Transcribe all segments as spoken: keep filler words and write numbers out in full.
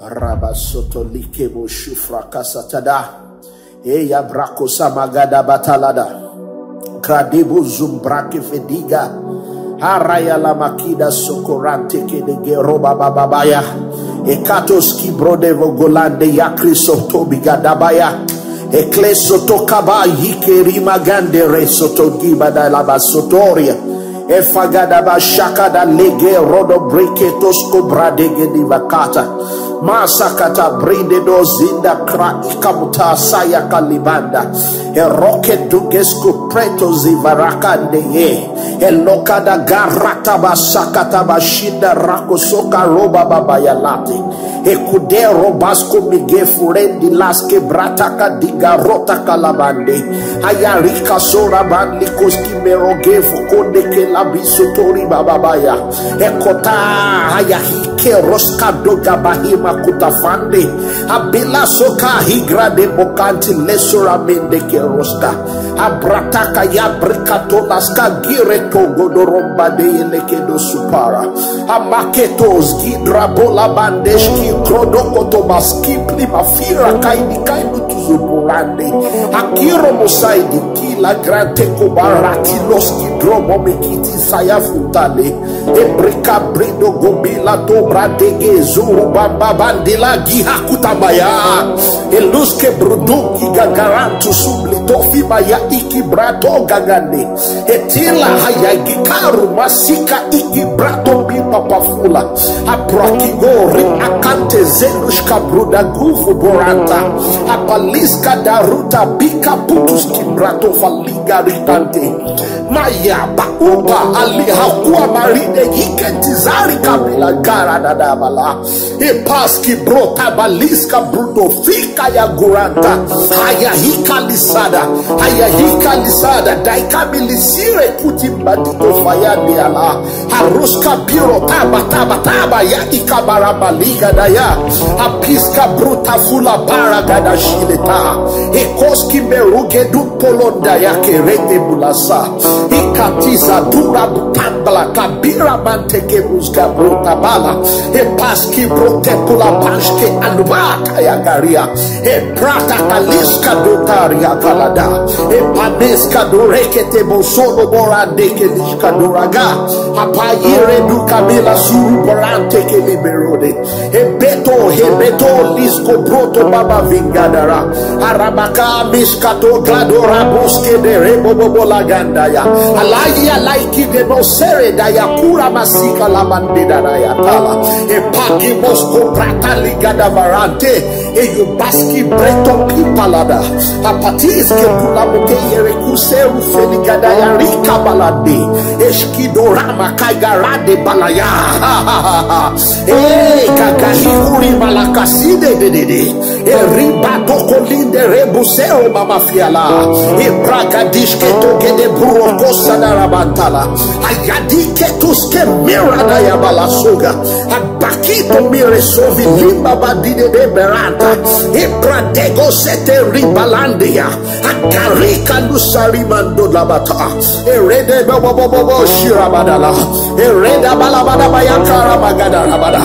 Rabasoto likebo shufrakasatada. Eya brako samagada batalada. Kradebo zumbrake fediga. Haraya la makida sokorante kedege roba bababaya. Ekatos kibrodevo golande yakrisoto bigadabaya. Ekleso tokaba yikeri magande resoto gibada la basotoria. Efagada bashakada lege rodo breketos kobradege divakata. Masakata brinde dozinda kra ikamuta saya kalibanda. Eroke dugesku preto zivarakande ye. Elokada garata basakata bashinda rakosoka roba babayalate. Ekudero basko mige furendi laske brataka diga rota kalabande. Ayarika sora bandi koski meroge fukonde ke labiso tori bababaya. Ekota ayahike roska doga bahima kutafande. Abila soka higra de bokanti lesora mende ke roska. Abrataka ya brikatola skagire togo doromba de yeleke do supara. Amaketos gidra bola bandeshki krodokoto maskipli mafira kaini kainu tuzuburande. Akiro mosaidi kila grante kobarati loski dromo mekiti saya futale. Ebrika brido gobila to bradege zuru bamba bandila giha kutabaya. Eluske bruduki gagarantu subli tofi baya iki brato gagande. Etila hayagi karu masika iki brato bi papafula. Aprakigori akante zelushka bruda gufu boranta. Apaliska daruta bika putuski brato faliga rikante. Maya ba uba ali hakua maride yikentizari kabila gara dadabala. Epaski brota baliska bruto fika ya guranta. Haya hika lisada. Haya hika lisada. Daikami lisire kuti badito faya de ala. Haruska biro taba taba taba ya ikabara baliga da ya. Apiska bruta fula bara gada shileta. Ekoski meruge du polonda ya kerete bulasa. Ikatiza dura butambala kabira manteke buska bruta bala. Epaski brote pula pashke alubata ya garia. Eprata kaliska dotaria kalada. Epaneska dorekete bosolo borandeke lishka doraga. Apayire du kamila suru boranteke liberode. Ebeto, ebeto, lisko broto baba vingadara. Arabaka miskato gladora buske de rebo bobo la gandaya. Alayi alaiki de no sere daya kura masika la bandida daya tala. Epagi mosko prata ligada barante. Eyo baski breto pipalada. Apatiske pula moke yere kuseru feligada ya rika balade. Eshkidorama kagarade balaya. Eh, gagahihuri malakaside dedede. Eriba tokolinde rebuseo mamafiala. Ebragadishke togede buroko sadarabantala. Ayadike tuske mirada ya balasuga. Abakito mire sovi limba badide de beranta. Ebradego sete ribalandia. Akarika lusari mando labata. Erede bobo bobo bobo shirabadala. Ereda balabada bayakara magada rabada.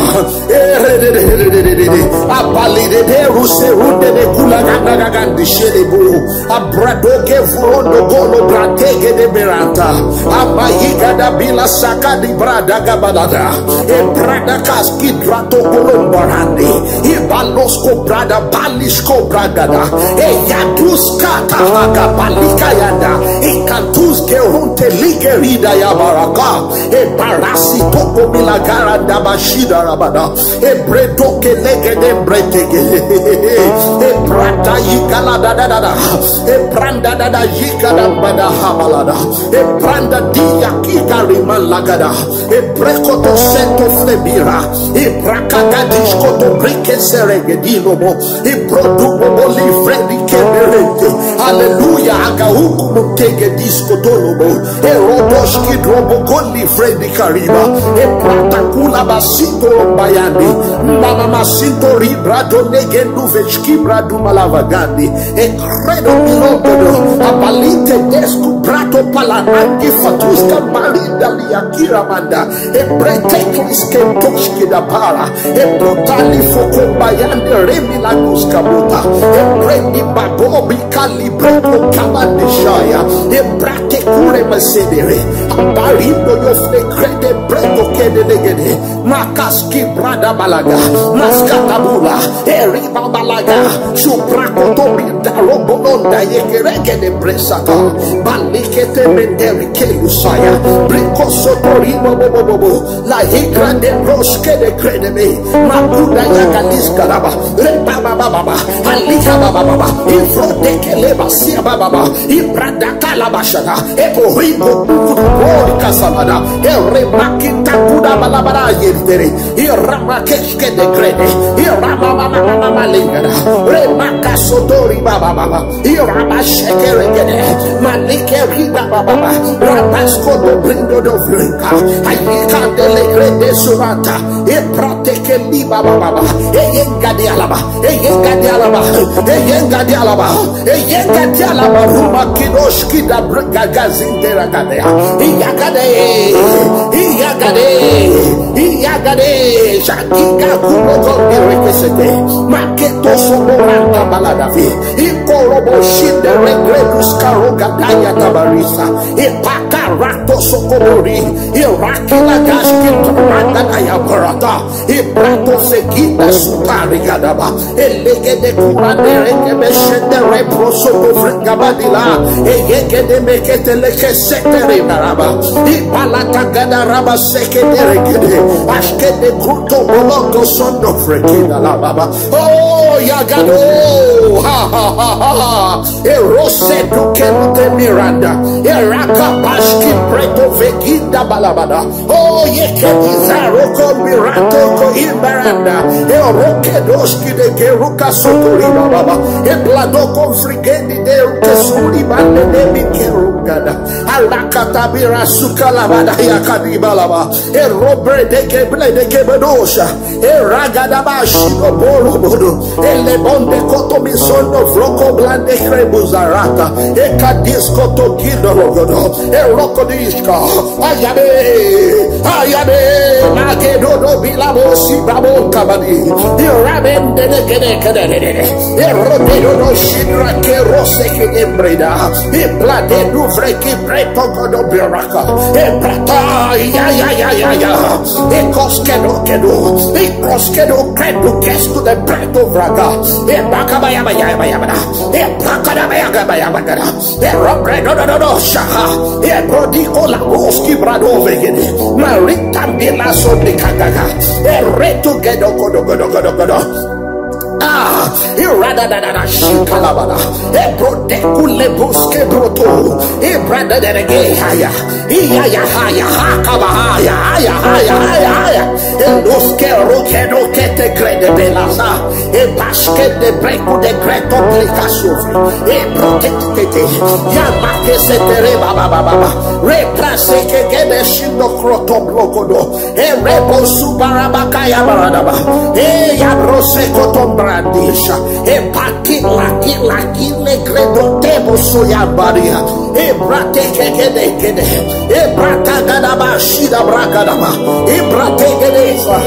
Erede de de de de de de. Abali de de ruse runde de kula ganda gagandi shelebu. Abradoke vurondo golo brateke de beranta. Abayiga da bila saka di brada gabalada. Ebrada kaski drato kolombarande. Ibalosko brada balishko bragada. Eyaduska tahaga balikayanda. Ikantuske runte ligerida ya baraka. Ebarasi toko milagara da bashida rabada. Ebredoke legede bretege. Ebrada yigala da da da da. Ebranda da da yigala bada habalada. Ebranda diya kigari malagada. Ebrekoto seto flebira. Ebrakagadish koto brike seregedilobo. Ebrodubo livre di keberente. Hallelujah. Aga hukumu tege disko dolobo. Erodoshki drobo goli fredi kariba. Eprata kula basito bayani. Mama masinto ribrado negendu vechki bradu malavagandi. Ekredo milogodo. Abalite desku brata Topala angi fatuska marinda liakira manda. E preteklis ke toski da para. E brutali fokombayande remi laguska buta. E prendi babobi kali breko kamandishaya. E brate kure masedere. Abarindo yo flekrete breko kede legede. Makaski brada balaga. Maskatabula. Eriba balaga. Subrakoto brinda robolonda yekerege de bresata. Balikete menderi kelusaya. Briko sotorimo bobobobo. La higra de broske de kredeme. Makuda yagalis karaba. Reba baba baba. Alika baba baba. Ifro de keleba sia baba baba. Ibrada kalabashada. Ebo higo kukudu bori kasalada. Ere makita kuda balabara yeritere. Iramakeske de grede. Iramamamamama lingada. Remakasotori baba baba. Iramasheke regede. Malike riba baba baba. Rabasko do brindo do frinka. Ayika de le grede surata. Eprateke liba baba baba. Eyengade alaba. Eyengade alaba. Eyengade alaba. Eyengade alaba. Ruma kidoshki da brigagazindera gadea. Iyagade. Iyagade. Iyagade. Shakiga kurogo direkesete. Maketo soboranta baladafi. Ikorobo shinde regredus karoga daya tabarisa. Ipaka rato sokomori. Irakila gashki toranga daya barata. Ibrato sekita sutari gadaba. Elegede kura dereke beshende reproso kofringa badila. Eyegede mekete leke setere naraba. Ibalata gada raba sekete regede. Ashkede kuto boloko sondo frekida la baba. Oh, yagado. Ha, ha, ha, ha, ha. Erose duke lute miranda. Eraka bashki preto veginda balabada. Oh, yeke izaro ko mirato ko imbaranda. Eroke doshki de geruka sotori baba. Eblado ko frigendi de ruke suri bande de mi kerugada. Alakatabira suka labada yakadi balaba. Erobre de keble de kebedosha. Eragadaba shino boro bodo. Elebonde koto misondo froko blande krebuzarata. Ekadisko tokido rogodo. Erokodishka. Ayabe. Ayabe. Magedodo bilabo sibabo kabadi. Irabende de gede gede gede. Erodedo shidra kerose ke embreda. Iplade du vreki preto godo biraka. Ebrata. Ya ya ya ya ya. Ekoskedo kedo. Ekoskedo kedo kesko de preto vraga. Ebakaba yaba yaba yaba. Ebakada yaba yaba yaba. Erobredo do do do shaha. Ebrodiko la boski brado vegede. Marita bila so de kagaga. Eretu gedo godo godo godo godo. Ah, irada da da da shikalabada. Ebro de kule buske broto. Ibrada de rege haya. Iya ya haya hakaba haya haya haya haya haya. Eloske roke roke te krede belasa. E baske de breku de greto plika sofri. E protect tete. Ya make se tere baba baba baba. Reprase ke gede shindo kroto blokodo. E rebo subarabakaya baradaba. E ya brose kotom brandisha. E paki laki laki le gredo tebo soya baria. E brate ke gede gede. E brata gadaba shida bragadaba. E brate gede sa.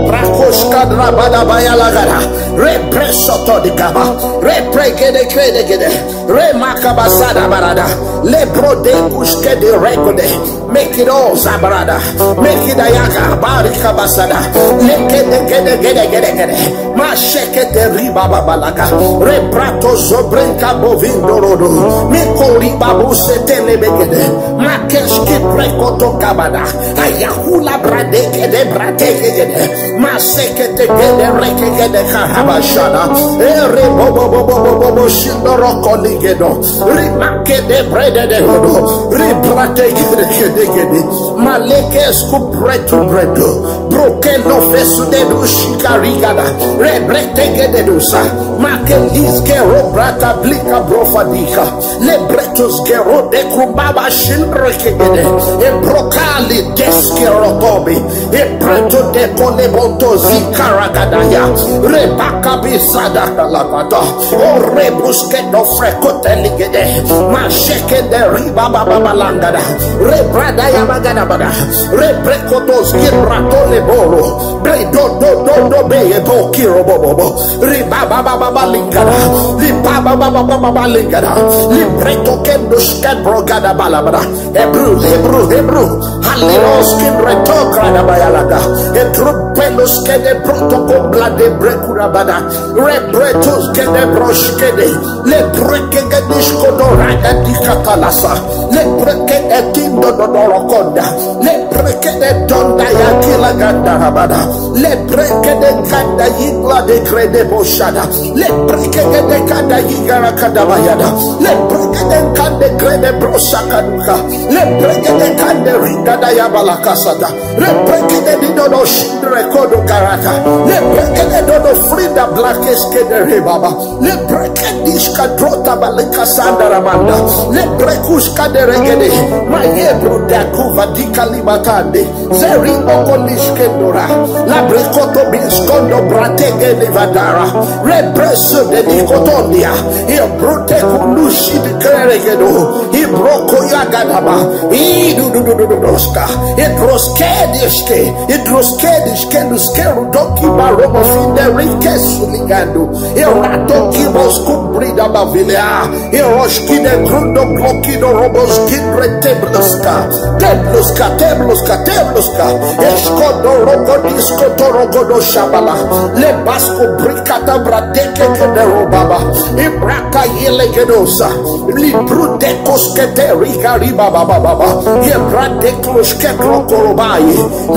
Brakoshka drabada bayalagada. Represoto di gaba. Repregede gede gede. Remakabasada barada. Lebro de kushke de rekode. Make it all zabrada. Make it ayaga barika basada. Lekede gede gede gede gede. Masheke de riba babalaga. Rebrato zobrenka bovindo rodo. Meko riba buse telebegede. Makeshki prekoto kabada. Ayahula bradeke de bradeke gede. Masekete gede rekegede kahabashana. Ere bobo bobo bobo bobo shindoroko ligedo. Rimakede brede de hodo. Ribrate gede gede gede. Maleke esku bretu bredo. Broke no fesu de du shikarigada. Rebrete gede dusa. Make liske robrata blika brofadika. Lebretus gerode kubaba shindrekegede. E brokali deske rotobi. E preto de kolebonto zikaragadaya. Reba Kabisada kalakata. Orebuske do frekote ligede. Masheke de riba baba balangada. Rebrada yabagada bada. Rebrekotos gibratole boro. Bre do do do do be e bo kiro bobo. Riba baba baba lingada. Riba baba baba lingada. Libreto kendo skebro gada balabada. Hebrew, Hebrew, Hebrew. Haliros kin retokra da bayalaga. Etrupelos ke de protoko blade brekura bada. Rebretos ke de broshkede. Le breke ke disko dorada di katalasa. Le breke de tindo do dorokonda. Le breke de donda ya kila ganda rabada. Le breke de kanda yigla de krede boshada. Le breke de kanda yigara kadabayada. Le breke de kande krede broshakaduka. Le breke de kande rinda da ya balakasata. Le breke de di dodo shindre kodo karata. Le breke de dodo frida blakeske de rebaba. Le breke dishka drota balika sanda ramanda. Le brekushka de regede. Maye bruda kuva dika libatande. Zeri okolish kendora. La brekoto biskondo bratege levadara. Represo de dikotondia. E brute kulushi di keregedo. E broko yagadaba. E du du du du du doska. E droske diske. E droske diske luskeru doki baromo finde rike suligando. E rato kibos kumbrida bavilea. Hiroshki de grundo bloki do robos kidre tebluska. Tebluska, tebluska, tebluska. Eskodo rogo disko torogo do shabala. Le basko brikata brateke ke de robaba. Ibraka yele gedosa. Libru de koske de riga riba baba baba. Ye brade kloske krokorobai.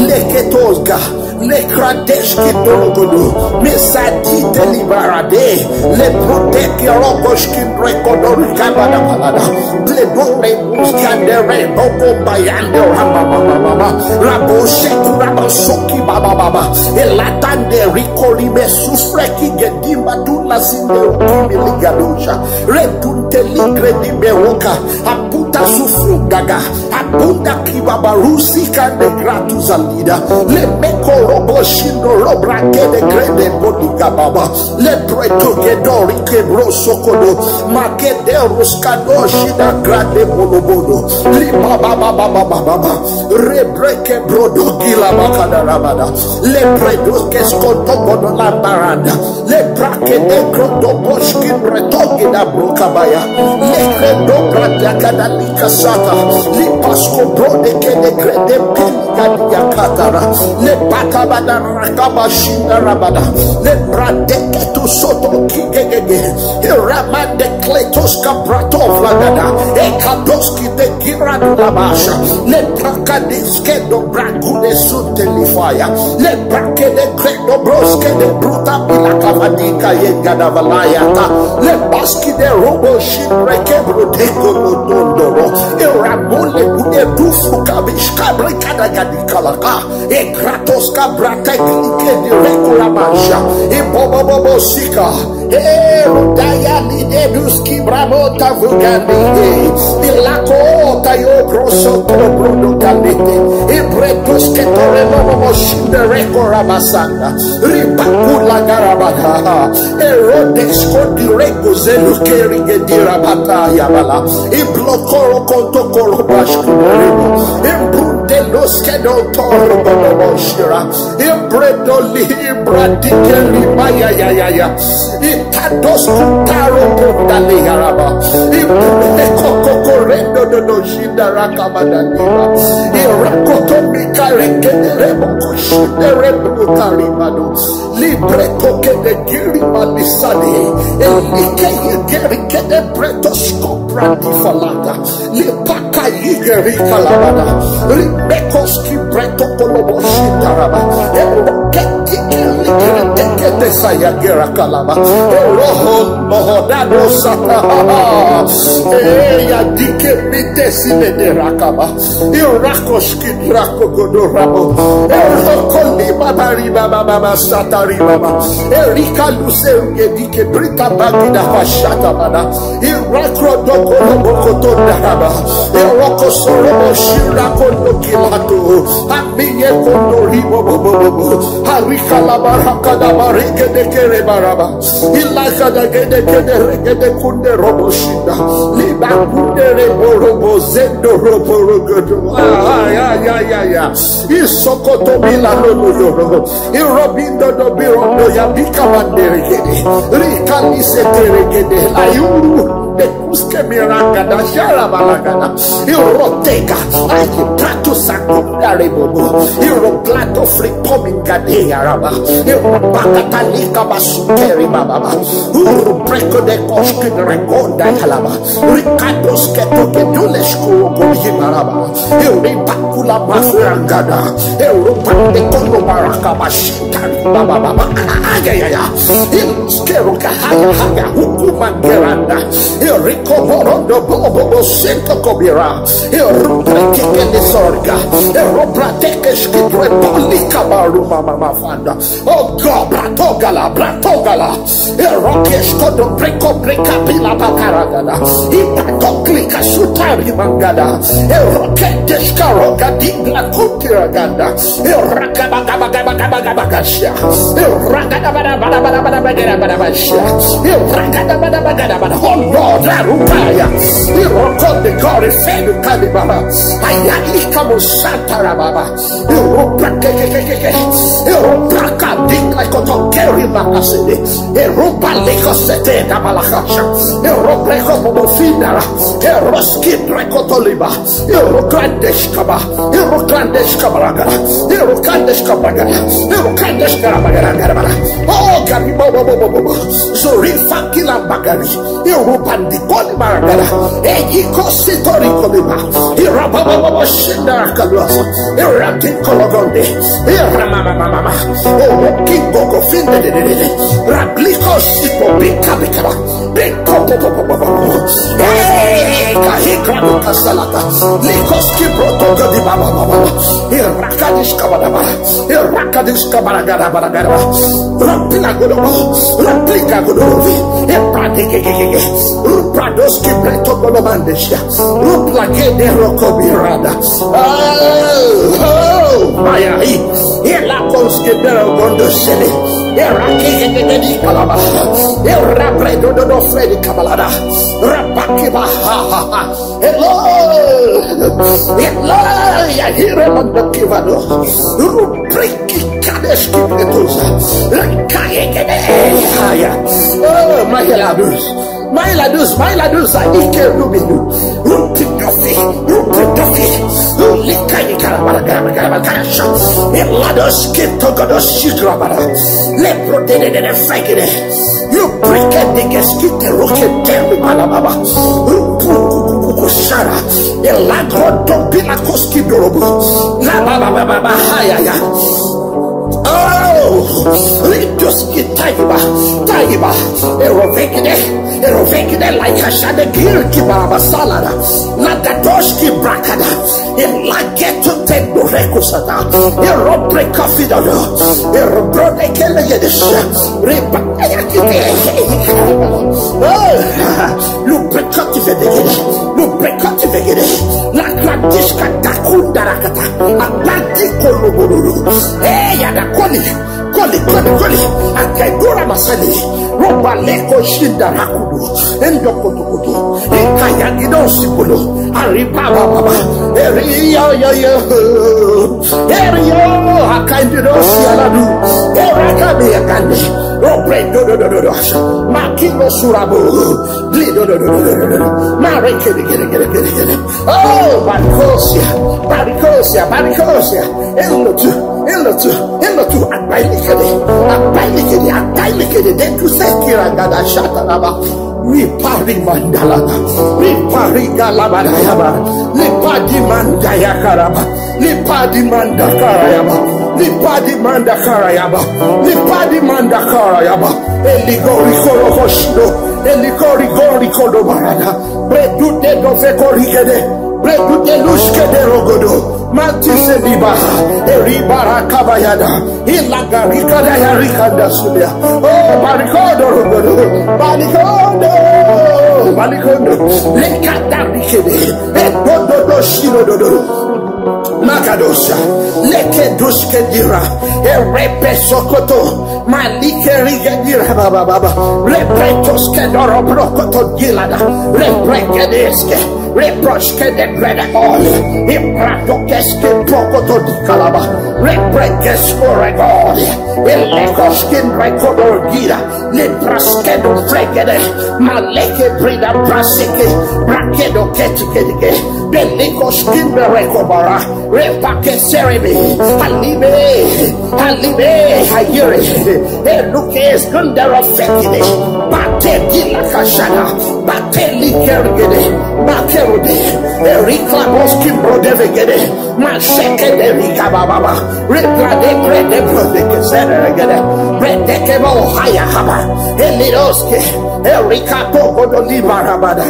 Leketosga. Le kradeski dorogodo. Mesati delibarade. Le proteki rogoski rekodo rikabada balada. Le dore uskandere boko bayande rama mama mama. Rabo sheku rabo soki baba baba. Elatande rikori mesus reki gedimba tula sinde rukimi ligadusha. Redunte ligre di beroka. Aputa sufu gaga. Abunda kibabarusi kande gratu zalida. Le meko robo shindo robra kede grede bodiga baba. Le breto gedori kebro sokodo. Makede ruskado shida grande bolobodo. Li baba baba baba baba. Rebreke brodo gila bakada rabada. Le bredo keskoto bodo lambaranda. Le brake de krodo boshki bretogi da brokabaya. Le kredo bradiaka da likasata. Li pasko brode ke de grede pili gadiakatara. Le bakabada rakabashinda rabada. Le brade ketu soto kigegege. E ramande kletos kaprato flagada. E kadoski de gira dulabasha. Le prakadis kedo bragude sunte lifaya. Le brake de kredo broske de bruta bila kavadika yengada valayata. Le baski de robo shimbre kebro de kolo dondoro. E ramole gude dufu kabish kabre kada gadi kalaka. E kratos kabrata glike di rekura masha. E bobo bobo sika. E rudaya lide duski bramota vugandi. E ilako tayo proso to brodo kalite. E bretos ke tore bobo bobo shinde rekura masanga. Ribakula garabata. Herodes kodirego zelukeri gedira bata yabala. Iblokoro kontokoro bashkuborebo. Imbrudelos kedo toro boboboshira. Imbredoli imbradikeri maya ya ya ya. Itados kutaro kondale yaraba. Imbrude kokokorendo dodoshi. Darakabadaniba. Irakoto mikarekedere bokoshidere brutaribado. Libre kokede giri malisade. Elike yegeri kede breto skopra di falata. Lipaka yigeri kalabada. Ribekoski breto kolobo shitaraba. Eroketi keli kete kete saya gera kalaba. Eroho mohodado sata. Eya dike mite sine de rakaba. Irakoski drako godo rabo. Eroko liba bari baba baba satari baba. Erika luse uye dike brita bagida kwa shata bana. Irakro doko robo koto daraba. Eroko sorobo shira kondo kilato. Amiye kondo ribo bobo bobo. Harika la baraka da bare Kedekere baraba. Ilakada gedekede regede kunde robo shinda. Liba kunde rebo robo zendo robo rogodo. Ah, ya, ya, ya, ya. Isokoto bila no no no no. Irobindo do birondo ya bika bandere gede. Rika lise tere gede. Ayuru. De kuske miranga da shara balagada. Irotega. Ayi prato sakunda rebobo. Iroplato fripominga de araba. Iropacatalika basukeri bababa. Uru preco de cosque dragonda yalaba. Ricardos que toque dules cuoco yimaraba. Iribacula mafurangada. Europa de cono baracabashita. Bababa. Ayayaya. Ilusquero cahaya haya. Hucumangeranda. Irico borondo bobo sento cobira. Irupretike disorga. Irupratekeski prepolika baruma mamafanda. Oh God, bratogala, bratogala. Erokesko do breko breka pila bakaragada. Ipato klika sutari mangada. Eroke deskaroga dingla kutiraganda. Erakabagabagabagabagasia. Erakadabadabadabadabadabadabadabasia. Erakadabadabadabada. Oh Lord, Arubaya. Iroko de Gori Fedu Kadibaba. Ayali Kamusanta Rababa. Irobrakekekeke. Irobrakadinga kotokeri makasede. Irobaleko sete da balakasha. Irobreko bobofindara. Iroski brekotoliba. Irokandeshkaba. Irokandeshkabaragara. Irokandeshkabaragara. Irokandeshkabaragara. Oh, gari bobo bobo bobo. Zorifa kila bagari. Irobandi koli maragara. Eyi kosi tori koliba. Irababa shindara kaluasa. Irati kologonde. Iramama mama. Oh, kingo kofinde de de de. Rabliko sipo bika bikaba. Biko po po po po po po. Hey, kahikra buka salata. Likos ki broto gadi baba baba. Irakadish kabada baba. Irakadish kabada gada bada gada. Rapila godobo, rapila godobo. Epradegegege. Rupradoski preto godomandesha. Ruplagede rokobirada. Oh, oh, maya. Ela konske bero gondo sele. Erakegegege di kalaba. Erapredo do do fredi kabalada. Rabakiba ha ha ha. Hello. Hello. Ya hire mando kivado. Rubriki kadeski pretusa. Rekayegede. Haya. Oh, my heladus. My ladus, my ladus, I ike rubinu. Rupi dofi, rupi dofi. Ulika ikara bara gara bara bara gara sha. Elados kito godos shigra bara. Lepro de de de de fagire. You break a niggas kite roke temi bala baba. Rupu kuku kuku shara. Elagro dobila koski dorobu. La baba baba baba haya ya. Oh, ritos ki taiba, taiba. Erovekide, erovekide like a shade girki baba salada. La dadoshki brakada. Elageto tendo rekusata. Erobre kafidado. Erobrode kele yedesh. Reba ayakite. Oh, lubrekati vedegede. Lubrekati vegede. La gradiska dakunda rakata. Abadi koloboro. Eh, ya da koli. Koli, koli, koli. Akaibura masani. Roba leko shinda rakudu. Endo kutukutu. Ikaya gido sibolo. Ariba baba. Eriyo yo yo. Eriyo. Akaibiro sialadu. Erakabi akande. Robre do do do do do. Makino surabu. Bli do do do do do do do. Mare kede kede kede kede kede. Oh, barikosia. Barikosia. Barikosia. Elotu. Elotu. Elotu. Abailikede. Abailikede. Abailikede. Dentu sekira gada shataraba. Ripari mandalaba. Ripari galabadayaba. Lipadi mandayakaraba. Lipadi mandakarayaba. Lipadi mandakarayaba. Lipadi mandakarayaba. Eligori korokoshido. Eligori gori kodobarada. Bredude dove korigede. Bredude lushkede rogodo. Mantise diba. Eribara kabayada. Ilagarikada yarikada sudia. Oh, barikodo rogodo. Barikodo. Barikodo. Lekada rikede. Edododo shirododo. Magadosha, leke duske dira, erepe sokoto, malike rige dira baba baba, repetos ke doro brokoto gilada, reprekedeske, reproske de gredegol, ibratokeske brokoto di kalaba, reprekesko regol, elekoskin rekodor gira, le braskedo fregede, maleke brida braseke, brakedo ketikede, beliko skimbe rekobara, repake serebe, alibe, alibe, hayere, eluke skundero fekide, bate gila kashana, bate likergede, bakerube, erikla boskim brodevegede, masheke de rika baba, regrade brede brode kesere regede, brede kebo haya haba, eliroske, erika pogo do libarabada,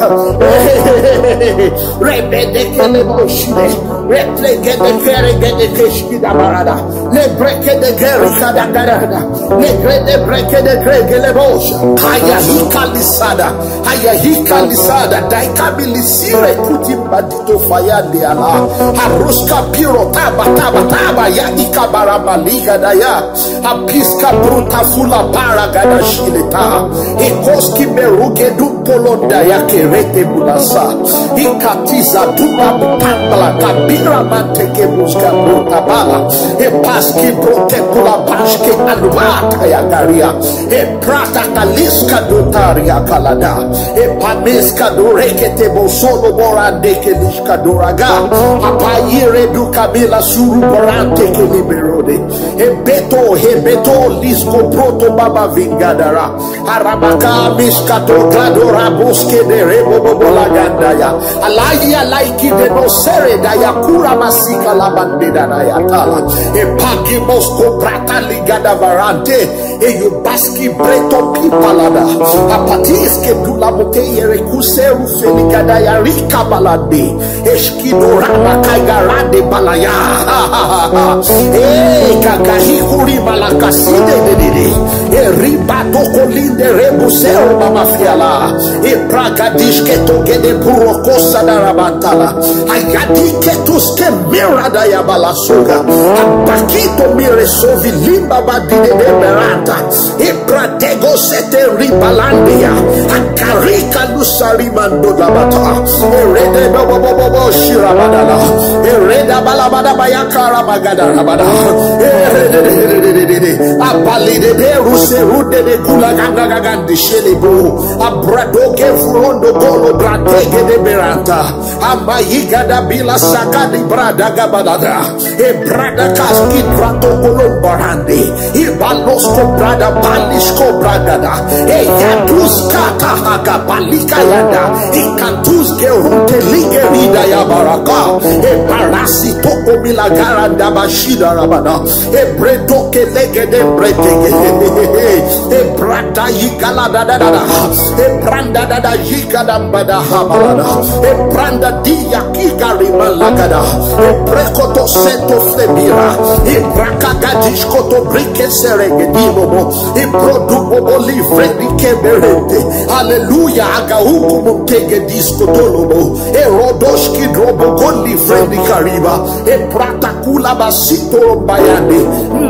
rebede kele boshide, replegede keregede keshkida barada, le breke de gere kada garada, le grede breke de gregele bosha, haya hika lisada, haya hika lisada, daika bilisire kuti badito fayande ala, haruska piro taba taba taba ya ikabara maliga daya, apiska bruta fula para gada shileta, ekoski beruge du polonda ya kerete bulasa, ikatiza duba butambala kabira manteke buska bruta bala, epaski brote kula paske alubata ya garia, eprata kaliska dutaria kalada, epameska durekete bosolo borande keliska duraga, apayire du kabila suru borante keliberode, ebeto hebeto lisko broto baba vingadara, arabaka miskato gladora boske de rebo bobo lagandaya, alayi alaiki de no sere daya kura masika labande daya tala, epaki mosko brata ligada varante, eyubaski breto pipalada, apatiske dula mote yere kuseru feligada ya rika balade, eskidorama kaigarade balaya, eh, kakahikuri balakaside dedede, eribato kolinde rebusero mamafiala, epragadiske togede burokosa darabantala, ayadike tuske mirada ya balasuga, abakito mire sovi limba badide de beranta, epratego sete ribalandia, akarika lusarimando labata, erede bobo bobo bobo shirabadala, ereda balabada bayakara magada rabada, erede abalide de ruse rude de kula ganga gagandi shelebu, abradoke furondo golo bratege de beranta, amayigada bila sakadi brada gabalada, ebrada kaski brato kolombarande, ibalosko brada palisko bragada, eyaduskata haga balika yanda, ikantuske rute ligerida ya baraka, ebarasi toko milagaranda bashida rabada, ebredoke legede bretege, ebrada yikala da da da da, ebranda da da yikala mbada habalada, ebranda diya kigari malagada, ebrekoto sento flebira, ebraka gadish koto brike serege dinomo, ebrodu bobo livre di keberente. Hallelujah, agauku mutege disko tolobo, erodoshki drobo goli fredi kariba, eprata kula basito bayande,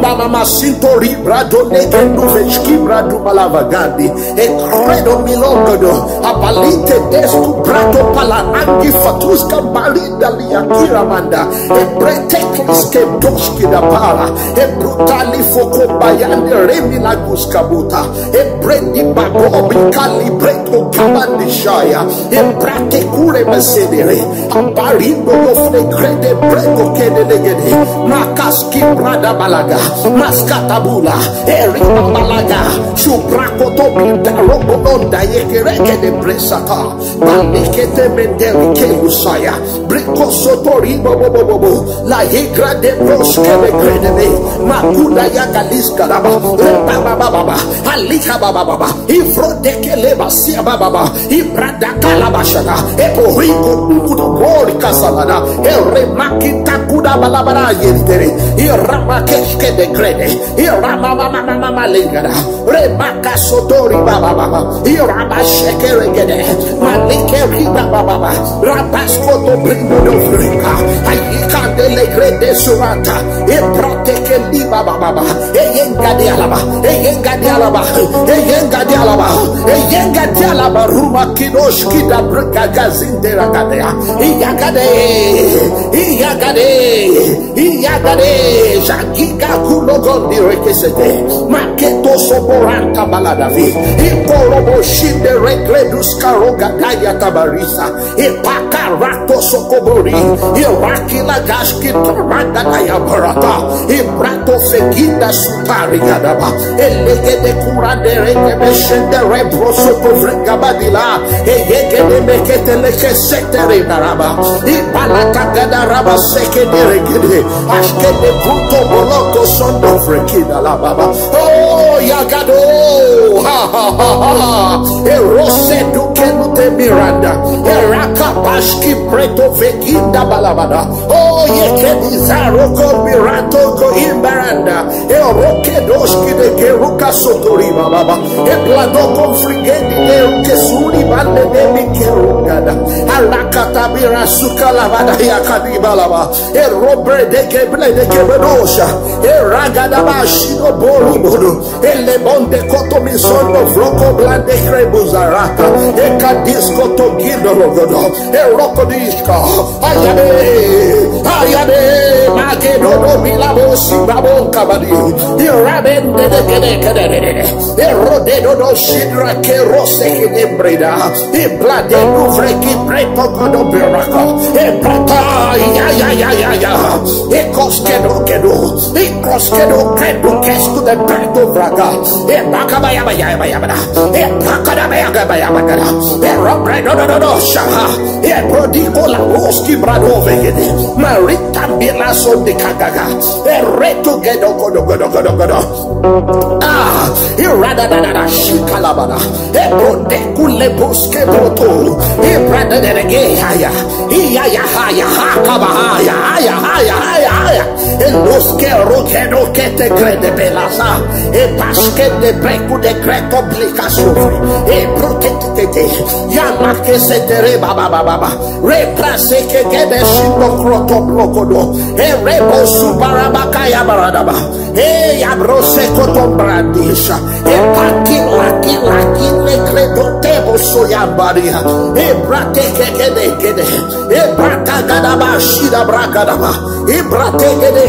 mama masinto ribra do lege nuveshki bradu malavagande, e credo milogodo, abalite desku brato pala angi fatuska barida liakira manda, e breteklis ke doski da para, e brutali foko bayande remi laguska buta, e brendi bagobi kali breto kabandi shaya, e brate kure mesedere, abarindo lo fre krede breko kede legede, makaski brada balaga, maskatabula, eri balaga, shubrako to binda robo onda yekereke de bresata, balikete menderi ke usaya, briko sotori bobo bobo bobo, la yegra de bros kebe krede me, makuda ya galiska raba, reba baba baba, alika baba baba, ifro de keleba sia baba baba, ibrada kalabashana, epo ringo kudo bori kasalana, eremaki takuda balabara yentere, iramakesh kede krede, iramamamamama lengada, remaka sotori baba baba, irabashekere gede, malike riba baba baba, rabaskoto brindo do frika, ayika Elegrede surata, ebroteke liba baba, eyengadi alaba, eyengadi alaba, eyengadi alaba, eyengadi alaba, ruma kidosh kida brika gazinde ragadea, iyagade, iyagade, iyagade, jagiga kulogondi rekesete, maketo soboranta baladavi, ikorobo shinde rekledus karoga daya tabarisa, Ipakarato sokobori. Irakila gashki toranda daya barata. Ibrato fekida sutari gadaba. Elegede kurandere kebeshende rebro soto vrengabadila. Eyegede mekete leke setere naraba. Ibalata gada raba sekede regede. Ashkede kuto boloko sondo frekida la baba. Oh, yagado. Ha, ha, ha, ha, ha. Erose duke lute miranda. Eraka bashki preto veginda balabada. Oh, yeke bizarro ko mirato ko imbaranda. Eroke doshki de geruka sotori baba. Eplado ko frigendi de uke suri bande de mi kerugada. Alakata bira suka lavada yakadi balaba. Erobre de keble de kebedosha. Eragada bashido boru boru. Elebonde koto misondo froko blande krebuzarata. Ekadis koto gido rogodo. Erokodishka. Ayade. Ayade. Makedodo bilabo sibabo kabadi. Irabende de kede kede de de. Erodedodo shidra kerose kede breda. Iblade luvre ki preto kodo beraka. Ibrata ya ya ya ya ya. Ikos kedo kedo. Ikos kedo kedo kesku de preto vraga. Ibaka baya baya baya baya. Ibaka da baya baya baya. Irobre do do do do shaha. Ibrodiko la roski brado vegede. Marita bila so de kagaga. Ereto gedo godo godo godo godo. Ah, irada da da da shikalabada. Ebonde kule boske boto. Ebrada de rege haya. Iya ya haya hakaba haya haya haya haya haya. Eloske roke roke te krede belasa. Ebaske de breku de kreko blika sofri. Ebroke te te te. Ya make se tere baba baba baba. Reprase ke gede shindo kroto blokodo. Erebo subarabaka ya baradaba. Hey, abrose koto brandisha. Epaki laki laki le kredo tebo soyambaria. Ebrate ke gede gede. Ebrata gadaba shida bragadaba. Ebrate gede.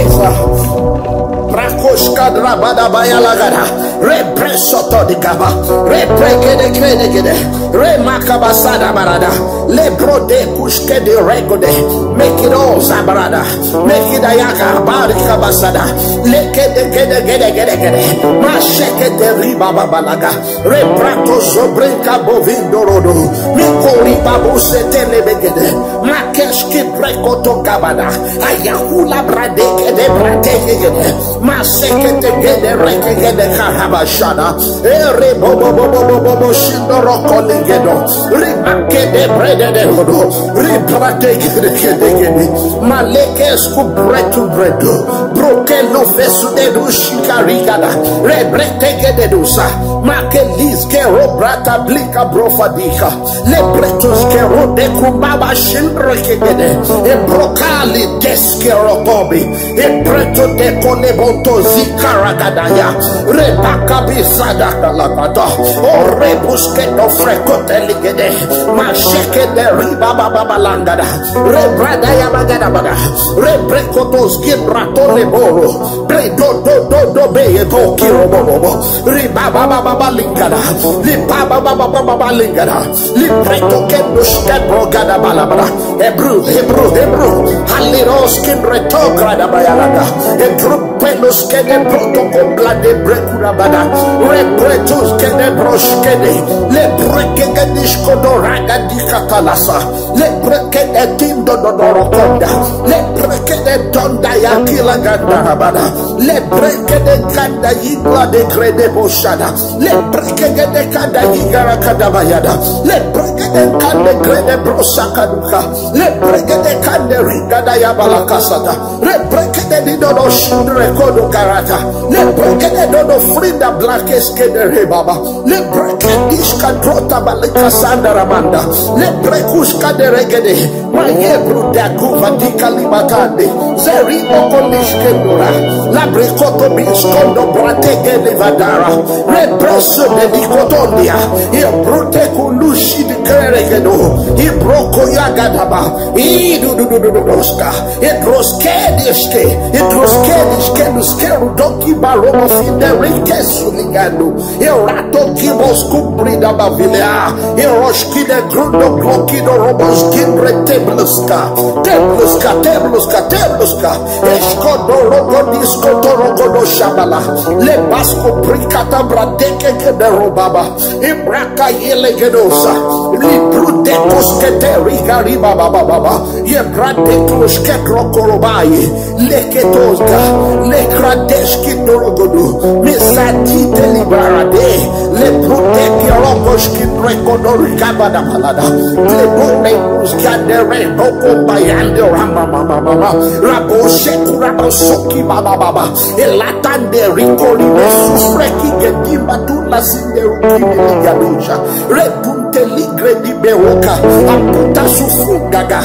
Brakoshka drabada bayalagada. Represoto di gaba. Repregede gede gede. Remakabasada barada. Lebrode kushke de regode. Make it all zabarada. Make it ayaka barika basada. Leke de gede gede gede gede. Masheke de riba babalaga. Reprato sobrinka bovindo rodo. Mikori babu setele begede. Makeski prekoto gabada. Ayakula bradeke de bradeke gede. Maseke de gede reke gede karabashada. Ere bobo bobo bobo bobo shindo roko ligedo. Ribake de brede de rodo. Ribrate gede gede gede. Maleke esku bretu bredo. Broke lo fesu de du shikarigada. Rebrete gede dusa. Make liske robrata blika brofadika. Le bretos ke rode kumbaba shindre ke gede. E brokali deske rokobi. E preto de kole bonto zikaragadaya. Rebaka bisada kalakata. O rebuske no frekote ligede. Masheke de riba baba balangada. Rebrada ya bagada baga. Rebrekotos gibrato le boro. Bre do do do do be ye go kiro bobo. Riba baba baba lingada. Riba baba baba lingada. Libreto ke nuske brogada balabra. Hebrew, Hebrew, Hebrew. Haliros kin reto grada bayalada. Hebrew pelos ke de proto compla de brecurabada. Repretos ke de broske de. Le breke ke disko doraga di katalasa. Le breke de tindo dodorokonda. Le breke de donda yakila ganda rabada. Le breke de kanda yigla de grede boshada. Le breke de kanda yigara kanda bayada. Le breke de kanda grede brosa kaduka. Le breke de kanda rigada ya balakasata. Le breke de dido do shindre kodo karata. Le breke de dodo frinda blakeske de rebaba. Lebrekediska drota balika sanda ramanda. Lebrekuska deregede. Maye bruda kuva dika libatande. Zeri okoliske dura. Labrikoto biskondo bratege livadara. Represo de dikotondia. Ye brute kulushi di keregedo. Ye broko yagadaba. Idu du du du du doska. Idroske diske. Idroske diske duske rudoki baromo fide rike suligando. Irato kibos kubrida bavilea. Iroshki de grudo kloki do robos gindre tebluska. Tebluska, tebluska, tebluska. Esko do rogo disko to rogo do shabala. Le basko prikata bradeke ke de robaba. Ibraka yele gedosa. Libru de koskete riga riba baba baba. Ye brade kloske krokorobai. Leketoska, lekradeski dorogodo, mesati delibarade, leproteki rokoski rekodori kabada balada, lebone uskandere boko bayande rama mama mama, raboshe kurabosoki baba baba, elatande rikori mesusreki gedimba tula sinde rukini ligadusha, repunte ligre di bewoka, aputa sufungaga,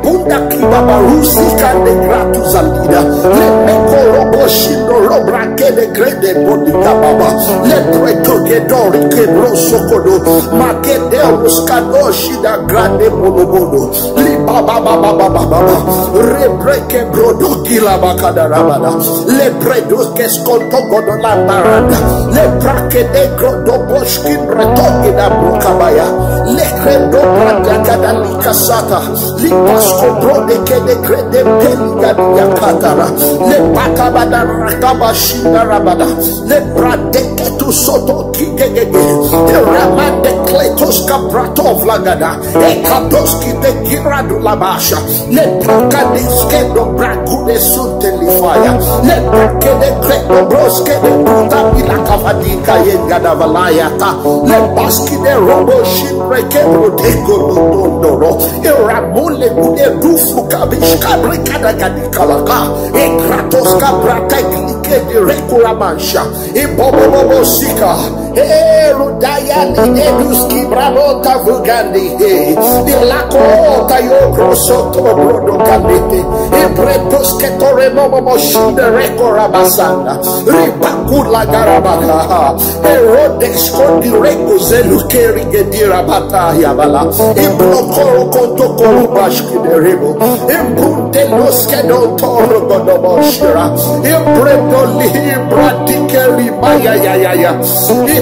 Abunda kiba barusi kande gratu zalida. Le meko robo shindo robra kede grede bondika baba. Le preto gedori kebro sokodo. Makede ruskado shida grande bolobodo. Li baba baba baba baba. Rebreke brodo gila bakada rabada. Le predo keskoto godo la barada. Le brake de grodo boshki bretoge da brukabaya. Le credo brada kada likasata. Li pasko brode kede grede peli gadi yakatara. Le bakabada rakaba shinda rabada. Le brade ketu soto kigegege. Le ramande kletos kaprato vlagada. E kadoski de giradu labasha. Le prakadiske do brakude sunte lifaya. Le prakede kredo broske de puta bila kavadika yengada valayata. Le baski de robo shimre ke brodeko lutondoro. E ramule gude dufu kabish kabre kada gadi kalaka. E kratos kabra teklike de rekura mansha. E bobo bobo sika. Erudaya lideduski brabota vugandi. Ilakota yo grosoto brodo kandete. Ibredoske tore momo shinde reko rabasanda. Ribakula garabaka. Erodesko di reko zelukeri gedira bata yabala. Iblokoro kontokoro bashki derebo. Imbunde loske don toro godobo shira. Imbredo li imbradike riba ya ya ya ya.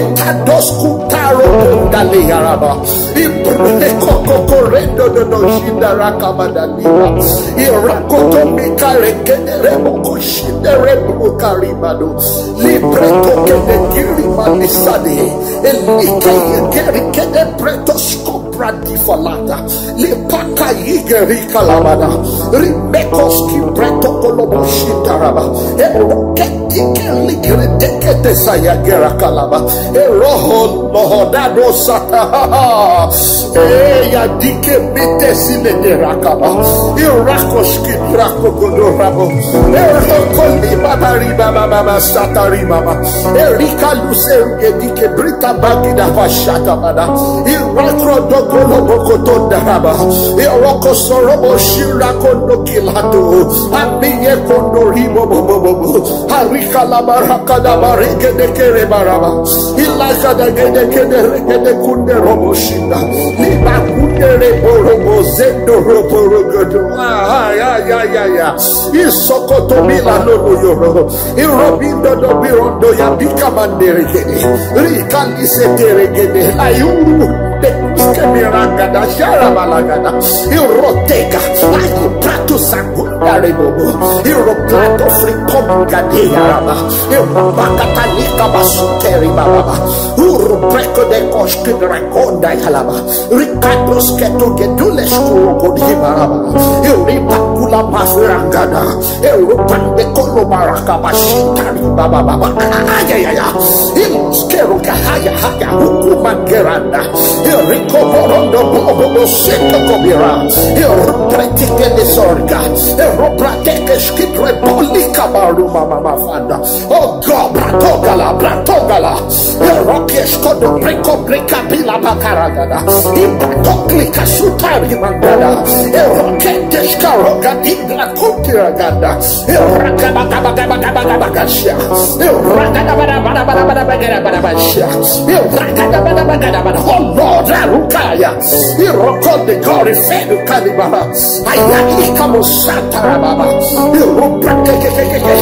Itados kutaro kundale yaraba. Ibrunde koko korendo do do shida rakabada liba. Irakoto mikare kedere moko shidere bukaribado. Libreto kede kiri manisade. Elike yekeri kede preto shko prati falata. Lipaka yigeri kalabada. Rimekoski preto kolobo shitaraba. Eroke dike ligre deke desaya gera kalaba. Eroho lohodado sata. Eya dike mite sile de rakaba. Irakoski drako godorabo. Eroko liba bariba baba satari mama. Erika luse ugedi ke brita bagida pashata bada. Irakro dokolo bokotonda raba. Iroko sorobo shira kondo kilato. Amiye kondo ribo bobo bobo. Harika la baraka da bareke de kere baraba. Ilaka da gede kede reke de kunde robo shinda. Liba kunde rebo robo zendo robo rogodo. Ah, ya, ya, ya, ya. Isokoto mila no no yoro. Irobindo do birondo ya bika mandere gede. Rika lise tere gede. Ayuru. De kuske miranga da shara balagada. Iroteka. Ayu prato sangunda rebobo. Iro prato frikom gade yaraba. Iro bakata lika basuteri bababa. Uru breko de koshkin rekonda yalaba. Ricardo sketo gedule shkuro godi baraba. Iri bakula mafirangada. Iri pande kolo baraka bashitari baba baba. Ayayaya. Ilos kero kahaya haya hukuma geranda. Iri koborondo bobo bobo seto kobira. Iri pratike de sorga. Iri pratike shkitre polika baruma mama fanda. Oh God, bratogala, bratogala. Iri Keskodo breko breka bila bakaragada. Ibatokli kasutari mandada. Eroke deska roga digla kutiragada. Erakabakabakabakabakabakashia. Erakadabadabadabadabadabadabadabashia. Erakadabadabadabada. Oh Lord, Arukaya. Iroko de Gori Fedu Kalibaba. Ayali Kamusata Baba. Irubrakekekeke.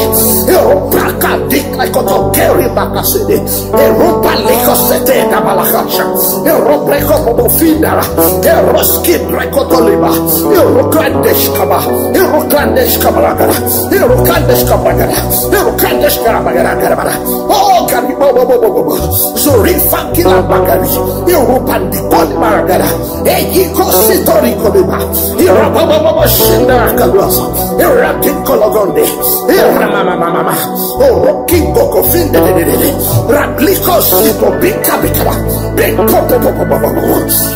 Irubraka dikla koto keri bakasede. Eropa leko sete da balakasha. Erobreko bobo findara. Eroski breko toliba. Eroklandesh kaba. Eroklandesh kabalagara. Eroklandesh kabalagara. Eroklandesh kabalagara. Oh, karibo bobo bobo. Zorifa kila bagari. Eropandi koli maragara. Eyiko sitori koliba. Irababa shindara kaluasa. Iratin kologonde. Iramama mama. Orokingo kofinde de de de de. Rabliko sito bika bikaba. Biko po po po po po po.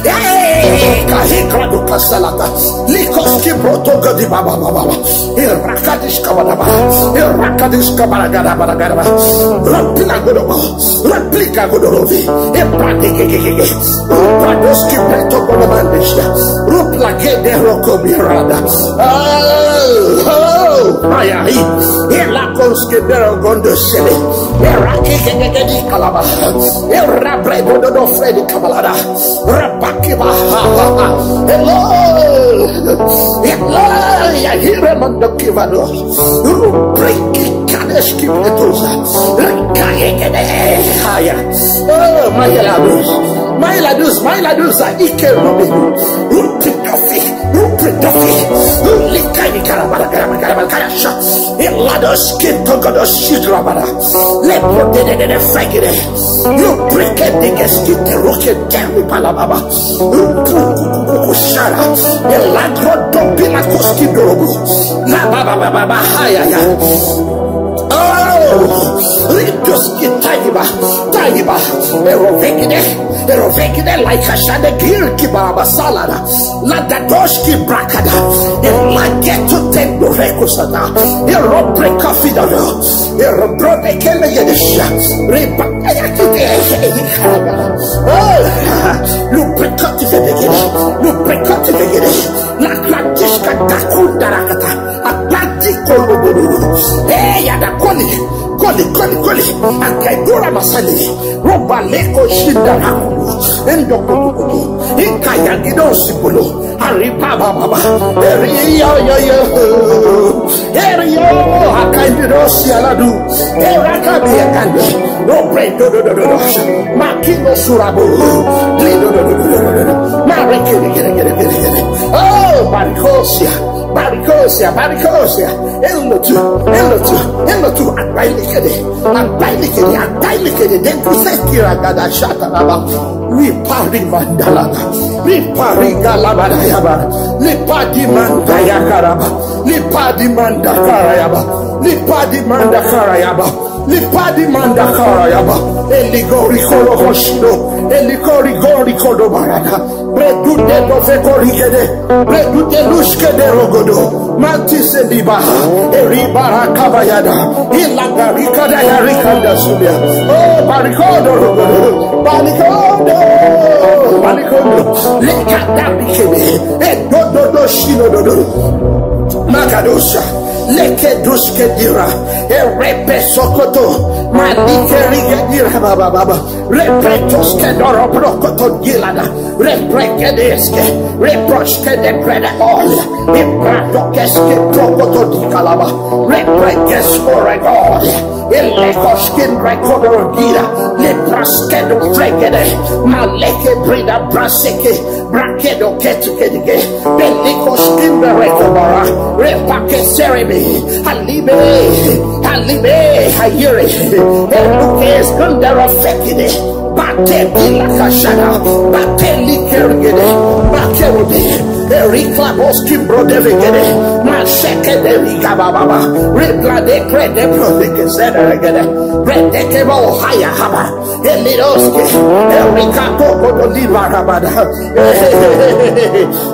Hey, kahikra do kasalata. Likos ki broto godi baba baba baba. Irakadish kabadaba. Irakadish kabadagada badagada. Rampila godobo. Raplika godorovi. Ebrade gegegege. Rupadoski peto godomandesha. Ruplagede roko birada. Oh, oh, ayahi. Elakonske bero gondo sele. Eraki gegegedi kalaba. Erabre gododo fredi kabalada. Rabaki ba. Hello. Hello. Yahire mando kivado. Rubriki kadeski petosa. Rekayegede. Haya. Oh, my ladus. My ladus, my ladus, ike rubinu. Rupi kafi, rupi dafi. Likani karabara karabara karabara karasha. Ilados kinto godos shidrabara. Lepo de de de de fagire. Rubrike de geskite roke demi balababa. Rupu kukukuku shara. Elagro dobila koski dorobu. La baba baba baba haya ya. Oh, ritos ki taiba, taiba. Erovekide, erovekide like a shade gil ki baba salada. La dadoshki brakada. Elageto tendo rekusada. Erobre kafidano. Erobre kele yedesha. Riba ayakite. Oh, lubricati fedegede. Lubricati fedegede. La gratiska dakundarakata. Apanti kolobolo. Hey, yada koli. Koli, koli, koli. Akaidura masali. Roba leko shinda rakulu. Endo kutukutu. Ikaya gido sibolo. Ariba baba. Eriyo yo yo. Eriyo. Akaiduro sialadu. Eraka biakande. Robre do do do do do. Makino surabu. Lido do do do do do do. Marikiri kiri kiri kiri kiri. Oh, barikosia. Barikosia, barikosia. Elotu, elotu, elotu. Abailikede, abailikede, abailikede. Dentu sekira gada shata raba. Ripari mandalaba. Ripari galabada yaba. Lipadi manda yakaraba. Lipadi manda karayaba. Lipadi manda karayaba. Lipadi manda karayaba. Eligori kolo hoshido. Eligori gori kodo barada. Bredude do fekorigede. Bredude lushkede rogodo. Manti seliba. Eribara kabayada. Ilagarika da yarikanda subia. Oh, barikodo rogodo. Barikodo. Barikodo. Lekada bikede. Edododo shinododo. Magadosha. Leke duske dira. Erepe sokoto. Malike rige dira baba baba. Repretos ke doro brokoto gilada. Reprekedeske. Reproske de brede olia. Ebradokeske brokoto di kalaba. Reprekesko regolia. Elekoskin rekodo gira. Lepraskedo fregede. Maleke brida braseke. Brakedo ketukedige. Beliko skimbe rekobara. Repake serebe. Halibe. Halibe. Hayere. Eluke skundara fekide. Bate bila kashana. Bate likergede. Bakerode. Erikla boskim brodevegede. Masheke de rigababa. Rebla de krede brodeke zederegede. Redeke bo haya haba. Eliroske, Erika Toko do Libarabada.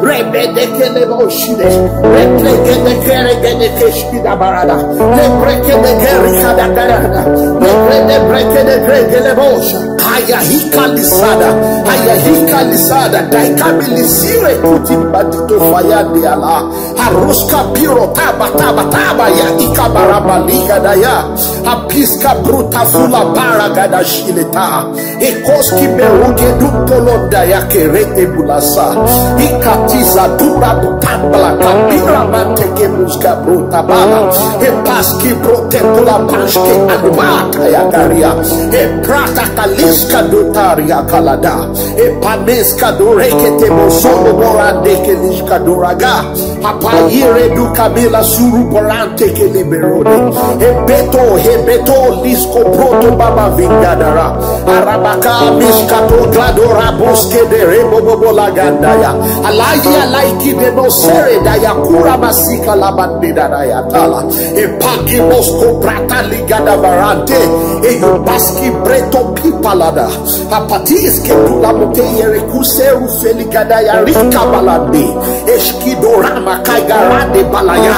Rebede Keleboshide. Repleke de Keregede Keshkida Barada. Lebreke de Kerika da Garada. Lebreke de Breke de Greke Lebosha. Ayahika lisada, ayahika lisada, daikabilisire kuti batito faya de ala. Aruska piro taba taba taba ya ikabaraba liga da ya. Apiska bruta fula bara gada shileta. Ekoski beruke du tolonda ya kerete bulasa. Ikatiza dura butambala kabira manteke muska bruta bala. Epaski brote kula paske alubata ya garia. Eprata kaliska dutaria kalada. Epameska durekete bosobo borande keliska duraga. Apayire du kabila suru borante keliberode. Ebeto, ebeto lisko broto baba vingadara. Arabaka miskato gladora boske de rebo bobo lagandaya. Alayi alaiki de no sere daya kura masika labande daya tala. Epagi mosko brata ligada barante. Eyubaski breto pipalada. Apatis ke pula mote yere kuseru feligada ya rika balande. Eskidorama kaigarande balaya.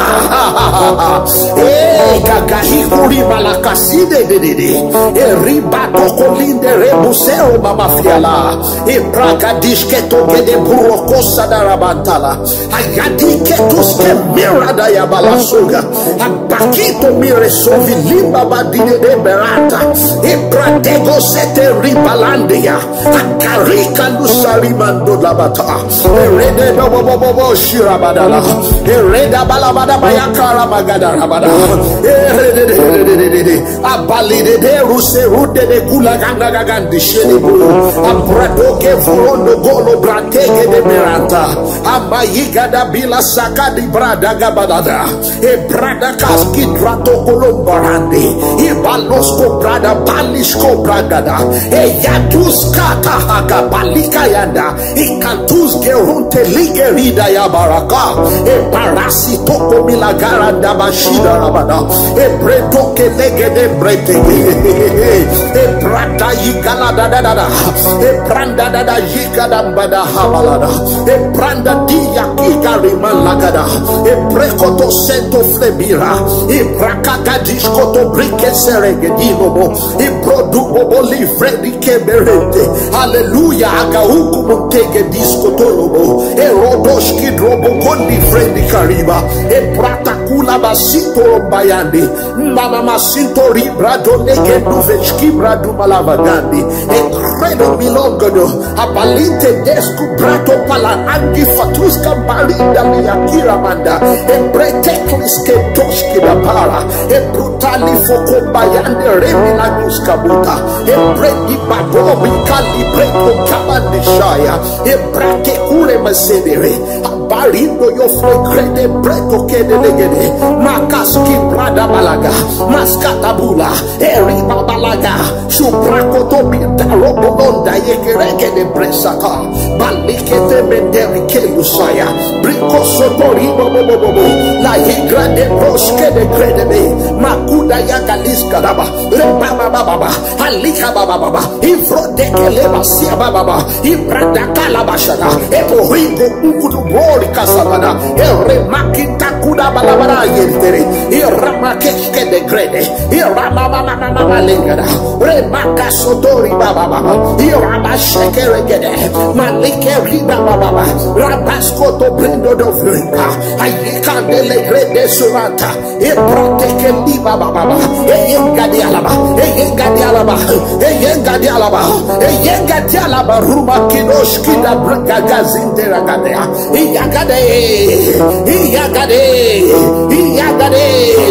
Eh, gagahikuri malakaside dedede. Eriba tokolinde rebusero mamafiala. Epraga dishketo gede buroko sadarabantala. Ayadi ketuske mirada ya balasuga. Abakito mire sovi limba badide de berata. Epratego sete ribalandia. Akarika lusari mando labata. Erede bobo bobo bobo shirabadala. Ereda balabada bayakara magada rabada. Erede de de de de de de. Abalide de ruse rude de gula ganda gagandi shelibu. Abradoke vurondo golo bratege de beranta. Amayigada bila sakadi brada gabadada. E brada kaski drato kolombarande. E balosko brada balisko bragada. E yatuska tahaga balika yanda. E kantus gerunte ligerida ya baraka. E barasi toko milagaranda bashida rabada. E bredo ke legede brete. E brada yigala da da da da. E branda da da yigada mbada habalada. E branda dia kigari malagada. E prekoto sento flebira. E brakaka diskoto brike seregedino mo. E brodu bobo livre di keberente. Hallelujah. Aga hukumu tege diskotolobo. E rodoski drobo kondi fredi kariba. E prata kula basito rombayande. Mama masinto ribra do lege duvechki bradu malavagandi. E credo milongodo. Abalinte desku brato pala angi fatuska barinda mi akira manda. E breteklis ke toski da para. E brutali foko bayande remi la guska buta. E bredi badobi kali breto kabandi shaya. E brake kure masedere. Abarindo yo flekrede breto kede legede. Makaski brada balaga. Maskata bula. Eri babalaga. Shubrakoto bita robolonda yekereke de bresaka. Balikete menderi kelusaya. Briko sotori bobo bobo bobo. La higra de broske de krede me. Makuda ya galiska daba. Reba baba baba. Alika baba baba. Ivro de keleba sia baba baba. Ibrada kalabashada. Epo hingo ukudu bori kasabada. Ere makita kuda balabara yentere. Iramakeske de grede. Iramamamamama lengada. Remaka sotori baba baba. Irabashekere gede. Malike riba baba baba. Rabasko to brindo do frinka. Ayika de le grede surata. Eproteke liba baba baba. Eyengadi alaba. Eyengadi alaba. Eyengadi alaba. Eyengadi alaba. Ruma kidosh kida braka gazinde ragadea. Iyagade. Iyagade. Iyagade.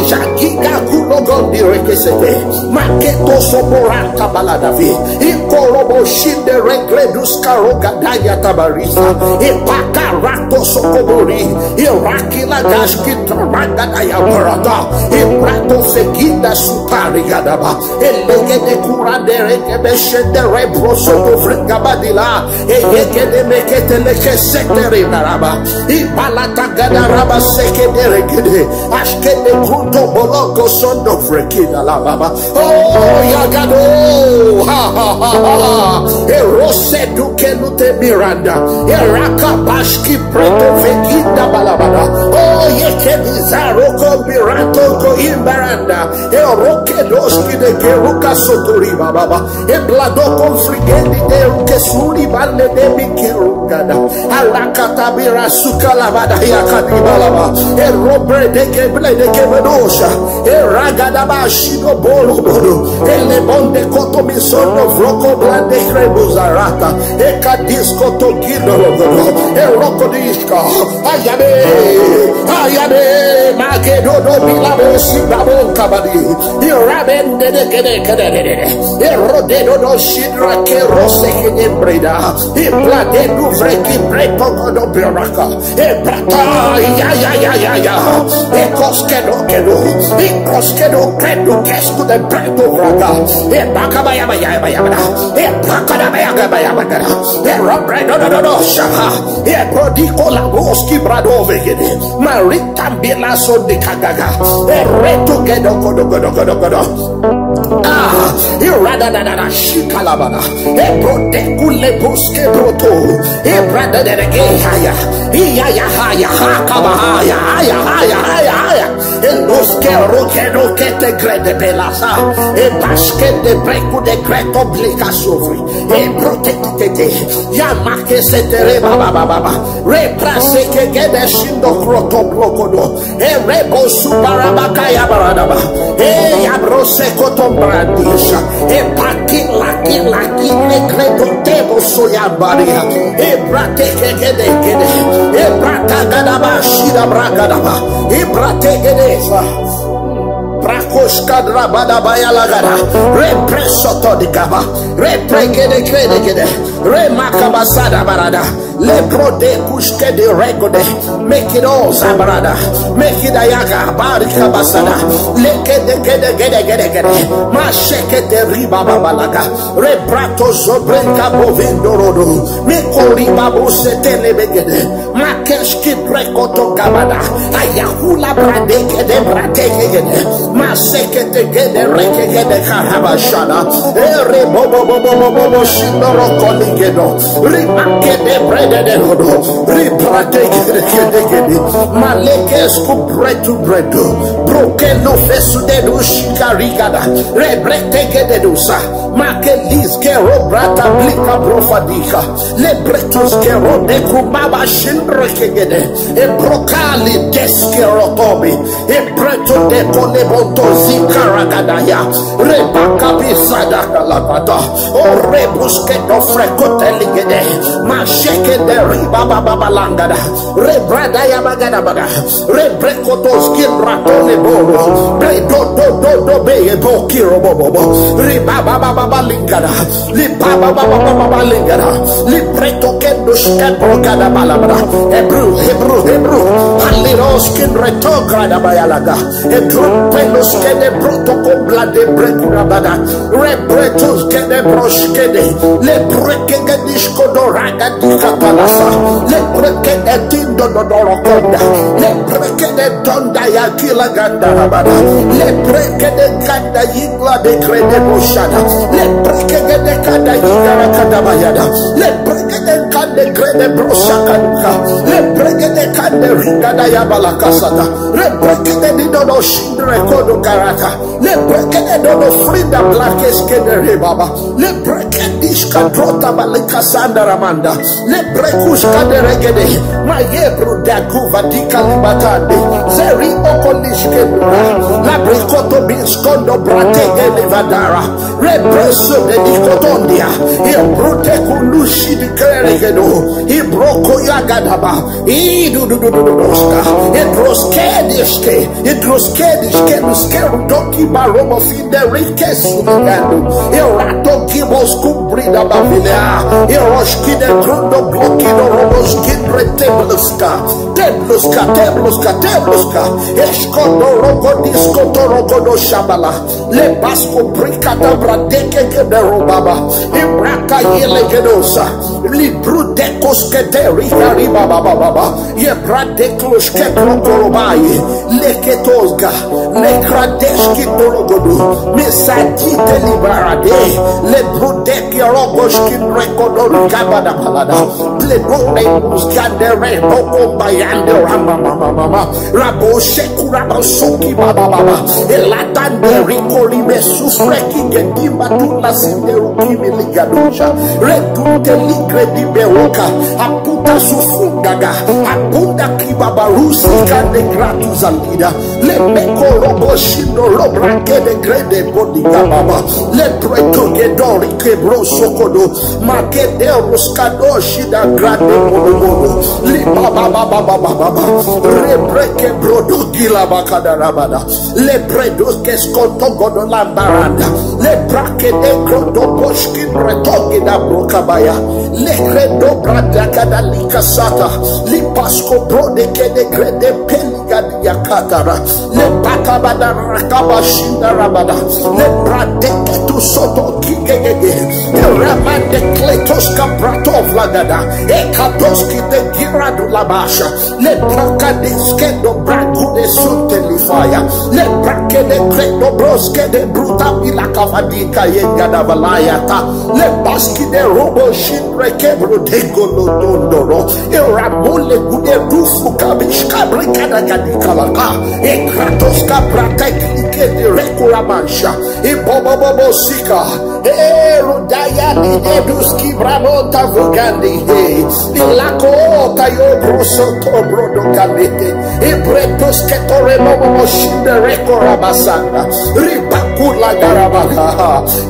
Jakiga kulogondi rekesete. Maketo soboranta baladavi. Ikorobo shinde regredus karogadaya tabarisa. Ipakarato sokobori. Irakila gashkita ragadaya barata. Iprato feginda sutari gadaba. Elegede kurandere kebeshendere brosoto fregabadila. Eyegede mekete leke setere naraba. Ibalata gadaraba sekede Eregede, Ashkede Kuto Boloko Sondo Frekida la Baba. Oh, Yagado, ha ha ha ha ha. Erose Duke Lute Miranda, Eraka Bashki Preto Vekida Balabada. Oh, Yeke Bizarro Ko Mirato Ko Imbaranda, Eroke Doski de Geruka Sotori Baba. Eblado Ko Frigeni de Ruke Suri Bande de Mikerugada. Alakatabira sukalabada yakadibalaba. Erobre de keble de kebenosha. Eragadaba shido bolo bolo. Elebonde koto misono vroko blande krebuzarata. Ekadisko tokilo logodo. Eroko diska. Ayabe. Ayabe. Magedodo bilabo sibabo kabadi. Irabende de kede kede de de. Erodedo do shidra ke rose kede breda. Iblade du vreki breto godo beraka. Ebrata, ya, ya, ya, ya, ya. Ekoskedo, kedo. Ekoskedo, kedo, kesku de bredo braga. Ebaka ba ya ba ya ba ya ba. Ebaka da ba ya ga ba ya ba ga. Erobredo do do do shaha. Ebrodi kola boski brado vegede. Marita bila so de kagaga. Ereto kedo kodo kodo kodo kodo. Ah, irada da da da shikalabana. Ebrote kule buske broto. Ebrada de de ge haya. Iya ya haya hakaba haya haya haya haya haya. Eloske roke roke te grede belasa. Ebaske de breku de greto blika sofri. Ebrote kete. Ya make se tere baba baba baba. Reprase ke gede shindo kroto blokodo. Erebo subarabakaya baradaba. Eya brose kotom brandisha. Epaki laki laki nekreto tebo soyambaria. Ebrate kegede kede. Ebrata gadaba shida bragadaba. Ebrate gedesa. Brakoshka drabada bayalagada. Represoto digaba. Repregede kede kede. Remakabasada barada. Lebro de kushke de regode. Make it all zabarada. Make it ayaga barika basada. Leke de gede gede gede gede. Masheke de riba babalaga. Rebrato zobrenka bovindo rodo. Meko riba bose telebegede. Makeski prekoto gabada. Ayakula bradeke de bradeke gede. Maseke de gede reke gede karabashana. Ere bobo bobo bobo bobo shindoro koligedo. Ribake de brede de rodo. Ribrate gede gede gede. Maleke sku bretu bredo. Broke no fesu de du shikarigada. Rebrete gede dusa. Make lis kero brata blika brofadika. Le bretus kero de kubaba shindre kegede. E brokali deskero tobi. E breto de kole bonto zikaragadaya. Rebaka bisada kalabata. O rebuske do frekote ligede. Masheke de riba baba balangada. Rebrada ya bagada baga. Rebrekotos kinratone boro. Bredo do do do be e bo kiro bobo. Riba baba baba lingada. Lipa baba baba baba lingada. Libreto kendo shkepro kada balabra. Hebrew, Hebrew, Hebrew. Haliros kinreto grada bayalaga. Hebrew pelos kede broto kombla de brekura bada. Rebretos kede broshkede. Le breke gedish kodoraga dikatalasa. Le breke de tindo dodorokonda. Le breke de donda ya kila ganda rabada. Le breke de ganda yigla de krede boshada. Le breke de kanda yigara kanda bayada. Le breke de kande krede broshakanuka. Le breke de kande ringada ya balakasata. Le breke de didodo shindre kodo karaka. Le breke de dodo frida blakes kede rebaba. Le breke dishka drota balika sanda ramanda. Le brekushka de regede. Maye bruda kuva dika libatande. Zeri okolish kedura. La brikoto binskondo bratege livadara. Represo de dikotondia. E brute kulushi di keregedo. E broko yagadaba. Idudududududuska. Idroskediske. Idroskediske duskeru doki baromo fiderike sudegando. Irato kibosku Brida Bavilea, Eroshki de Grundo Bloki do Robos Gidre Tebluska, Tebluska, Tebluska, Tebluska, Eskondo Rogo Disco Torogo do Shabala, Le Basco Bricata Bradeke de Robaba, Ibraka Yelegedosa, Libru de Cosquete Ricari Baba, Ye Brade Closke Procorobai, Le Ketosga, Le Kradeski Borogodo, Mesadi Delibarade, Le Brudeki Rogoski Rekodo Gabada Balada, Le Bode Musgandere Boko Bayande Rama Mama Mama, Rabo Shekuraba Soki Baba Baba, Elatande Rico Limesus Reki Gedimba Tula Sinderu Kimi Ligadusha, Redute Ligre di Beroka, Aputa Sufungaga, Abunda Kibabarusi Kande Gratuza Lida, Le Meko Robo Shindo Lobra Kede Grede Bodi Gababa, Le Preto Gedori Kebro Sokodo, Makede Roskado Shida Grande Bobo, Liba Baba Baba Baba, Rebreke Brodo Gila Bakada Rabada, Le Bredo Keskoto Godo Lambaranda, Le Brake de Grodo Boshki Bretogi da Brokabaya, Le Credo Brada Kada Likasata, Li Pasco Brode Kede Grede Peliga Yakatara, Le Bakabada Rakabashinda Rabada, Le Brade Ketu Soto Kigege, Le Ramande Kletos Kaprato Vlagada, Ekatoski de Giradu Labasha, Le Braka de Skendo Braku de Sunte Lifaya, Le Brake de Credo Broske de Bruta Bila Kavadika Yengada Valayata, Le Baski de Robo Shin Rekebro de Golodondoro, Irabole Gude Rufu Kabish Kabri Kadagadi Kalaka, Ekratos Kabra Teknike de Rekurabansha, Ibobobobo Sika, Erudaya Lideduski Bramota Vugandi, Ilako Tayo Brosoto Brodo Kamete, Ibretos Ketore Bobo Shinde Rekorabasanga, Ribakula Garabala,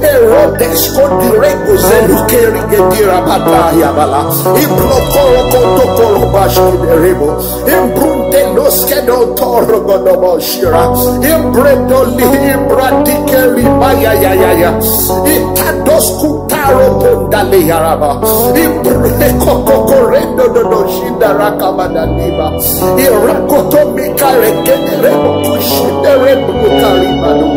Erodesko Direko Zelukeri Gedira Bataya Bala, Iblokoro Kotokoro Bashki Rebo, Imbrunde Loskedo Toro Godobo Shira, Imbredo Limbra Dikeri Maya ya ya ya, Itados Kutaro Pondale Yaraba, Imbreko Kokorendo Dodo Shinda Rakabada Liba, Irakoto Mikare Kedere Kushindere Brukarimano,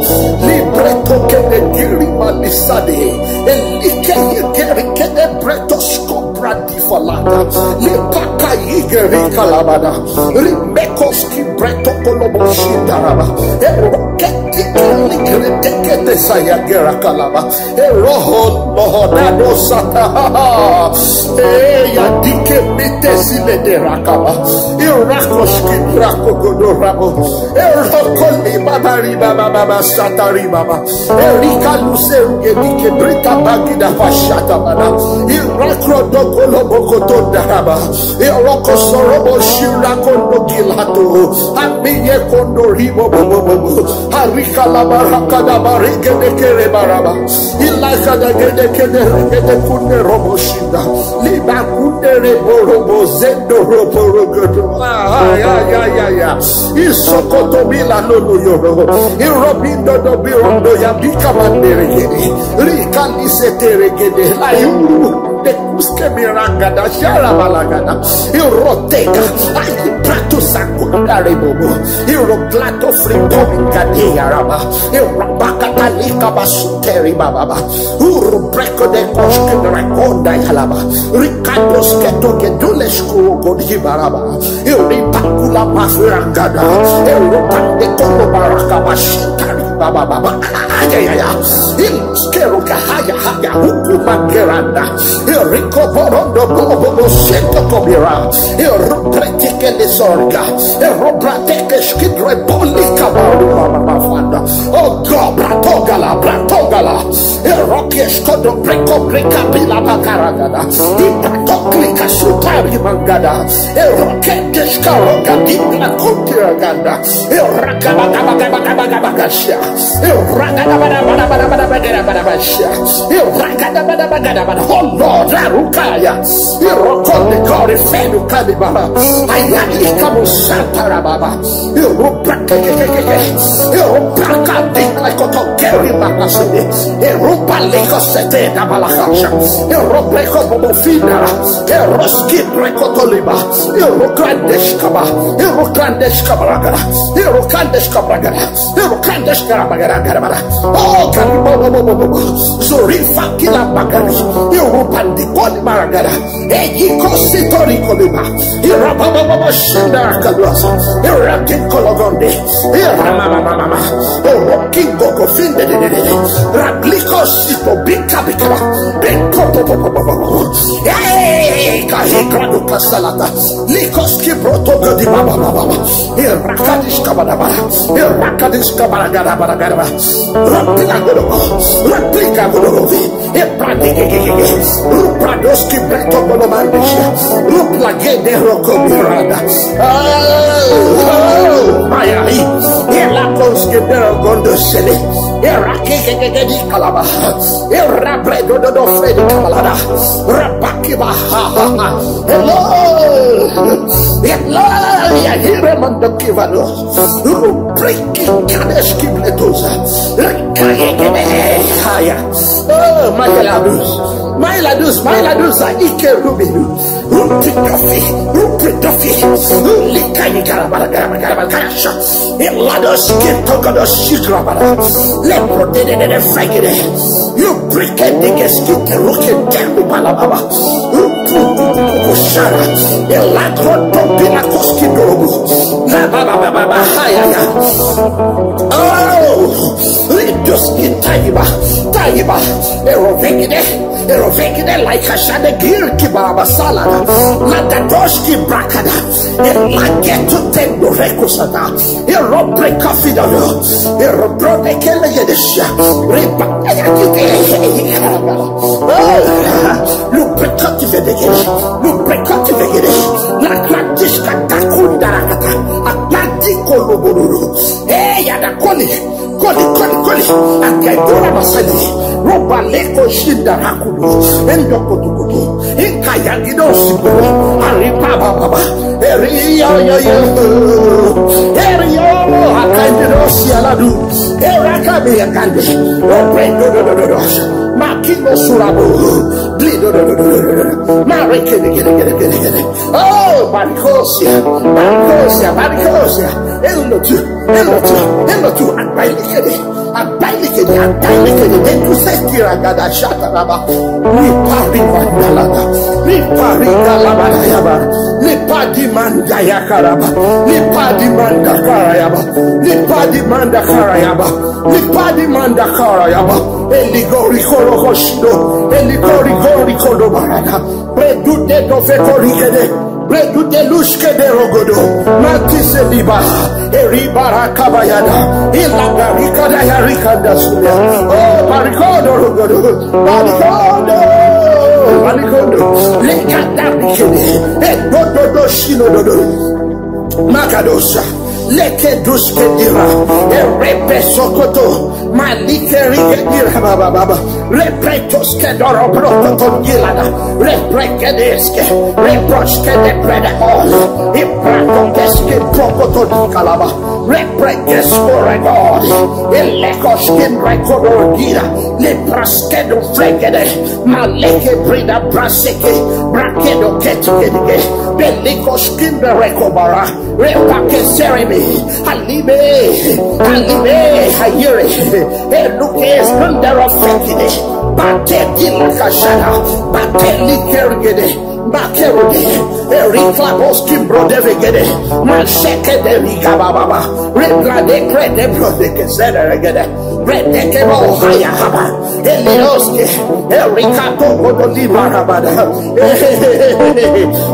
Libreto Kede Girima Lisade, Elike Yegeri Kede Breto Skobra Falata, Lipaka Yigeri Kalabada, Rimekoski Breto Kolobo Shitaraba, Eroketi Kaligre Tekete Sayagera Kalaba, Eroho Lohodado Sata, Eya Dike Mite Sile de Rakaba, Irakoski Rako Godorabo, Erokoli Babari Baba Baba Satari Baba, Erika Luseru Gedike Brita Bagida Pashata Bada, Irakro Dokolo Bokoto Daraba, Eroko Sorobo Shira Kondo Gilato, Amiye Kondo Ribo Bobo Bobo, Arika la Baraka da Barike de Kere Baraba, Ilaka da Gede Kede Gede Kunde Robo Shinda, Liba Kunde Rebo Robo Zendo Robo Rogodo, Ah, ya ya ya ya, Isokoto Mila Lolo Yoro, Irobindo do Birondo ya Bika Mandere Gede, Rika Lise Tere Gede, La Yuru, de Kuske Miragada, Shara Balagada, Irotega, Ayi Prato Sakunda Rebobo, Iroglato Fripomi Gade Yaraba, Irabakata Lika Basuteri Bababa, Uru Breko de Koske Rakonda Yalaba, Ricardo Sketo Gedule Shkuro Godi Baraba, Iribakula Mafirangada, Irubande Kolo Baraka Bashitari Baba Baba, Ayayaya, Iluskero Kahaya Haya Hukuma Geranda, Iriko Borondo Bobo Sento Kobira, Irubrete Kele Sorga, Irubrate Keshkidre Boli Kabaru Baba Bafanda, Oh God, Bratogala, Bratogala, Irokesh Kodo Breko Breka Bila Bakaragada, Ibrato Klika Sutari Mangada, Irokesh Karoga Dibla Kutiraganda, Irakabakabakabakabakasha, Irakabakabakabakabakasha, Irakabakabakabakabakasha, Oh Lord, Arukaya, Iroko de kore fenu kalibara. Ayali kamo santara baba. Irupa kekekeke. Irupa kadi kotokeri makasini. Irupa liko sete da balakasha. Irupa iko bobo finara. Iroski rekotoliba. Irukrandesh kaba. Irukrandesh kabaragara. Irukrandesh kabaragara. Irukrandesh kabaragara. Oh, karibo bobo bobo. Zurifa kila bagari. Irupandikoni maragara. Eyiko sitori koliba. Irabababa shinda kaluasa. Irakin kologonde. Iramamamama. Orokin goko finde de de de. Rabliko sito bika bikaba. Biko po po po po po po. Hey, kahi gradu kasalata. Likos ki broto godi baba baba baba. Irakadish kabada baba. Irakadish kabada gada bada gada baba. Rapila godo. Rapika godo. Rupradoski breto bolomandisha. Ruplagede roko birada. Oh, oh, mayari. Elakonski berogondo sele. Erakekekedi kalaba. Erabredo dodo fredi kabalada. Rabakiba. Hello. Hello. Yahire mandokivalo. Rubriki kadeski bletoza. Rekayekede. Haya. Oh, my ladus. My ladus, my ladus, ike rubinu. Rupi dofi, rupi dofi. Lika ikara bara gara bara bara karasha. Elados ke togodos shikra bara. Lepro de de de de fagire. You break it, niggas, get the rocket, tell me, Balababa. Rupu, rupu, rupu, rupu, shara. Elakro, topila, koski, dorobu. La, ba, ba, ba, ba, ba, ha, ya, ya. Oh, Ritus, Itaiba, Taiba, Erovegide, Erovegide, like a shade, Girki, Baba, Salada, Latatoshki, Brakada, Elagetu, Tendo, Rekusata. Erobre kafidano. Erobrode kele yedesia. Riba ayakite. Oh, lubricati vedegede. Lubricati vegede. La gratiska takunda rakata. Atlantiko lobororo. Eh, yada koli. Koli, koli, koli. Akaidora masali. Roba leko shinda rakudu. Endo kutukutu. Ikayangido sibo. Ariba baba. Eriyo, yo, yo. Eriyo, akandido sialadu. Erakabe yakande. Obrendo do do do do. Makino surabu. Blido do do do do do. Marekene kene kene kene kene. Oh, barikosia. Barikosia, barikosia. Elotu, elotu, elotu. Abalikene. Abalikene, abalikene. Dentu seti ragada shata raba. Ripa rimandalada. Ripa riga labada yaba. Ripa dimanda yakaraba. Ripa dimanda karayaba. Ripa dimanda karayaba. Ripa dimanda karayaba. Eligori korokoshido. Eligori gori kodo barada. Redude do fekorikede. Redude lushkede rogodo. Matise liba. Eribara kabayada. Ilagarikada yarikanda suya. Oh, barikodo rogodo. Barikodo. Barikodo. Lekada rikede. Edododo shinododo. Makadosa. Leke duske dira. Erepe sokoto. Malike rike dira baba baba. Repretos ke doro brokoto gilada. Reprekedeske. Reproske de predekol. Ibrakoteske prokoto di kalaba. Reprekesko regodi. Ilekoskin rekodo gira. Lipraske do fregede. Maleke brida braseke. Brakedo ketikede. Belikoskin de rekobara. Repake seremi. Alime. Alime. Hayere. Eluke esprendero fekide. Bate di la kashana. Bate likergede. Bakerode. Erikla boskim brodevegede. Masheke de riga bababa. Regrade krede brodeke zederegede. Redekebo hayahaba. Elioske. Erikato kodo libarabada.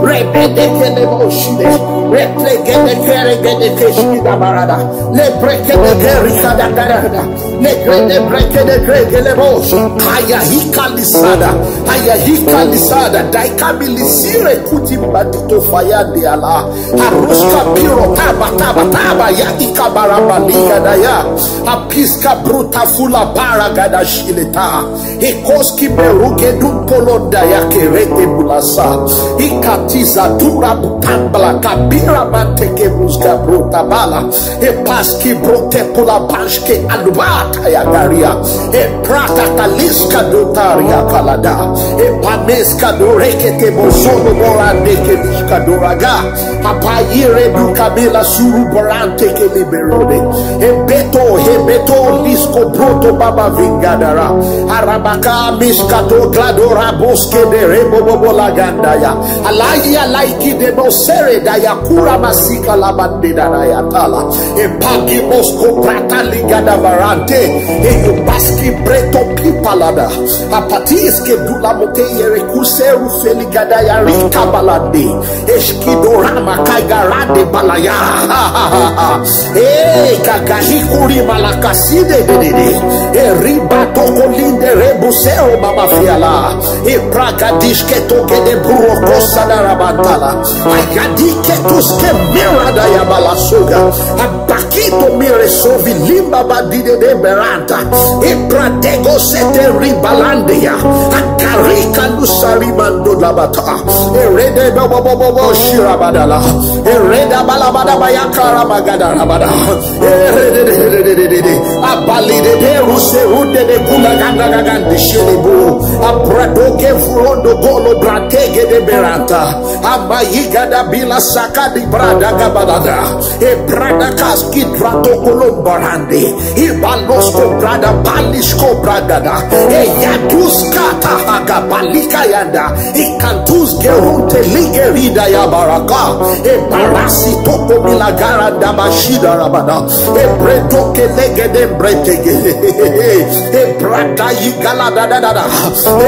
Rebedekele boshide. Replegede keregede keshida barada. Lebrekede kerikada karada. Legrede brekede kregele bosh. Ayahika lisada. Ayahika lisada. Daikabilisire kuti bada. to fire de ala. Aruska piro taba taba taba ya ikabara baliga da ya. Apiska bruta fula para gada shileta. Ikoski beruke dun polonda ya kerete bulasa. Ikatiza tura butambla kabira manteke muska bruta bala. Epaski brote pula pashke alubata ya garia. Eprata kaliska dutaria kalada. Epameska dorekete bozono borandeke lishka doraga. Apayire dukabela suru boranteke liberode. Ebeto, ebeto lisko broto baba vingadara. Arabaka miskato gladora boske de rebo bobo lagandaya. Alayi alaiki de no sere daya kura masika labande daya tala. Epagi mosko prata ligada barante. Eyo baski breto pipalada. Apatiske dula mote yere kuseru feligada ya rika balade. Eskidorama kaigarade balaya. Eh, kagahikuri malakaside dedede. Eriba tokolinde rebuseo mamafiala. Epraga dishketo gede buroko sadarabantala. Ayadike tuske mirada ya balasuga. Abakito mire sovi limba badide de beranta. Epradego sete ribalandeya. Akarika lusarimando labata. Erede bobo bobo bobo shirabadala. Ereda balabada bayakara magada rabada. Erede de de de de de de. Abali de de ruse runde de kula ganda gagandi shilibu. Abradoke furondo golo bratege de beranta. Abayiga da bila saka di brada gabalada. E brada kaski brato kolombarande. Ibalosko brada palisko bragada. Eyaduska tahaga balika yanda. Ikantus gerunte ligerida ya baraka. Ebarasi toko milagara da bashida rabada. Ebretoke legede bretege. Ebrada yigala da da da da.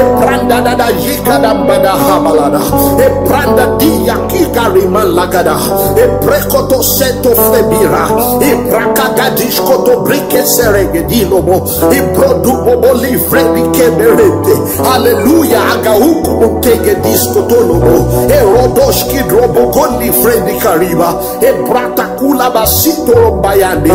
Ebranda da da yigada bada habalada. Ebranda diya kigari malagada. Ebrekoto seto febira. Ebrakagadish koto brike serege dilobo. Ibrodu bobo livre di keberete. Hallelujah. Aga hukumu tege disko tolobo. Erodosh kidrobo goli fredi kariba. Ebrata kula basito rombayande.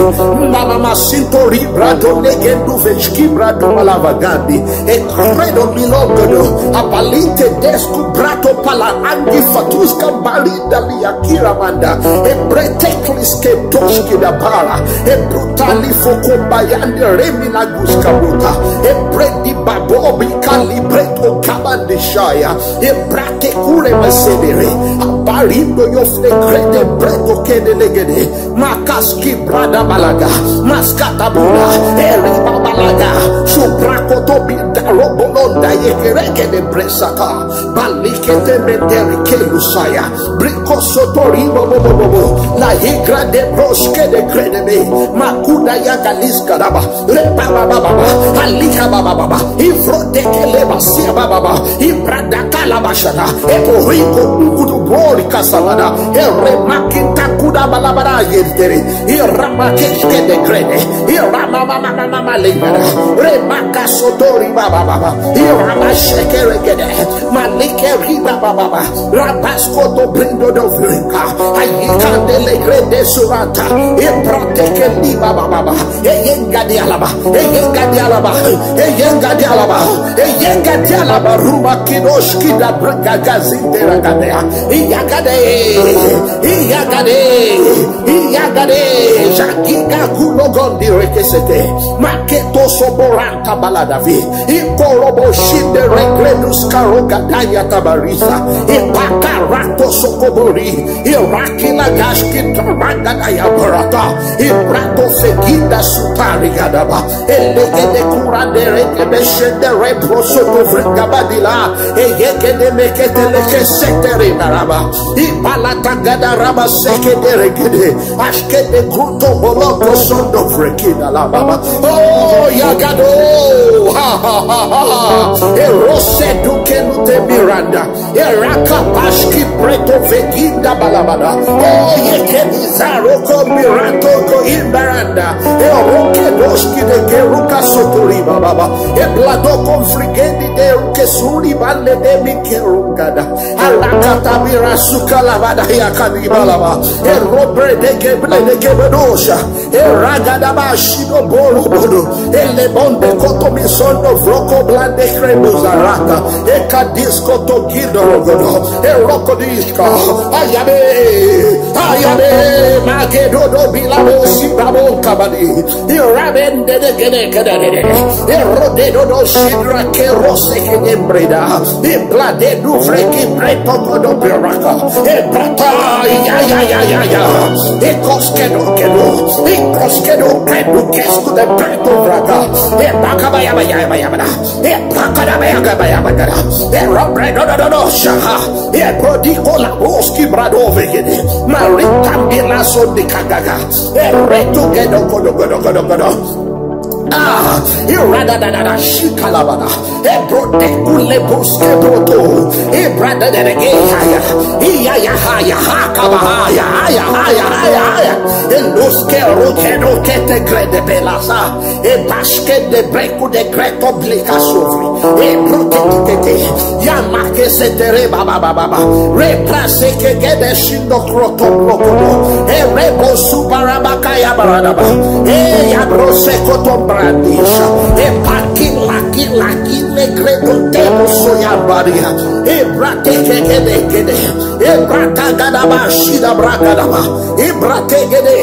Mama masinto ribrado legendu veshki brado malavagandi. E credo milogodo. Abalinte desku brato pala angi fatuska barida liakira manda. Ebrete kliske doshki da bara. Ebrutali foko bayande remi laguska buta. Ebredi babobi kalibreto kabande shaya. Ebrate kure masedere. Abarindo yofle krede breto kede legede. Makaski brada balaga. Maskata bula. Eri babalaga. Subrako tobi daro bolonda yekereke de bresaka. Balikete menderi kelusaya. Briko sotori bobo bobo bobo. La higra de broske de krede me. Makuda ya galiska daba. Reba baba baba. Alika baba baba. Ifro de kele basia baba baba. Ibrada kala bashada. Epo riko udu bori kasalada. Ere makinta kuda balabada yentere. Irama keshke de krede. Irama mama mama mama lengada. Remaka sotori baba baba. Irama shekere gede. Malike riba baba baba. Rabasko do brindo do vrinka. Ayikandele grede surata. Iproteke liba baba baba. Eyenga di alaba. Eyenga di alaba. Eyenga di alaba. Eyenga di alaba. Ruma kidosh kida branga gazinde ragadea. Iyagade. Iyagade. Iyagade. Jagiga kulogondi rekesete. Maketo soboranta baladavi. Ikorobo shinde regredus karoga daya tabarisa. Ipakarato sokobori. Irakila gashki taranga daya barata. Ibrato feginda sutari gadaba. Elegede kura dereke beshende reprosoto vrengabadila. Eyegede mekete leke setere naraba. Ibalata gada raba sekede Eregede, Ashkede Kuto Boloko Sondo Frekida la Baba. Oh, Yagado, ha ha ha ha. Erose Duke Lute Miranda. Eraka Pashki Preto Veginda Balabada. Oh, Yekeni Zaroko Mirato Ko Imbaranda. Eroke Doski de Keruka Sotori Baba. Eblado Confrigedi de Kesuri Bande de Mikerugada. Alakatabira sukalavada yakadibalava. Erobre de keble de kebedosha. Eragadaba shido borobodo. Elebonde kotomisondo vroko blande krebuzarata. Ekadisko togido rogodo. Erokodishka. Ayabe. Ayabe. Magedodo bilabo sibabo kabadi. Irabende de gede gede gede. Erodedo do shidra kerose kedembreda. Iblade du freki preto kodo beraka. Ebrata ya ya ya ya ya. Ekoskedo kedo. Ekoskedo kedo kesku de preto braka. Ebakaba ya ba ya ba ya ba. Ebakada ba ya ba ya ba. Erobredo do do do shaha. Ebrodiko la boski brado vegede. Maritambila sondikagaga. Eretu gedo godo godo godo godo. Ah, irada da da da shikalabada. Ebro de kule buske broto. Ibrada de de ge haya. Iya ya haya haka ba haya haya haya haya haya. Eluske roke roke te grede belasa. Ebaske de breku de greto blika sofri. Ebro te te te. Yamake se tere baba baba baba. Reprase ke gede shindo kroto krokodo. Erebo subarabaka ya baradaba. E ya brose koto brandisha. E paki laki laki le greto temo soya baria. E brate ke gede gede. E brata gadaba shida bragadaba. E brate gede.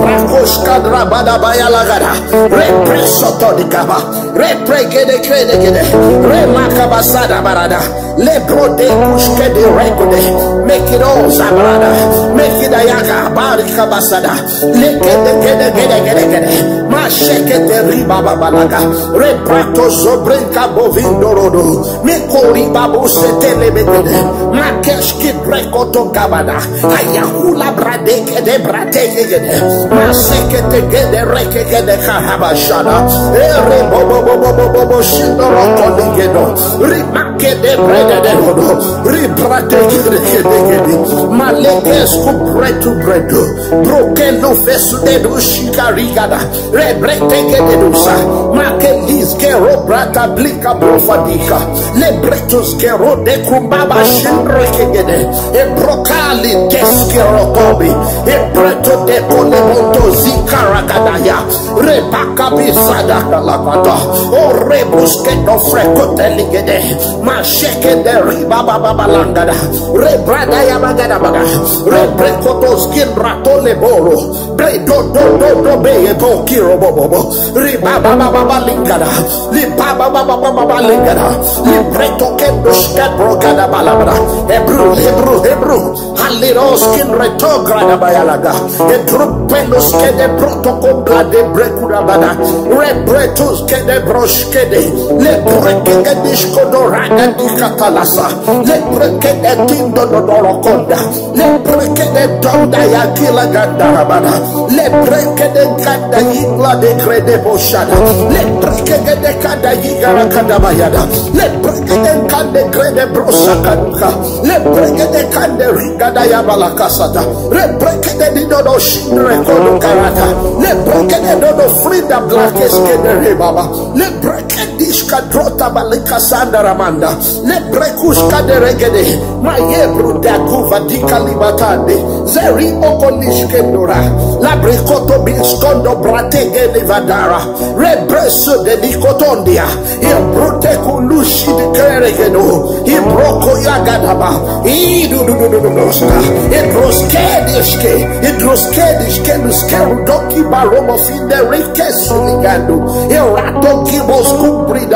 Brakoshka drabada bayalagada. Represoto dikaba. Repregede kredegede. Remakabasada barada. Lebrode kushkede rekode. Make it all zabrada. Make it ayaga barikabasada. Legede gede gede gede gede. Mashekete riba babalaga. Reprato zobrenka bovindorodo. Mekori babu setele begede. Makeshki prekoto gabada. Ayakula bradeke de brateke gede. Maseke te gede reke gede kahabashada. Ere bobo bobo bobo bobo shindoro koligeno. Rimake de brede de hodo. Ribrateke de gede gede. Malekes ku bretu bredu. Brokendo fesu de du shikarigada. Rebreteke de dusa. Make liske robrata blika brofadika. Lebretus kero de kumbaba shindrekegede. E brokali deskero kobi. E breto de kolemoto zikaragadaya. Rebaka bisada kalakata. O rebuske no frekoteligede. Masheke de riba baba balangada. Rebrada ya bagada baga. Rebrekotos kinrato leboro. Bre do do do do be e bo kiro bo bo bo. Riba ba ba ba ba lingada. Liba ba ba ba ba ba ba lingada. Libreto ke do shke brogada balabada. Hebrew, Hebrew, Hebrew. Haliros kin reto grada bayalaga. E trupelos ke de proto kombla de brekura bada. Rebretos ke de broshke de. Le breke ke dishko do raga di katalasa. Le breke de tindo do dorokonda. Le breke de donda ya kila ganda rabada. Le breke de ganda yigla de krede boshada. Le breke de kanda yigara kanda bayada. Le breke de kande krede brosa kanuka. Le breke de kande rigada ya balakasata. Le breke de dido do shindre kodo karata. Le breke de dodo frida blakeske de rebaba. Le breke dishka drota balika sanda ramanda. Le brekushka de regede. Maye bruda kuva dika libatande. Zeri okolishke dora. La brikoto biskondo bratege livadara. Rebreso de dikotondia. Ibrute kulushi de keregeno. Ibroko yagadaba. Idu du du du du du. Idroske dishke. Idroske dishke luske rudoki baromo finde rike suligando. Irato kibos kubrida.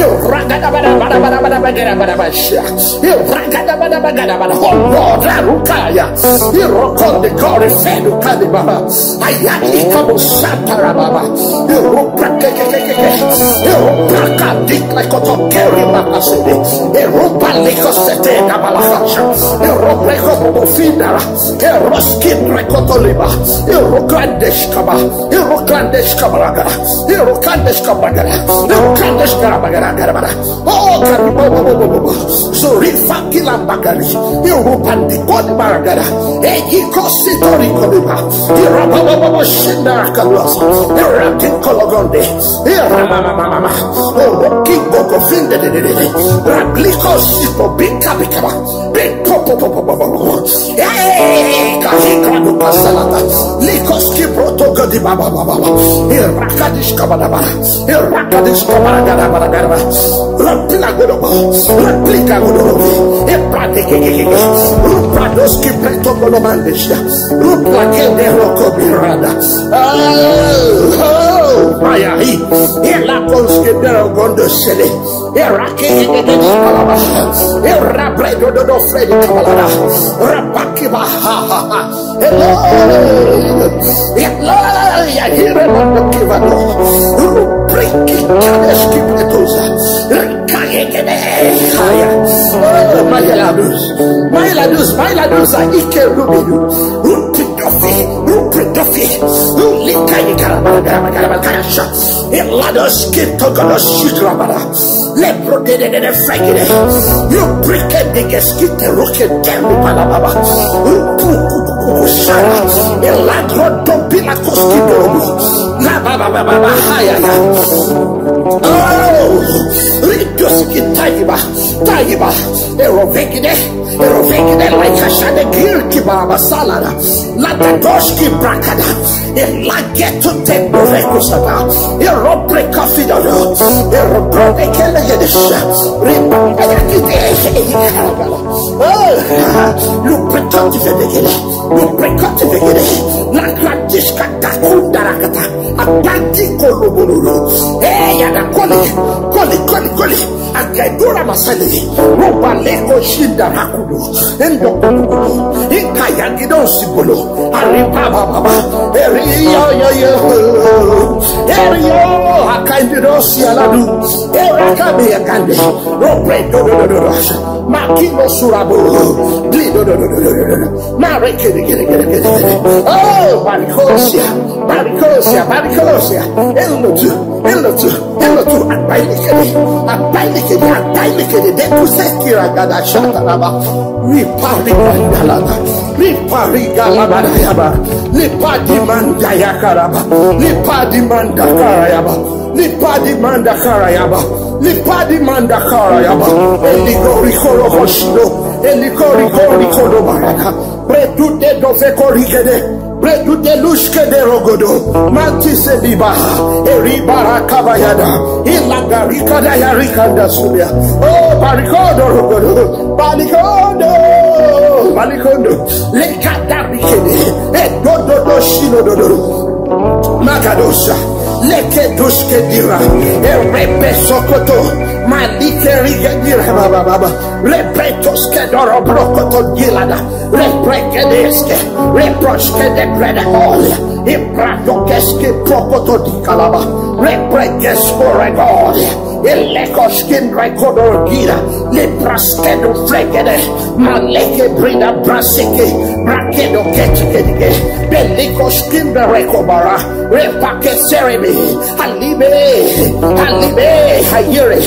Irakadabadabadabadabadabadabadabadabasha. Irakadabadabadabadabada. Oh Lord, Arukaya. Irokonde kore fedu kadibaha. Ayadi kabo satarababa. Iroprakekekeke. Erobraka diklekotokeri makasede. Erobalikosete dabalakasha. Erobreko bobofindara. Eroskin rekotoliba. Erokandeshkaba. Erokandeshkabaragara. Erokandeshkabaragara. Erokandeshkabaragara. Oh, karibobobobobo. Zurifa kilambagari. Erobandikoni baragara. Eyiko sitori koliba. Irababababu shindara kaluasa. Eratin kologonde. Iramamamamama. Oroki gogofinde de de de de. Rabliko sipo bika bikaba. Biko popopopopo. Hey, kahika duka salata. Likos ki broto godi baba baba. Irakadish kabadabara. Irakadish kabadabara. Rampila godobo. Raplika godobo. Ebrade gegegege. Rupradoski preto godomandesha. Ruplakende roko birada. Oh, oh, mayahi. Ela konske dero gondo sele. Erake. Erabredo do do fredi kabalada. Rabakiba. Ha ha ha. Hello. Hello. Ya hire mando kivado. Rubriki kadeski pretuza. Kayekede. Kaya. Oh, my ladus. My ladus. My ladus. Ike rubidu. Rupidofi. Rupidofi. Ulika ikarabarabarabarabarasha. Elados kitogodos shidrabara. Lepro de de de de fregide. You break it, the skite roke dem balababa. Upu usara. Eladro dobila koski dorobo. La baba baba baba haya ya. Oh, ridoski taiba. Taiba. Erovegide. Erovegide like a shade girki baba salada. La doski brakada. Elageto te rekusata. Erobre kafidado. Erobre kele gedesha. Riba ayakite. Oh, lubricante vegede. Lubricante vegede. La gratiska dakundarakata. Apanti kolobolo. Hey, ya da koli. Koli, koli, koli. Akaidura masali. Roba leko shinda rakudo. Endo kudu. Inka yangido sibolo. Ariba baba. Eriyo yo yo. Eriyo. Akaidido sialadu. Erakabi yakande. Robre do do do do do. Makino surabo. Bli do do do do do do. Mare kere kere kere kere kere. Oh, barikosia. Barikosia. Barikosia. Elotu. Elotu. Elotu. Abailikere. Abailikere. Abailikere. De kusekira gada shataraba. Ripari mandalaba. Ripari galabadayaba. Lipadi mandayakaraba. Lipadi mandakarayaba. Lipadi mandakarayaba. Lipadi mandakarayaba. Eligori koro hoshido. Eligori koro barada. Bredude dove korigede. Bredude lushkede rogodo. Mantise biba. Eribara kabayada. Ilagarika dayarikanda subia. Oh, barikodo rogodo. Balikondo. Balikondo. Lekada rikede. Edododo shinododo. Makadosa. Leke duske dira. Erebe sokoto. Malike rige dira baba baba. Rebetos kedoro brokoto gilada. Reprekedeske. Reproske de brede olia. Ibradokeske prokoto di kalaba. Reprekesko regolia. Elekoskin rekodo gira. Libraskedo fregede. Maleke brida braseke. Brakedo ketikede. Belikoskin rekobara. Repake serebe. Alibe. Alibe. Ayere.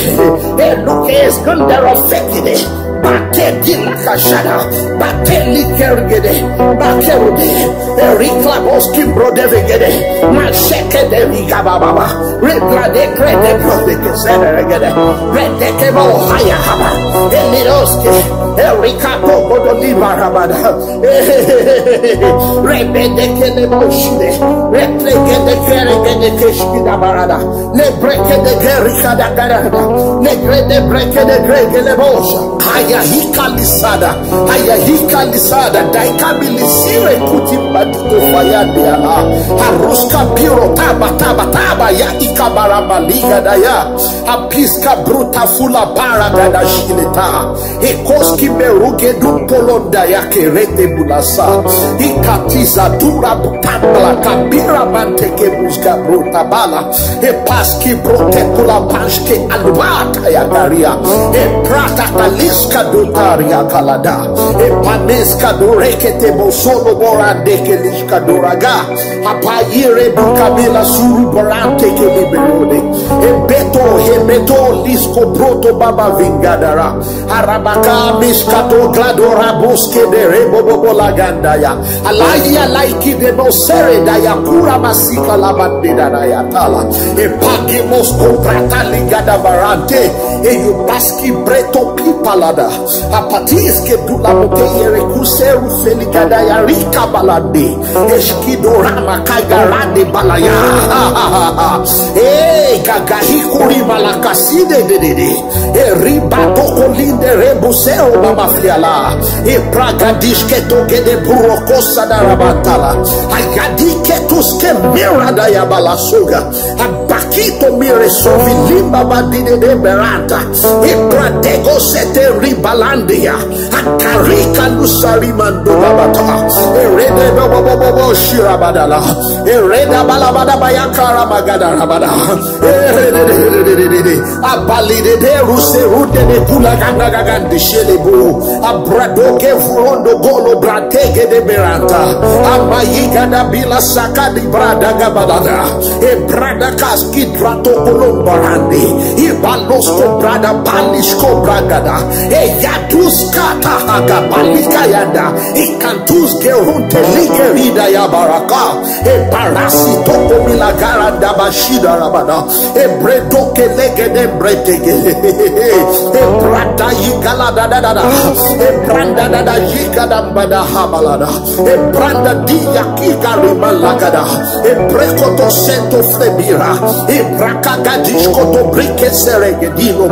Elukes kundero fekide. Bate dila kashada. Bate likergede. Bakerude. Erikla boskin brodevegede. Masheke de rigababa. Rebla de krede brodeke seberegede. Redeke bo haya haba. Eliroske. Erika koko do di barabada. Rebede kele boshide. Replegede keregede keshkida barada. Lebrekede gerikada garada. Legrede brekede gregele bosha. Ayahika lisada. Ayahika lisada. Daikami lisire kuti batuko fayande ala. Haruska piro taba taba taba ya ikabara baliga daya. Apiska bruta fula bara gada shileta. Ekoski beruge du polonda ya kerete bulasa. Ikati Izadura butambala kabira manteke muska bruta bala. E paski brote kula panske alwata ya garia. E prata kaliska dutaria kalada. E pameska durekete bosolo borande ke liska duraga. Apayire dukabila suru borante ke liberode. E beto, e beto lisko broto baba vingadara. Arabaka miskato gladora boske de rebo bobo lagandaya. Alayi alaiki de no sere daya kura masika labande daya tala. E pagi mosko brata ligada barante. E yubaski breto pipalada. Apatis ke dula mote yere kuseru feligada ya rika balande. Eskido rama kagarande balaya. E gagahi kuri malakaside de de de. E riba toko linde rebuseo mama fiala. E praga dishke toke de buroko sadarabantala. Ayadi ke tuske mira da ya balasuga. Abakito mire sovi limba badide de beranta. E pradego sete ribalandia. Akarika lusari mandula bata. Erede bobo bobo bobo shirabadala. Ereda balabada bayakara magada rabada. Erede de de de de de de. Abalide de ruse rude de kula ganda gagandi shelebu. Abradoke furondo golo brateke de beranta. Amayiga da bila saka di brada gabalada. E brada kaski drato kolombarande. E balosko brada balisko bragada. E yatuska tahaga balika yanda. E kantus gerunte ligerida ya baraka. E barasi toko milagara da bashida rabada. E bredo ke lege de bretege. E brada yigala da da da da. E branda da da yiga da mbada habalada. E branda dia kiga rima lagada. E brekoto sento frebira. E brakagadishko to brike seregedino.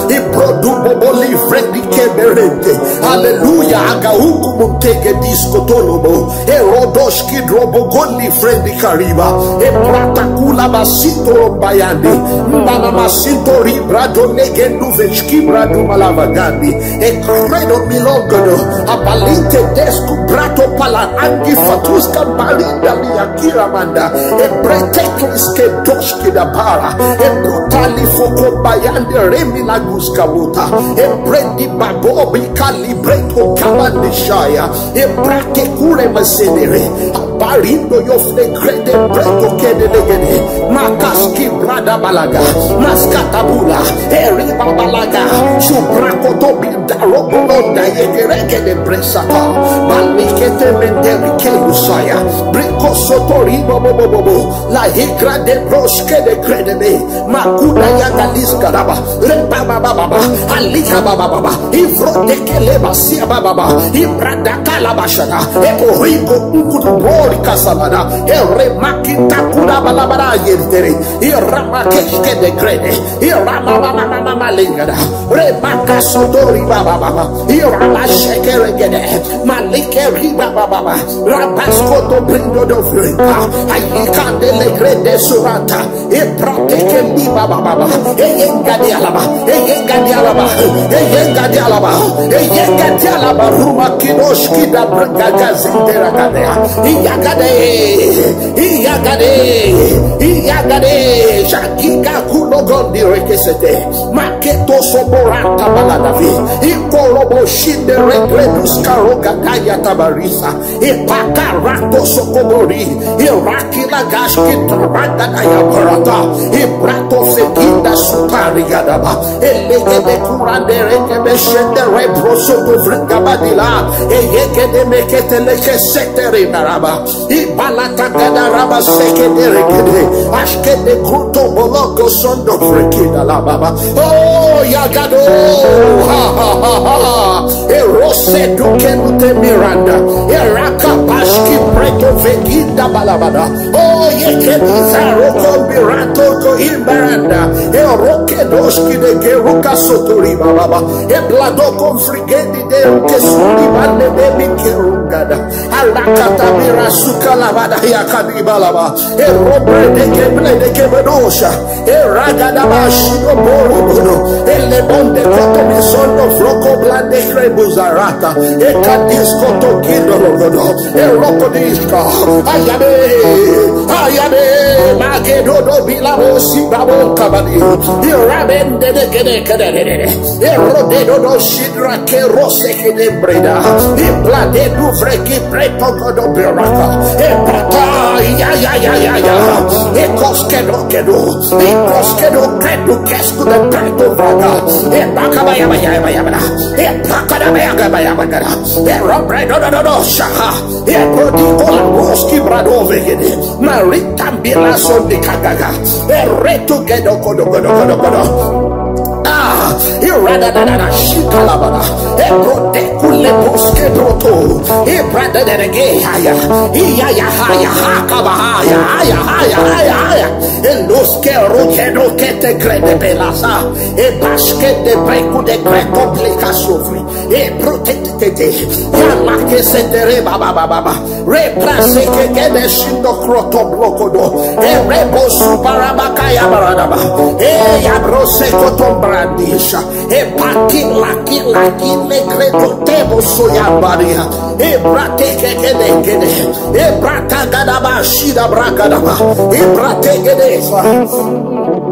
E brodu bobo livre di keberente. Hallelujah. Aga hukumu tege disco tolobo. E rodoshki drobo goli fredi kariba. E prata kula basito rombayande. Mbana masinto ribrado negendu vechki brado malavagandi. E credo milogodo. Abalinte desku brato pala angi fatuska balinda liakira manda. E preteklis ke doshki da bara. E brutali foko bayande remi laguska buta. E predi babobi kali breto kabandishaya. E brake kure masenere. Barindo yo flegrede breto kede legede. Makaski brada balaga. Maskata bula. Eri babalaga. Subrako to binda robolonda yegereke de bresaka. Malikete menderi kelusaya. Briko sotori bobo bobo bobo. La higra de broske de krede me. Makuda ya galiska daba. Reba baba baba. Alika baba baba. Ifro de keleba sia baba baba. Ibrada kalabashana. Eko rigo ukudu bori kasamana. Ere makita kuda balabara yentere. Irama keske de krede. Irama mama mama malingada. Rebaka sotori baba baba. Irama shekere gede. Malike riba baba baba. Rabasko to brindo do frenta. Ayikande le grede surata. E proteke liba baba baba. E yenga di alaba. E yenga di alaba. E yenga di alaba. E yenga di alaba. Ruma kidosh kida branga gazindera gadea. Iyagade. Iyagade. Iyagade. Shagiga kulogondi rekesete. Maketo soborata baladavi. Ikorobo shinde regredus karoga daya tabarisa. Ipakarato sokobori. Irakila gashki taranda daya barata. Ibrato fekinda sutari gadaba. Elegede kurande rekebe shende rebroso do vrengabadila. Eyegede mekete leke setere naraba. Ibalata gada raba sekede regede. Ashkede kuto boloko sondo frekida la baba. Oh, yagado. Ha, ha, ha, ha, ha. Erose duke nute miranda. Eraka bashki preto vegida balabada. Oh, yeke bizarro combirato ko Imbaranda, e roke doski de geruka sotori bababa, e blado konfrigedi de ruke suri bande de mi kerungada, alakata mira suka lavada ya kadi balaba, e robre de keble de kebedosha, e ragada bashido borobodo, e lebonde koto misondo froko blande krebuzarata, e kadis koto kido rogodo, e roko diska, ayabe, ayabe, magedodo bilabo sibabo kabadi, irabende de kede kede de de, e rodedo do shidra ke rose kede breda, e plade du freki preto kodo beraka, e prata, ya ya ya ya ya, e koskedo kedo, e koskedo kedo kesku de preto braga, e bakaba ya ba ya ba ya ba, e bakada ba ya ba ya ba, e robre do do do do shaka. Ebrodi kola roski brado vegede. Marita mbila sondi kagaga. Eretu gedo kodo kodo kodo kodo. Ah, irada da da da shikalabara. Ebrode kule boske broto. Ebrada da da ge haya. Iya ya haya haka ba haya haya haya haya haya. Eloske roke roke te krede belasa. Ebaske de breku de breku blika sofri. E protect tete. Yala ke se tere baba baba baba. Reprase ke ke de shindo kroto blokodo. E rebo subaraba kaya baradaba. E ya brose kotom brandisha. E paki laki laki le kreto tebo soya baria. E brate ke ke de ke de. E brata gadaba shida bragadaba. E brate ke de.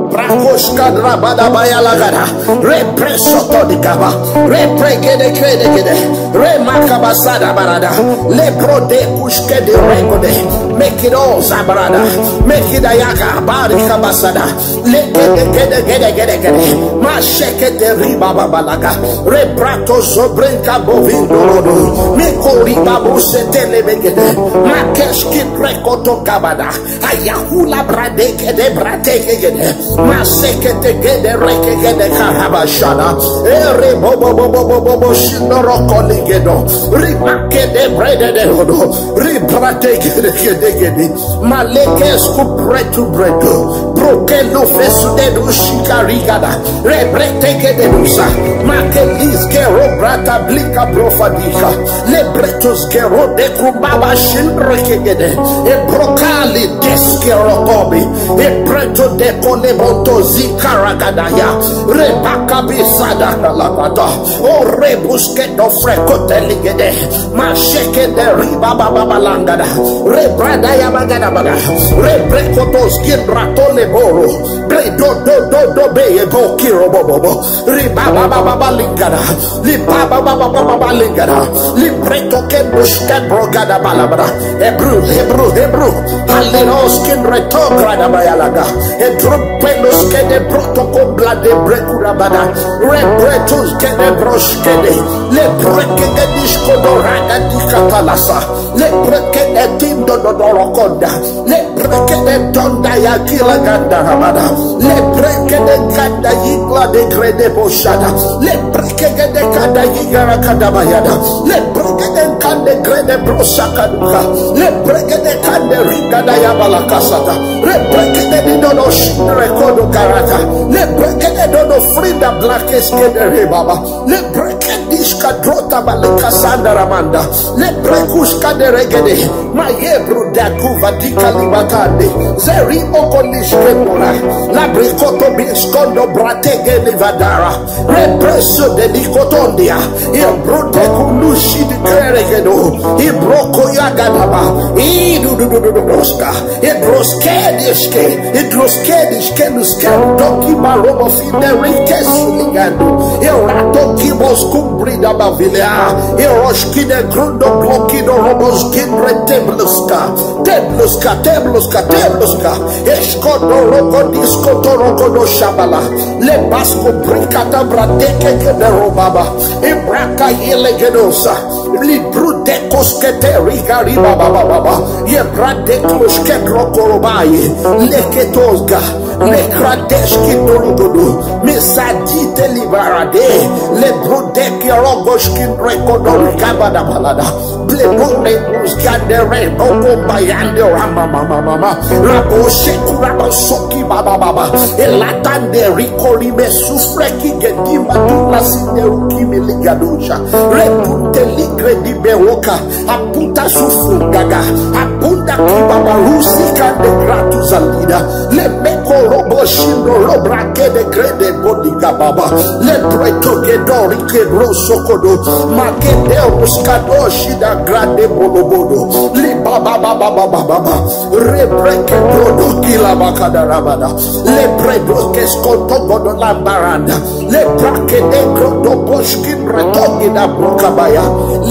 Brakoshka drabada bayalagada. Represoto di gaba. Repregede kredegede. Remakabasada barada. Lepro de kushke de regode. Make it all zabarada. Make it ayaga. Barika basada. Legede gede gede gede gede. Masheke de riba babalaga. Rebrato zobrenka bovindo rodo. Miko riba buse telebegede. Makeshki prekoto kabada. Ayahula bradeke de brateke gede. Maseke te gede reke gede karabashana. Ere bobo bobo bobo bobo shindoro koligedo. Ribake de brede de rodo. Ribrateke de gede gede. Malekes ku bretu bretu. Brokelu fesu de du shikarigada. Rebreteke de dusa. Makelis ke robrata blika profadika. Lebretus ke rode kubaba shindrekegede. E brokali deske rokobi. E preto de koleboto zikaragadaya. Rebaka bisada kalabata. O rebuske do frekoteligede. Masheke de riba baba balangada. Rebrada ya bagada baga. Rebrekotos ginratole boro. Bredo do do do be e bokiro bobobo. Riba baba baba lingada. Li baba baba baba lingada. Li breto ke bushke brogada balabada. Hebrew, Hebrew, Hebrew. Halinos kin reto grada bayalaga. Hebrew pelos ke de broto ko blade brekura bada. Rebretos ke de broshke de. Le breke de disco dorada di katalasa. Le breke de tindo do dorokonda. Le breke de donda ya kila ganda rabada. Le breke de ganda yigla de grede boshada. Le breke de ganda yigara kadabayada. Le breke de ganda grede brosakaduka. Le breke de ganda rigada ya balakasata. Le breke de dono shindre kodo karata. Le breke de dono frida black eskede rebaba. Le breke dishka drota balika sanda ramanda. Le brekushka de regede. Maye brudaku vadika libatande. Zeri okolish kemora. La brikoto biskondo bratege livadara. Represo de likotondia. E brodeku lushi di kreregedo. E broko yagadaba. E du du du du du doska. E broske diske. E broske diske luske. Doki barobo fide rike suligando. E rato kibos kumbrida bavilea. E roshki de grundo bloki do robos kindre tebluska. Tebluska, tebluska, tebluska. Eskodo roko disko toroko do shabala. Le basko brikata brateke ke de robaba. E braka yele gedosa. Li brudeko Skete riga riba baba baba. Ye brade kloske krokorobaye. Leketozga. Lekradeshki dorogodo. Mesadite libarade. Le brodeki rogoshkin rekodori kabada balada. Blebore uskandere okombayande rama mama mama. Rabo shekura basoki baba baba. Elatande rikori mesufreki gedima tula sinde ukimi ligadusha. Rebunte ligre di bewoka. Aputa sufu gaga. Abunda kibaba rusi kande gratu zalida. Le meko robo shindo robra kede krede bodiga baba. Le breto gedori kebro sokodo. Magede ruskado shida grande bolobodo. Li baba baba baba baba. Rebreke brodo kila bakada rabada. Le bredo keskoto godo la baranda. Le brake de grodo boshkin retogi da brokabaya.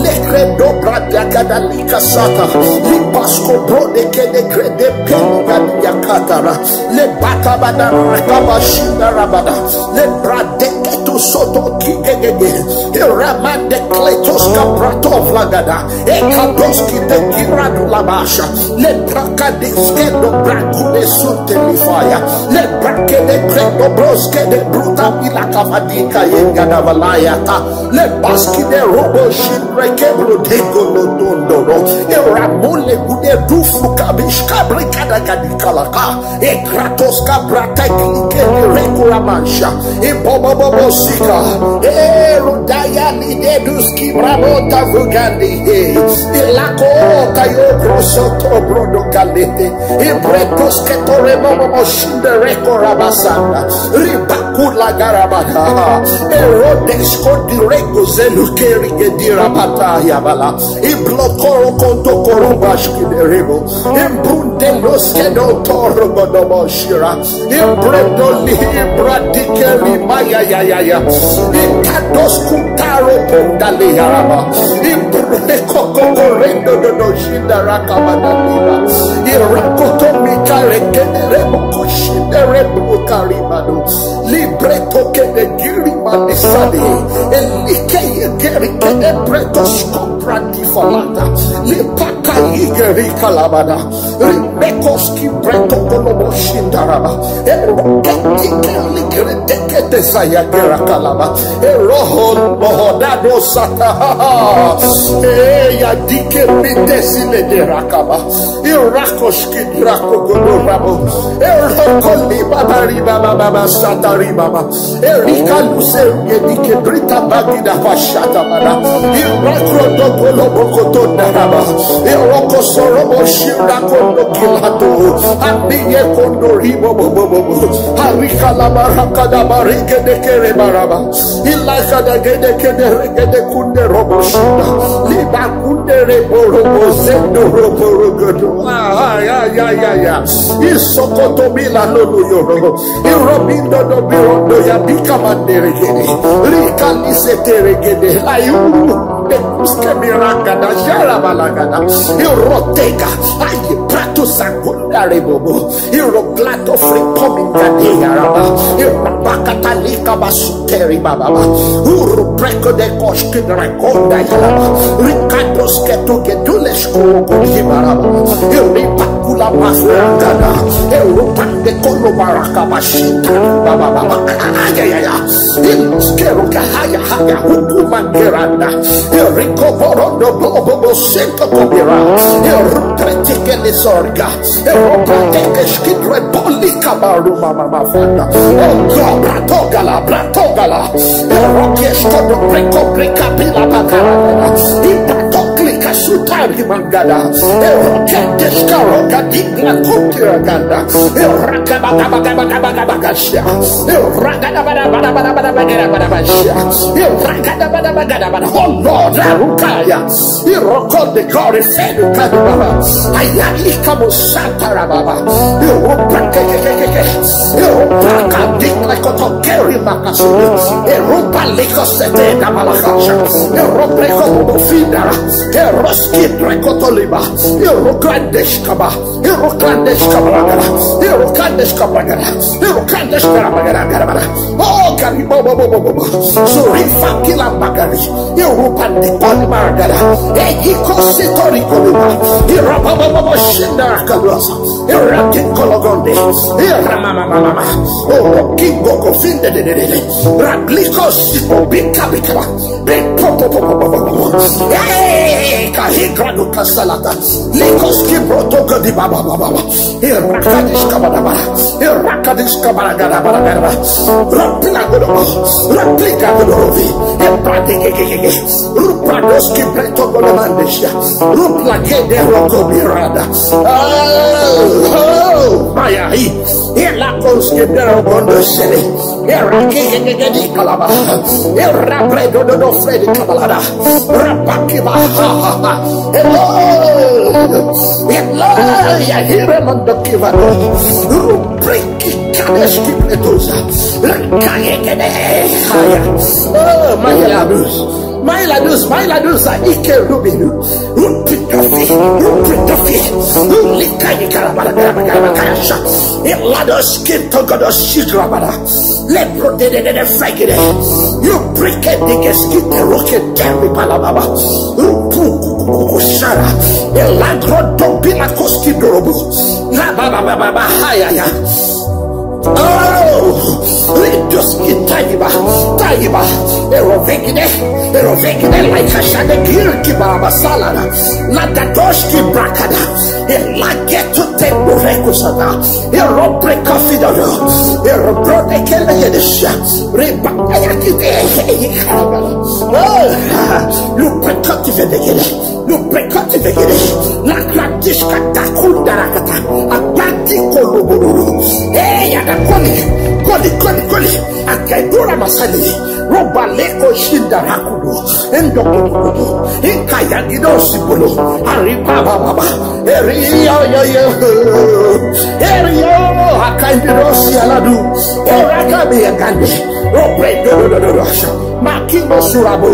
Le credo brada gada lika sata. Li pasko brode kede krede pini gadi yakatara. Le bakabada rakabashinda rabada. Le brade ketu soto kigegege. Iramande kletos kaprato vlagada. Ekadoski de giradu labasha. Le prakadiske do brakude sunte lifaya. Le brake de kredo broske de bruta bila kavadika yengada valayata. Le baski de robo shindre kebro de golodondoro. Iramule gude dufu kabish kabrikada gadikalaka. E kratos kabra teknike ni rekura mancha. E bobo bobo sika. E rudaya ni deduski brabota vugandi. E lako tayo brosoto brodo kalete. E bretos ketore momo moshinde rekora basanda. Ribakula garabada. E rodesko di rego zelu keri gedira bata yabala. E blokoro konto koro bashki de rebo. Imbrunde los que no torro godoboshira. Imbrendo libra di que lima ya ya ya ya. Ikados kutaro pondale yaraba. Imbrunde coco correndo do do shinda rakabada lira. Irakoto mikare que de rebo kushinde rebo karibado. Libreto que de giri manisade. Elike ye geri que de breto scoprati falata. Lipaka igeri kalabada. Rimekoski breto kolobo shindaraba. Eroketike ligredekete saya gera kalaba. Eroho mohodado sata. Eya dike mitesi le derakaba. Irakoski drako godorabo. Erokoli babari baba baba satari baba. Erika luse edike brita bagida pashata bada. Irakro dokolo bokoto daraba. Iroko sorobo shira kondo kilato. Abiye kondo ribo bobo bobo. Arika la baraka da barike de kere baraba. Ilaka da gede kede regede kunde robo shira. Liba kunde rebo robo zendo robo rogodo. Ah, ya ya ya ya. Isokoto bila lolo yoro. Irobindo do birondo ya bika mandere gede. Rika lise tere gede. Ayu. De kuske miranga da jara balagada. Irotega. Ayi prato sakunda rebobo. Iroglato fripominga de yaraba. Irabakatalika basu. Teri baba. Uru preko de koshki rekonda yalaba. Rikados ketu gedulesh kurugu hibaraba. Iri pakula mafrangada. Iri pande kolo baraka bashita. Baba baba. Ayayaya. Ilus keru kahaya haya hukuma geranda. Iri koborondo bobo bo sento kobira. Iri tretike le sorga. Eropa teke shkidre boli kabaru mama mafana. Oh God, bratogala, bratogala. Eroke shkodo breko breka pila bakara. Ipato klika shutari mangada. Eroke deshka roka digla kutira ganda. Eraka baka baka baka baka baka shia. Eraka da bada bada bada bada bada bada bada shia. Eraka da bada bada bada. Oh Lord, Arukaya. Iroko de kori fedu kadibaba. Ayali kamo santara baba. Iropa kekekeke. Iropa kadikla koto keri makasi. Iropa liko sete da malakasha. Iropa liko bofidara. Iropa Skidrekotoliba, Irokandeshkaba, Irokandeshkabaragara, Irokandeshkabaragara, Irokandeshkabaragara. Oh, Karibobobobobo, Surifa Kilabagari, Irupandikolibaragara, Eyikositorikoliba, Irabababa Shindarakaluasa, Iratikologonde, Iramamamama, Orokingokofindededede, Raglikosipobikabikaba. Hey, kahigradu kasalata. Likos kibroto gadi baba baba baba. Irakadish kabadaba. Irakadish kabadagada badagada. Rapila godo. Raplika godo rovi. Ebrade gegegege. Rupradoski breto godo mandesha. Rupla gede roko birada. Oh, oh, maya hi. Ela konske dero gondo shele. Erakekekekedi kalaba. Erabredododo fredi kabalada. Rabakiba. Hello. Hello. Yahire mandokivado. Rubriki kadeski pletosa. Rakayekede. Haya. Oh, my labus. Mailadus, mailadus, a ike rubinu. Rupitafi, rupitafi. Ulikayi karabara, karabara, karabara, karasha. Ilados kinto godos shigrabara. Lepro de de de de fregede. You break it, the skite roke, terry balababa. Rupu kukukukushara. Elagro dobila koski dorobu. La baba baba baba hayaya. Oh, reduce it, Taiba, Taiba, Erovegide, Erovegide, like a shade, Kirki Baraba Salada, Ladatoshki Brakada, Elageto Tembo Rekusada, Erobre Kafidano, Erobrode Kelegedesia, Rebakayakide. Oh, look at Katifedegede. Luprekoti vegede. La gradish kata kunda rakata. Abadi koloboro. Hey, ya da koli. Koli, koli, koli. Akedura masali. Robaleko shinda rakudo. Endo kudu. Inka ya gido sibolo. Ariba baba baba. Eri yo yo yo. Eri yo. Akandiro si aladu. Eraka be agande. Robre do do do do do. Makingo surabo.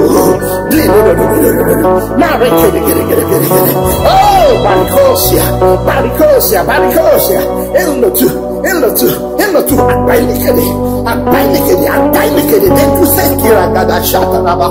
Dino do do do do do do. Mare kede kede kede kede kede. Oh, barikosia, barikosia, barikosia. Elo tu, elo tu, elo tu. Abailikede, abailikede, abailikede. Then you say kira gada shata raba.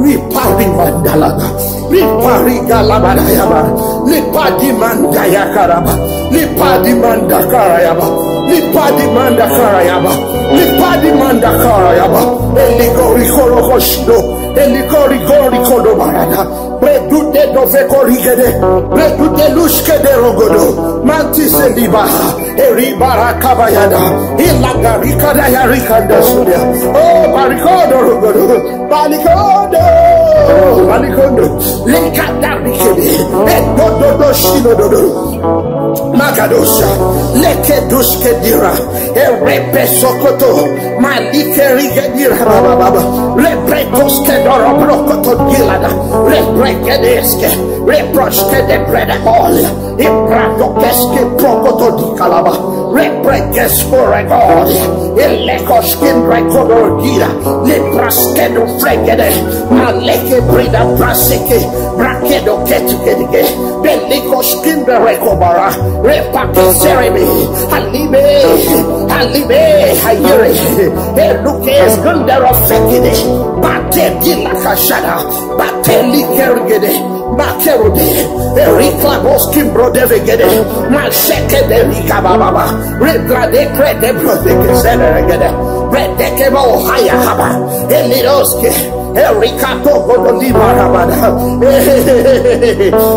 Ripari mandalaga. Ripari galabadayaba. Lipadi mandayakaraba. Lipadi mandakarayaba. Lipadi mandakarayaba. Lipadi mandakarayaba. Eligori korokoshido. Eligori gori kodobarada. Bredude dove korigede. Bredude lushkede rogodo. Mantis eliba. Eribara kabayada. Ilagarikada yarikanda sulia. Oh, barikodo rogodo. Balikondo, balikondo, lekada bikede, edododo shinododo, magadosa, leke duske dira, erepe sokoto, malike rige dira bababa, reprekoske doro brokoto gilada, reprekedeske, reproske de brede olia. Ibradokeske prokoto di kalaba. Reprekesko regodi. Ilekoskin rekodorgida. Libraskedo fregede. Maleke brida braseke. Brakedo ketukedige. Belikoskin rekobara. Repake seremi. Halime. Halime. Hayere. Elukes gundero fekide. Bate di lakashada. Bateli kergede. Makerode, Erikla Boskim Brodevegede, Masheke de Riga Baba, Redra de Krede Brodeke Zederegede, Redeke Bo Haya Haba, Elidoske, Erika Togo do Liba Rabada,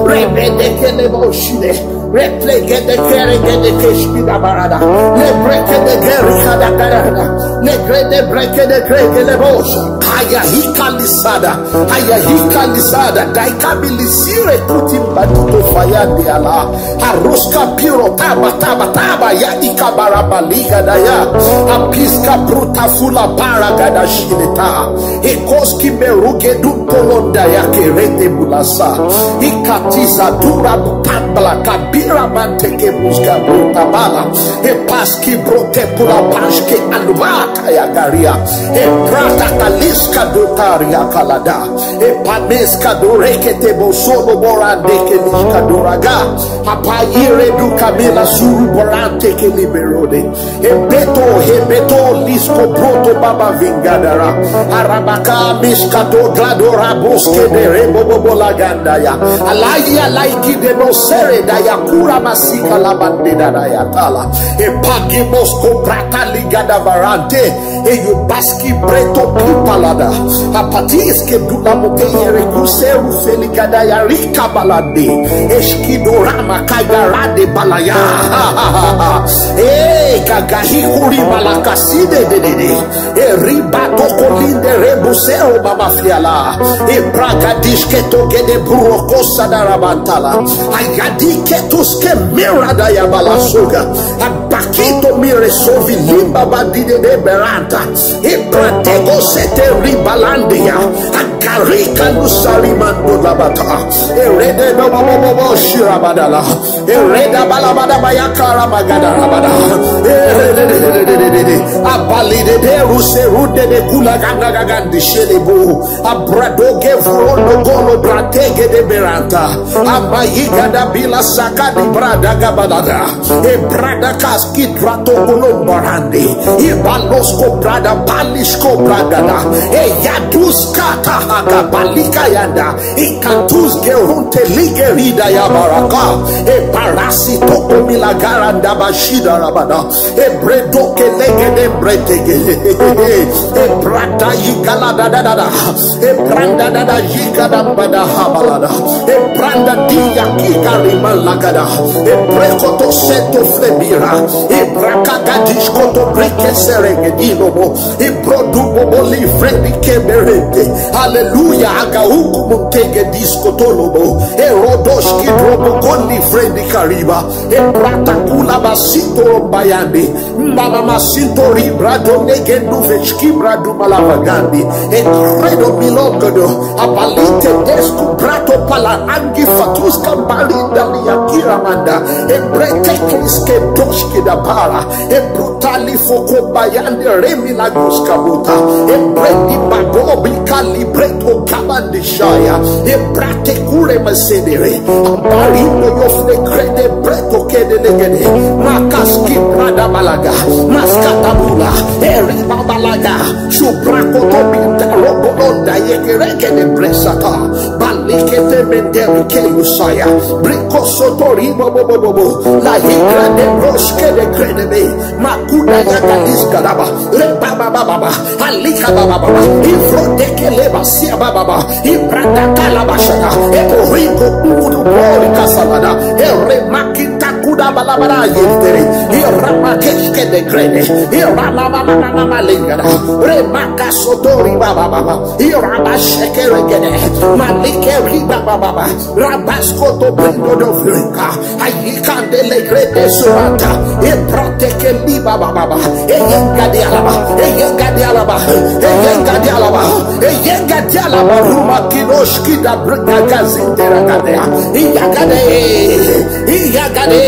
Rebedeke Lebo Shide, Replegede Keregede Keshkida Barada, Lebrekede Gerikada Garada, Legrede Brekede Krege Lebosha, Kaya Hika Lisada, Ayahika Lisada, Daikami Lisire Kutim Batuto Fayande Ala, Aruska Piro Taba Taba Taba, Ya Ika Barabaliga Daya, Apiska Bruta Fula Paragada Shileta, Ekoski Beruge Dum Polonda Ya Kerete Bulasa, Ikatiza Dura Butata. Bala kabira manteke muska bruta bala. E paski brote pula paske alvata ya garia. E prata kaliska dotaria kalada. E pameska dorekete bosodo borande ke lishka doraga. Apayire dukamila suru borante ke liberode. Ebeto, hebeto, lisko, broto, baba, vingadara. Arabaka, mishkato, gladora, boske, de rebo, bobo, lagandaya. Alayi, alaiki, de no sere, daya, kura, masika, labande, daya, tala. Epagi, mosko, brata, ligada, varante. Eyu, baski, breto, pipalada. Apatis, ke duna, moke, yere, kuseru, feligada, ya, rika, balade. Eskido rama kayarade balaya. Eh, kagahikuri balakaside dedede. E riba toko linde rebuseo mamafiala. E braga dishketo gede buroko sadarabantala. Ayadi ketuske mira daya balasuga. Abakito mire sovi limba badide de beranta. E pratego sete ribalandia. Karika lusari mando labata. Erede bobo bobo bobo shirabadala. Ereda balabada bayakara magada rabada. Erede. Abalide de ruse rude de kula ganda gagandi shelebu. Abradoge vurono golo bratege de beranta. Amayiga da bila saka di brada gabadada. E brada kaski drato ulo barande. E balosko brada balisko brada da. E yaduska tahaga balika yanda. E katus gerunte ligerida ya baraka. E barasi toko milagaranda bashida rabada. E bredo ke lege de bretege. E brada yigala da da da da. E branda da da yigada bada habalada. E branda dia kikari malagada. E prekoto seto flebira. E braka gadish koto breke serege dilobo. E brodu bobo livre di keberete. Hallelujah. Aga hukumu tege disko tolobo. E rodoshki drobo goli fredi kariba. E brata kula basito bayande. Mama masinto ribra do negendo vechki bradu malavagandi. E credo milogodo. Abalite desku brato pala angi fatuska balinda liakira manda. E brete kriske doshki da bara. E brutali foko bayande remi la guska buta. E bredi babobi kali breto kabandi shaya. E brate kure masedere. Barindo yofle krede breto kede legede. Makaski brada balaga. Maskatabula. Eri babalaga. Shubrako tobinda robolonda yekereke de bresaka. Balikete mendere ke usaya. Briko sotori bobo bobo bobo. La higra de broske de krede be. Makuda yaka diskaraba. Reba baba baba. Alika baba baba. Ifro deke leba sia baba baba. Ibrata kalabashaka. Eko ringo udu bori kasalada. Ere makita kuda balabara yentere. Irama keske de grene. Irama mama mama lingada. Remaka sotori baba baba. Irama shekere gede. Malike riba baba baba. Rabasko to brindo do flinka. Ayikande le grede surata. E proteke liba baba baba. E yenga de alaba. E yenga de alaba. E yenga de alaba. E yenga de alaba. Ruma kinoshki da brga gazinte ragadea. Iyagade. Iyagade.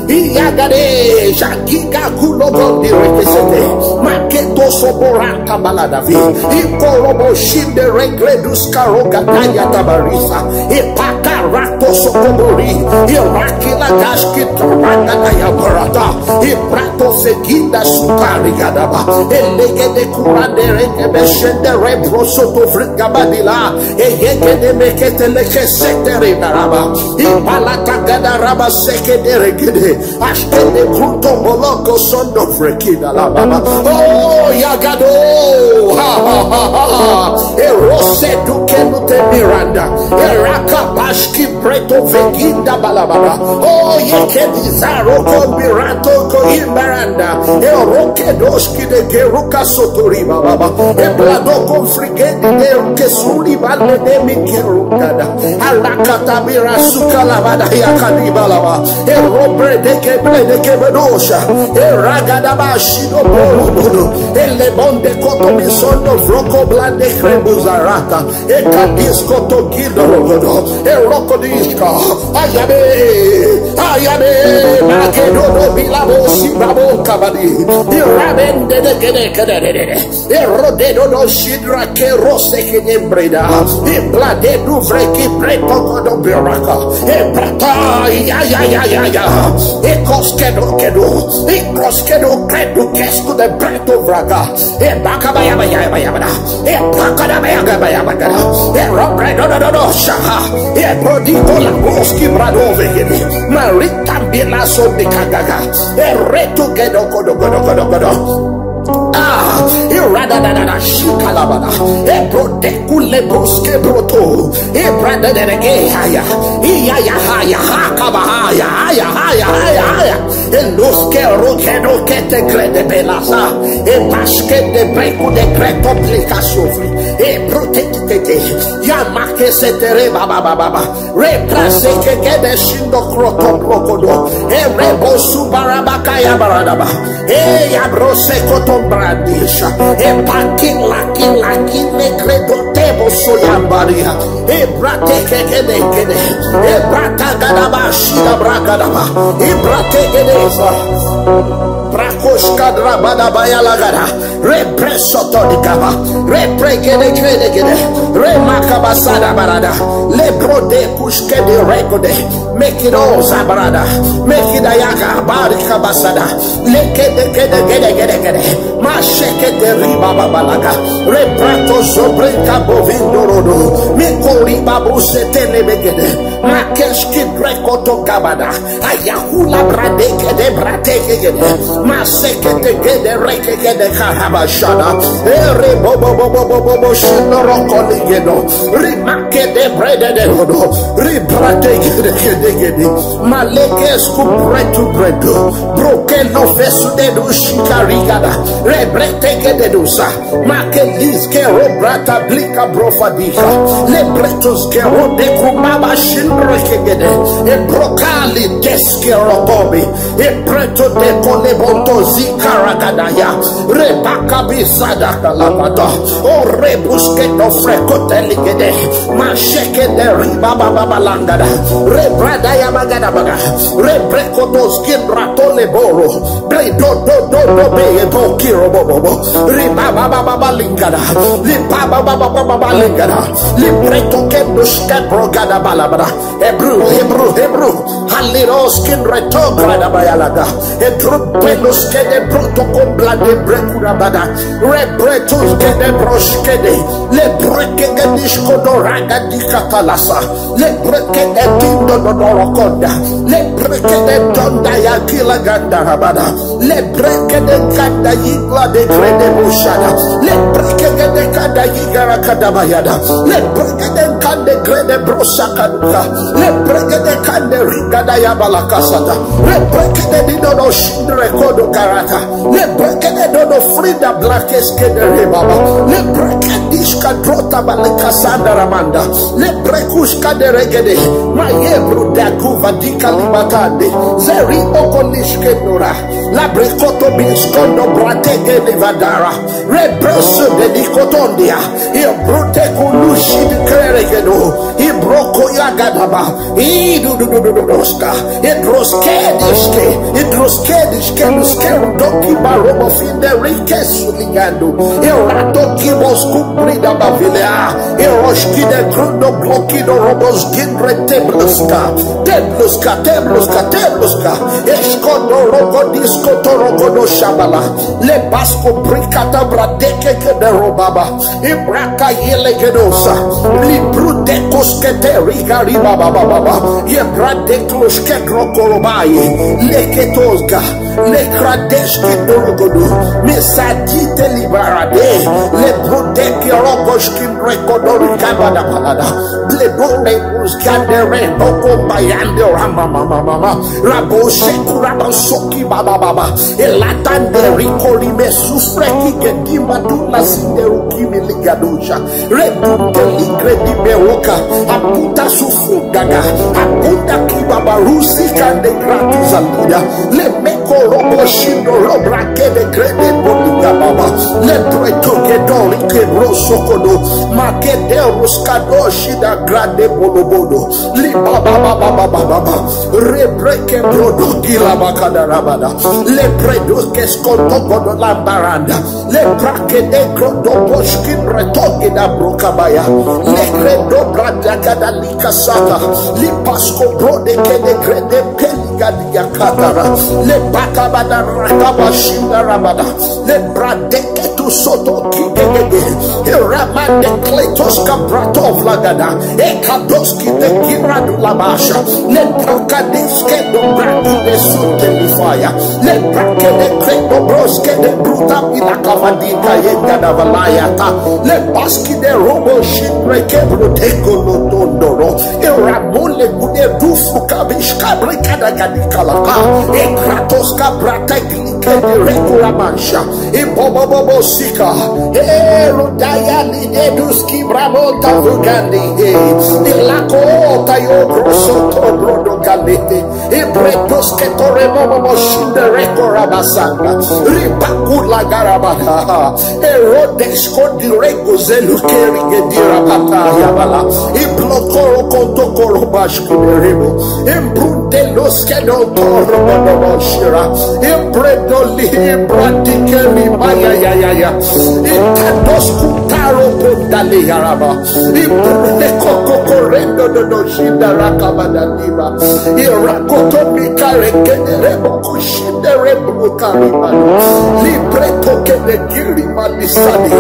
Iyagade. Shagiga kulogo direkesete. Maketo soboranta baladavi. Ikorobo shinde regredus karoga taya tabarisa. Ipakarato sokobori. Irakila gashki toranga taya barata. Iprato sekinda sukari gadaba. Elegede kurande reke beshende reprosoto frigabadila. Eyegede mekete leke setere baraba. Ipalata gadaraba sekede regede. Ashkede bruto boloko sondo frekida la baba. Oh, yagado. Ha, ha, ha, ha, ha. Erose duke nute miranda. Eraka bashki preto veginda balababa. Oh, yekedi zaro ko mirato ko imbaranda. Eroke doshki de geruka sotori baba. Eblado ko frigedi de uke suri bale de mi kerukada. Alakatabira sukalabada yakadibalaba. Erobre de kebre de kebedosha. Eragadaba shido borobodo. Elebonde koto misondo vroko blande krebuzarata. Ekadisko to gido rogodo. Erokodis Ayabe, ayabe, makedodo bilabo sibrabo kabadi. Irabende de gede gede de de. Erodedo do shidra ke rose ke nembreda. Eblade du vreki breto kodo beraka. Ebrata ya ya ya ya ya. Ekoskedo kedo. Ekoskedo kedo kesku de breto vraga. Ebakaba ya ba ya ba ya ba. Ebakada ba ya ba ya ba. Erobre do do do do shaha. Ebrodiko la boski brado vegede. Marita bila so de kagaga. Ereto kedo kodo kodo kodo kodo. Ah, irada da da da shikalabada. Ebrote kule broske broto. Ebrada da da ge haya. Iya ya haya hakaba haya haya haya haya haya. Eloske roke roke te krede belasa. Ebaske de breku de kreto plika sofri. Ebrote tete. Ya make se tere baba baba baba. Reprase ke gede shindo kroto brokodo. Erebo subarabaka ya baradaba. E ya brose koto brandisha. E paki laki laki ne kredo tebo soyambaria. E brate ke gede gede. E brata gadaba shida bragadaba. E brate gede. Brakoshka drabada bayalagada. Represoto di kaba. Repregede gede gede. Remakabasada barada. Lebro de kushke de rekode. Make it all zabarada. Make it ayaga barika basada. Lekede gede gede gede gede. Masheke de riba babalaga. Reprato sobrinka bovindo rodo. Miko riba buse tene begede. Makeski brekoto kabada. Ayakula bradeke de brateke gede. Maseke de gede reke gede karabashana. Ere bo bo bo bo bo bo bo shino roko ligeno. Rimake de brede de hodo. Ribrate gede gede gede. Maleke sku bretu bredu. Broke no fesu de du shikarigada. Rebrete gede dusa. Makelis kero brata blika brofadika. Lebretos kero de kumaba shindrekegede. E brokali des kero gobi. E preto de kolebonto zikaragadaya. Rebaka bizada kalabata. O rebuske no frekoteligede. Masheke de riba baba balangada. Rebrada ya bagada baga. Rebreko dos kinratole boro. Bre do do do do be e bo kiro bo bo bo. Riba ba ba ba ba lingada. Liba ba ba ba ba ba ba lingada. Libreto ke duske brogada balabra. Hebrew, Hebrew, Hebrew. Haliros kin reto grada bayalaga. Edru pelos ke de broto kombla de brekura bada. Rebretos ke de brosh ke de. Le breke ke dishko do raga di katalasa. Le breke de tindo do dorokonda. Le breke de tonda ya kila ganda rabada. Le breke de kanda yigla de krede bushada. Le breke de kanda yigara kadabayada. Le breke de kande krede brosa kaduka. Le breke de kande rigada ya balakasata. Le breke de dido no shindre kodo karata. Le breke de dodo frida blakes ke de rebaba. Le breke dishka drota balika sanda ramanda. Le brekushka de regede. Maye bruda kuva dika libatande. Zeri okolishke nora. La brekoto biskondo brateke livadara. Represo de dikotondia. I brute kulushi de kreregedo. I broko yagadaba. I du du du du du doska. I droske diske. I droske diske luske doki barobo finde rike suligando. I rato kibos kubrida bavilea. I roshki de grundo bloki do robos gindre tebluska. Tebluska, tebluska, tebluska. Eskondo rogo disko to rogo do shabala. Le basko brikata bradeke ke de robaba. Ibraka yelegedosa. Libru de koskete riga riba baba baba. Ye brade kloske grokorobaye. Leketosga. Le kradeski dorogodo. Mesadite libarade. Le brudeki rogoski rekodori kabada balada. Le bone uskande re boko bayande rama mama mama. Rabo sheku rabo soki baba baba. Elatande rikori me sufreki gedima duna sinde ukimi ligadusha. Redunte ligre di bewoka. Aputa sufu gaga. Aputa kiba barusi kande gratu zaluda. Le meko Robo shindo robra kede krede boduga baba. Lebre toke dori ke bro sokodo. Makede ruskado shida grade bolobodo. Li baba baba baba baba. Rebreke brodo gila bakada rabada. Lebre doke skoto kodo lambaranda. Lebrake de grodo boshkin retoge da brokabaya. Legre do brada gada likasata. Lipasko brode kede grede peli gadi yakatara. Lebakabada rakabashinda rabada. Lebrade ketu soto kigegege. Ramande kletos kabrato vlagada. Ekadoski de giradu labasha. Lebrakadeske do bradu de sute lifaya. Lebrake de kredo broske de bruta ila kavadika yenga da valayata. Lebaski de robo shibreke bruteko no tondoro. Eramole gude dufu kabish kabrika da gadikalaka. Ekratos kabrata gilike de rekura mansha. Ibobobobo sika. Erodaya lideduski bramota vugandi. Ilako tayo brosoto brodo galete. Ibretos ke torebobobo shindereko rabasanga. Ribakula garabada. Erodes kodirego zelukeri gedirabata yabala. Iblokoro kotokoro bashkuderebo. Embrunde los ke do toro bobobo shira. Embrendoli ibrandike ribayayaya. Itados kutaro kondale yaraba. Ibrunde kokokorendo dodo shindarakabadaniba. Irakoto mikare kedere bokushindere bukarima. Libreto kede girima lisani.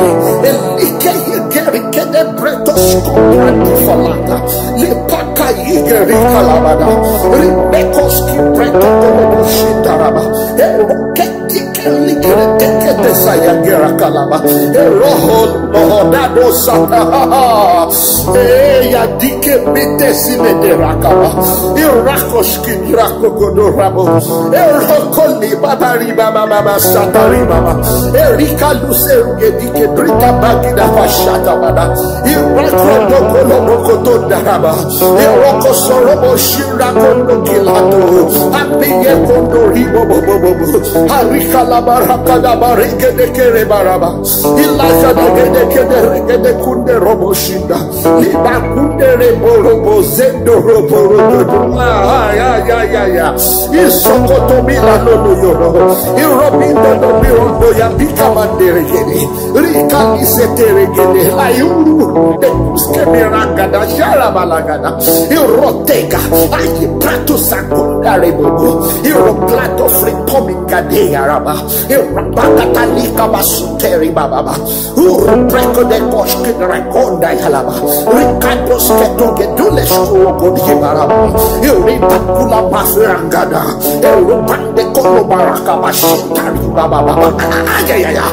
Elike yegeri kede breto skubrandi falata. Lipaka yigeri kalabada. Rimekos ki breto kolobo shitaraba. Eroke dike ligere teke desaya gera kalaba. Eroho nohodado sata. Eya dike mite sine de rakaba. Irakos ki rako godo rabo. Eroko li babari baba baba satari baba. Erika luseru gedike brita bagida pashata bada. Irako doko lobo koto daraba. Eroko sorobo shira kondo kilato. Apiye kondo ribo bobo bobo. Arika la baraka da barike de kere baraba. Ilaja da gede kede rege de kunde robo shinda. Liba kunde rebo robo zendo robo robo. Ah, ya ya ya ya. Isokoto mila no no yo no. Irobindo no birondo ya bika mandere gede. Rika isetere gede. La yuru. De kuske miragada shara balagada. Irotega. Ayi prato sakunda rebobo. Iroplato fripomi gade yaraba. Irabakata lika basuteri bababa. Urubreko de koshkin rekonda yalaba. Ricardo sketo gedule shkuro godi baraba. Iribakula bafrangada. Irubande kolo baraka bashitari bababa. Ayayaya.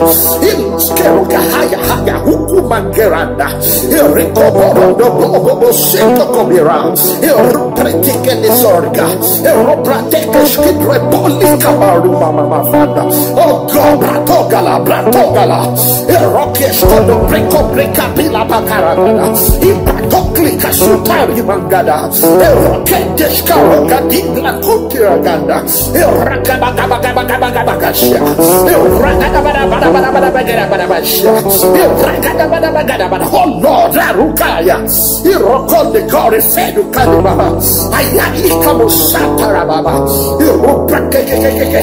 Iluskero gahaya haya hukumangeranda. Iriko borodo bobo bobo sento kobira. Irupretikele sorga. Iroprateke shkidre boli kabaru mama mafanda. Oh God, bratogala, bratogala. Irokesh kodo breko breka pila bakaragada. Ibrato klika sutari mangada. Irokedesh karoga dibla kutiraganda. Irakabakabakabakabakabakasha. Irakabakabakabakabakabakasha. Irakabakabakabakabakabakasha. Oh Lord, Arukaya. Irokonde kore fedu kadibaba. Ayali kamo satarababa. Irobrakekekeke.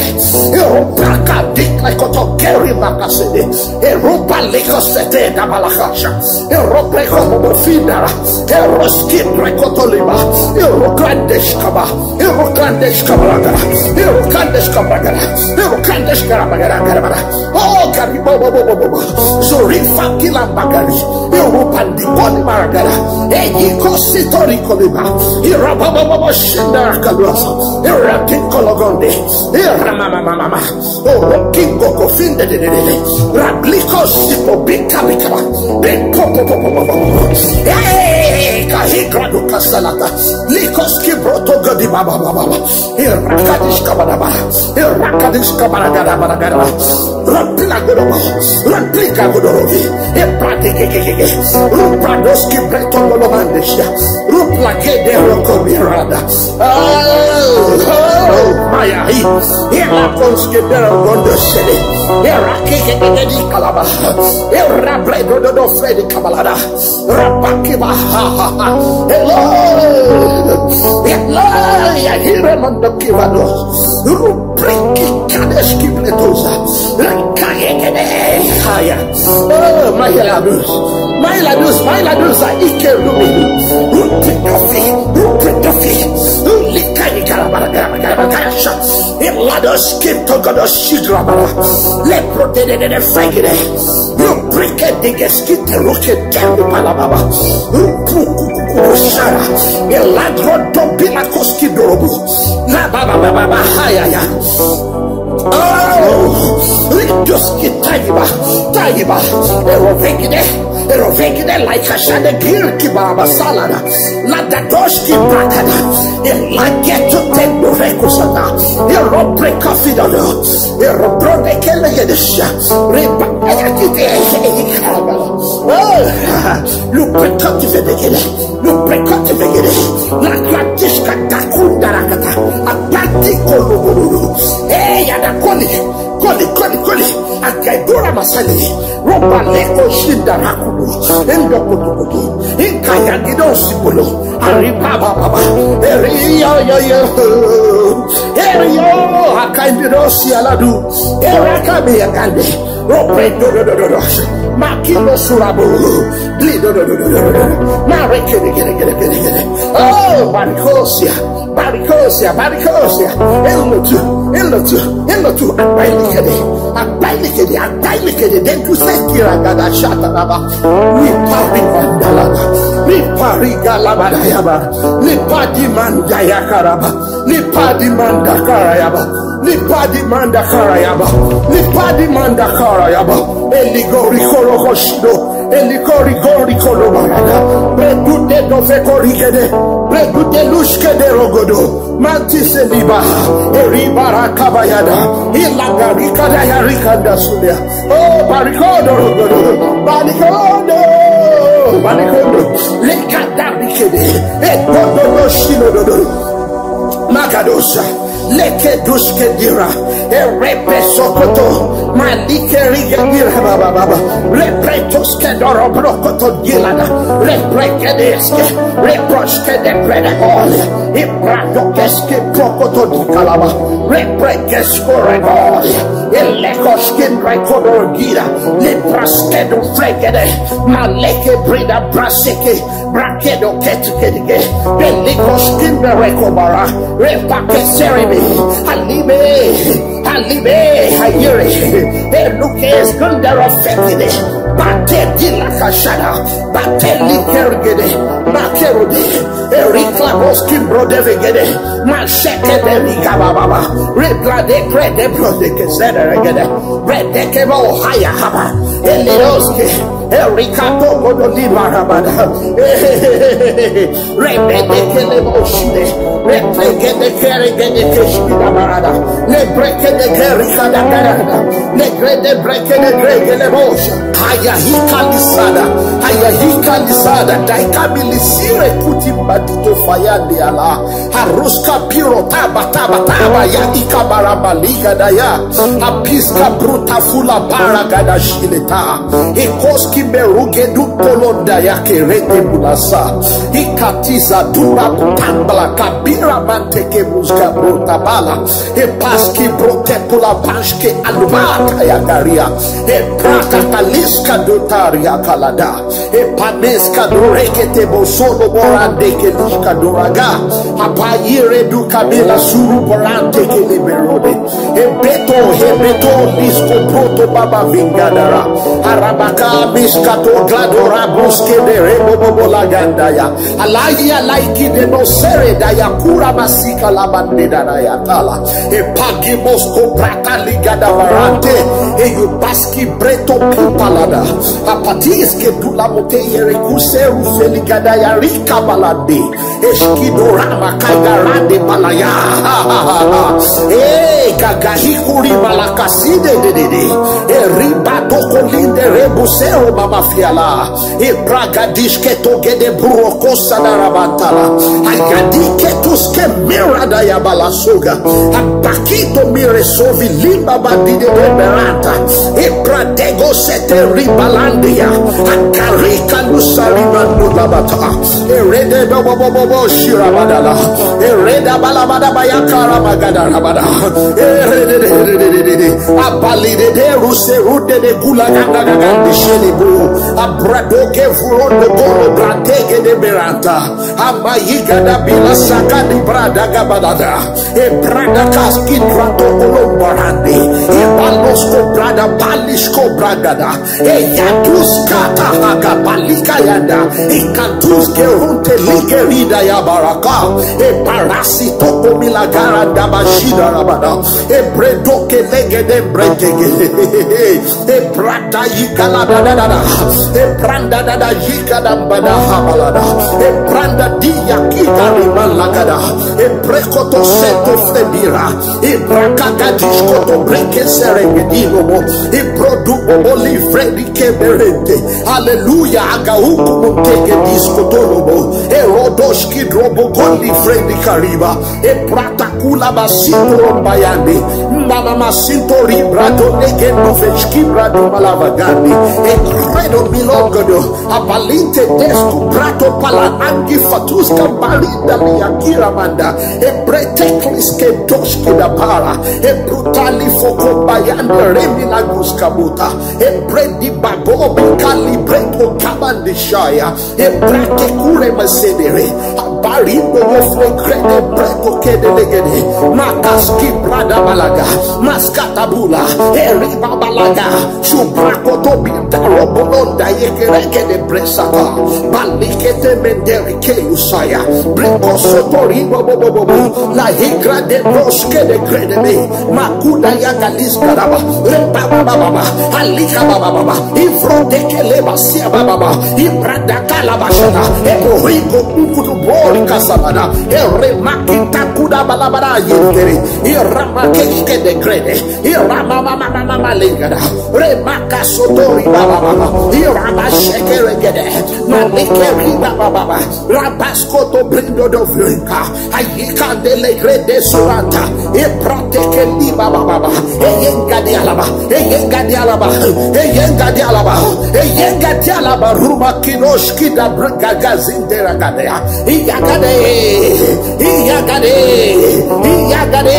Irobrakadiklekoto keri makasede. Irobalikosete dabalakasha. Irobreko bobofindara. Iroskin rekotoliba. Irokandeshkaba. Irokandeshkabaragara. Irokandeshkabaragara. Irokandeshkabaragara. Oh, karibo bo bo bo bo bo. Zorifa kila bagari. Irupandi koni maragara. Eyi kosi tori koliba. Iraba bo bo bo shindara kaluasa. Irati kologonde. Irama mama mama. Orokingo kofinde de de de. Rabliko sipo bika bika. Biko po po po po po. Hey, kahigra do kasalata. Likos ki broto godi baba baba baba. Irakadish kabadaba. Irakadish kabadagada badagada. Rampila godobo. Ramplika godorovi. Iprate kekekeke. Rupradoski breto golomandesia. Plakede roko mirada. Oh, oh, maya hi. Ira konske dero gondo shede. Ira keke keke di kalaba. Ira bredo do do fredi kabalada. Rapakiba ha ha ha. Hello. Hello. Ya hire mando kivado. Rubriki kadeski pletosa. Rakayekede. Haya. Oh, my ladus. My ladus, my ladus, I ike rumi. Ruti kafi, ruti kafi. Lika ikara bara gara bara gara sha. Ilados kito godo shidra bara. Lepro de de de de fagire. Rubrike de geskite ruke tembu palababa. Rupu kukukuku shara. Iladro dobila koski dorobu. Na baba baba baba haya ya. Oh, ritos ki taiba, taiba. Erovegide, erovegide like a shade gil ki baba salada. La dadosh ki brakada. Elageto tendo rekusada. Erobre kafidado. Erobre kele gedesha. Reba ayakite. Oh, lubricante vedegede. Lubricante vedegede. La gratiska takunda rakata. Abati kolubulu. Hey, ya da koli. Koli, koli, koli. Akaidura masali. Roba leko shinda rakulu. Endo kutukutu. Inka ya gido sipolo. Ariba baba. Eri yo yo yo. Eri yo. Akaidiro si aladu. Eraka mi agande. Robre do do do do do. Makino surabu. Bli do do do do do do. Mare kede kede kede kede kede. Oh, barikosia. Barikosia, barikosia. Elotu, elotu, elotu. Abailikede, abailikede, abailikede. Then you say kiragada shataraba. Ripari mandalaba. Ripari galabadayaba. Ripadi mandayakaraba. Lipadi manda karayaba. Lipadi manda karayaba. Lipadi manda karayaba. Eligori korokoshido. Eligori gori kolobarada. Bredute dove korigede. Bredute lushkede rogodo. Mantise liba. Eribara kabayada. Ilagarikada yarikanda sulia. Oh, barikodo rogodo. Barikodo. Barikodo. Lekada bikede. Ekodo no shino dodo. Makadosa. Leke duske dira. Erepe sokoto. Malike rige dira baba baba. Repretos ke doro brokoto dilada. Reprekedeske. Reproske de predegol. Ibradokeske prokoto di kalaba. Reprekesko regol. Elekoskin rekodo gira. Libraske do fregede. Maleke brida braseke. Brakedo ketukedige. Belikos kimbereko bara. Repake serebe. Alibe. Alibe. Hayere. Elukes gundero fekide. Bate dila kashada. Bate likergede. Makerode. Erikla boskim brodevegede. Masheke de rigababa. Reblade krede brodeke zederegede. Redeke bo haya haba. Eliroske. Erikato godo libarabada. Rebedekele boshide. Replegede keregede keshida barada. Lebrekede kerikada barada. Legrede brekede gregele bosha. Ayahika lisada. Ayahika lisada. Daikabilisire kuti badito fayande ala. Haruska piro taba taba taba ya ikabara baliga daya. Apiska bruta fula bara gada shileta. Ikoski beruge du polonda ya kerete bulasa. Ikatiza dura butambala kabira manteke muska bruta bala. Epaski brote pula pashke alubata ya garia. Epraka taliska dutaria kalada. Epaneska dorekete bosolo borande ke lishka doraga. Apayire du kabela suru borante ke liberode. Ebeto, ebeto, disco proto baba vingadara. Arabaka miskato gladora buske de rebo bobo lagandaya. Alayi alaiki de no sere daya kura masika labande daya tala. Epagi mosko brata ligada barante. Eyubaski breto pipalada. Apatis ke dula mote yere kuseru feligada ya rika balade. Eskidorama kagarande balaya. Eh, Kagahikuri malakaside dedede. Eriba tokolinde rebusero mamafiala. Ebragadishke togede buroko sadarabantala. Agadike tuske mira da yabalasoga. Abakito mire sovi limba badide de beranta. Ebradego sete ribalandia. Akarika lusarima nulabata. Erede bobo bobo bobo shirabadala. Ereda balabada bayakara magada rabada. Erede de de de de de. Abalide de ruse rude de gula ganda ganda de shelibu. Abradoke vurondo goro bradege de beranta. Amayiga da bila saka di brada gabadada. E brada kaski brato kolombarande. E balosko brada balisko bragada. E yatus kata haga balika yanda. E kantus ke runte ligerida ya baraka. E parasi toko milagaranda bashida rabada. E bredo ke legede bretege. E brada yikala da da da da. E branda da da yikala da bada habalada. E branda diya kikari malagada. E prekoto seto febira. E brakakatishkoto breke seregedino. E brodu bobo livre di keberente. Hallelujah. Agauku montege diskotolobo. E rodoshki drobo gondi fredi kariba. E pratakula basito rombayande. Mama masinto ribrato nege nufeshki brato malavagandi. E credo milogodo. Abalinte desku brato pala angi fatuska barinda liakira manda. E breteklis ke doshki da para. E brutali foko bayande remi laguska buta. E bredi babo bikali breto kabandi shaya. E brake kure masedere. Abarindo yo flekrede breto kede legede. Makaski brada balaga. Maskata bula. Eri babalaga. Shubrako to binda robolonda yekereke de bresata. Balikete menderi ke usaya. Briko sotori bobo bobo bobo. La higra de broske de krede me. Makuda ya galis karaba. Reba baba baba. Alika baba baba. Ifro de keleba sia baba baba. Ibrada kalabashana. Ebo higo ukutu bori kasabana. Ere makita kuda balabara yekere. Irama keke de krede. Irama mama mama malingada. Remaka sotori baba baba. Irama shekere gede. Malekeri baba baba. Rabaskoto brindo do vrinka. Ayika de legre de suranta. E prateke ni baba baba. E yenga de alaba. E yenga de alaba. E yenga de alaba. E yenga de alaba. Ruma kinoshki da branga gazindera gadea. Iyagade, iyagade, iyagade,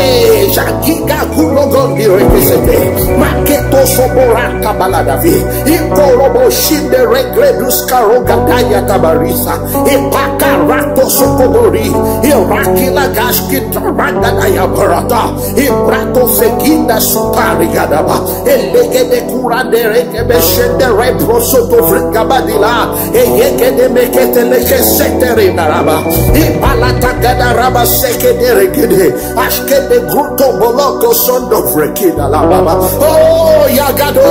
jagiga kulogondi rekesete, maketo soboranta baladavi, ikorobo shinde regredus karogataya tabarisa, ipakarato sokobori, irakila gashki taranda ya barata, ibrato feginda sutari gadaba, elegede kurande rekebe shende reprosoto vrigabadila, eyegede mekete leke setere naraba. Ibalata gada raba sekede regede. Ashkede gruto boloko sondo frekida la baba. Oh, yagado.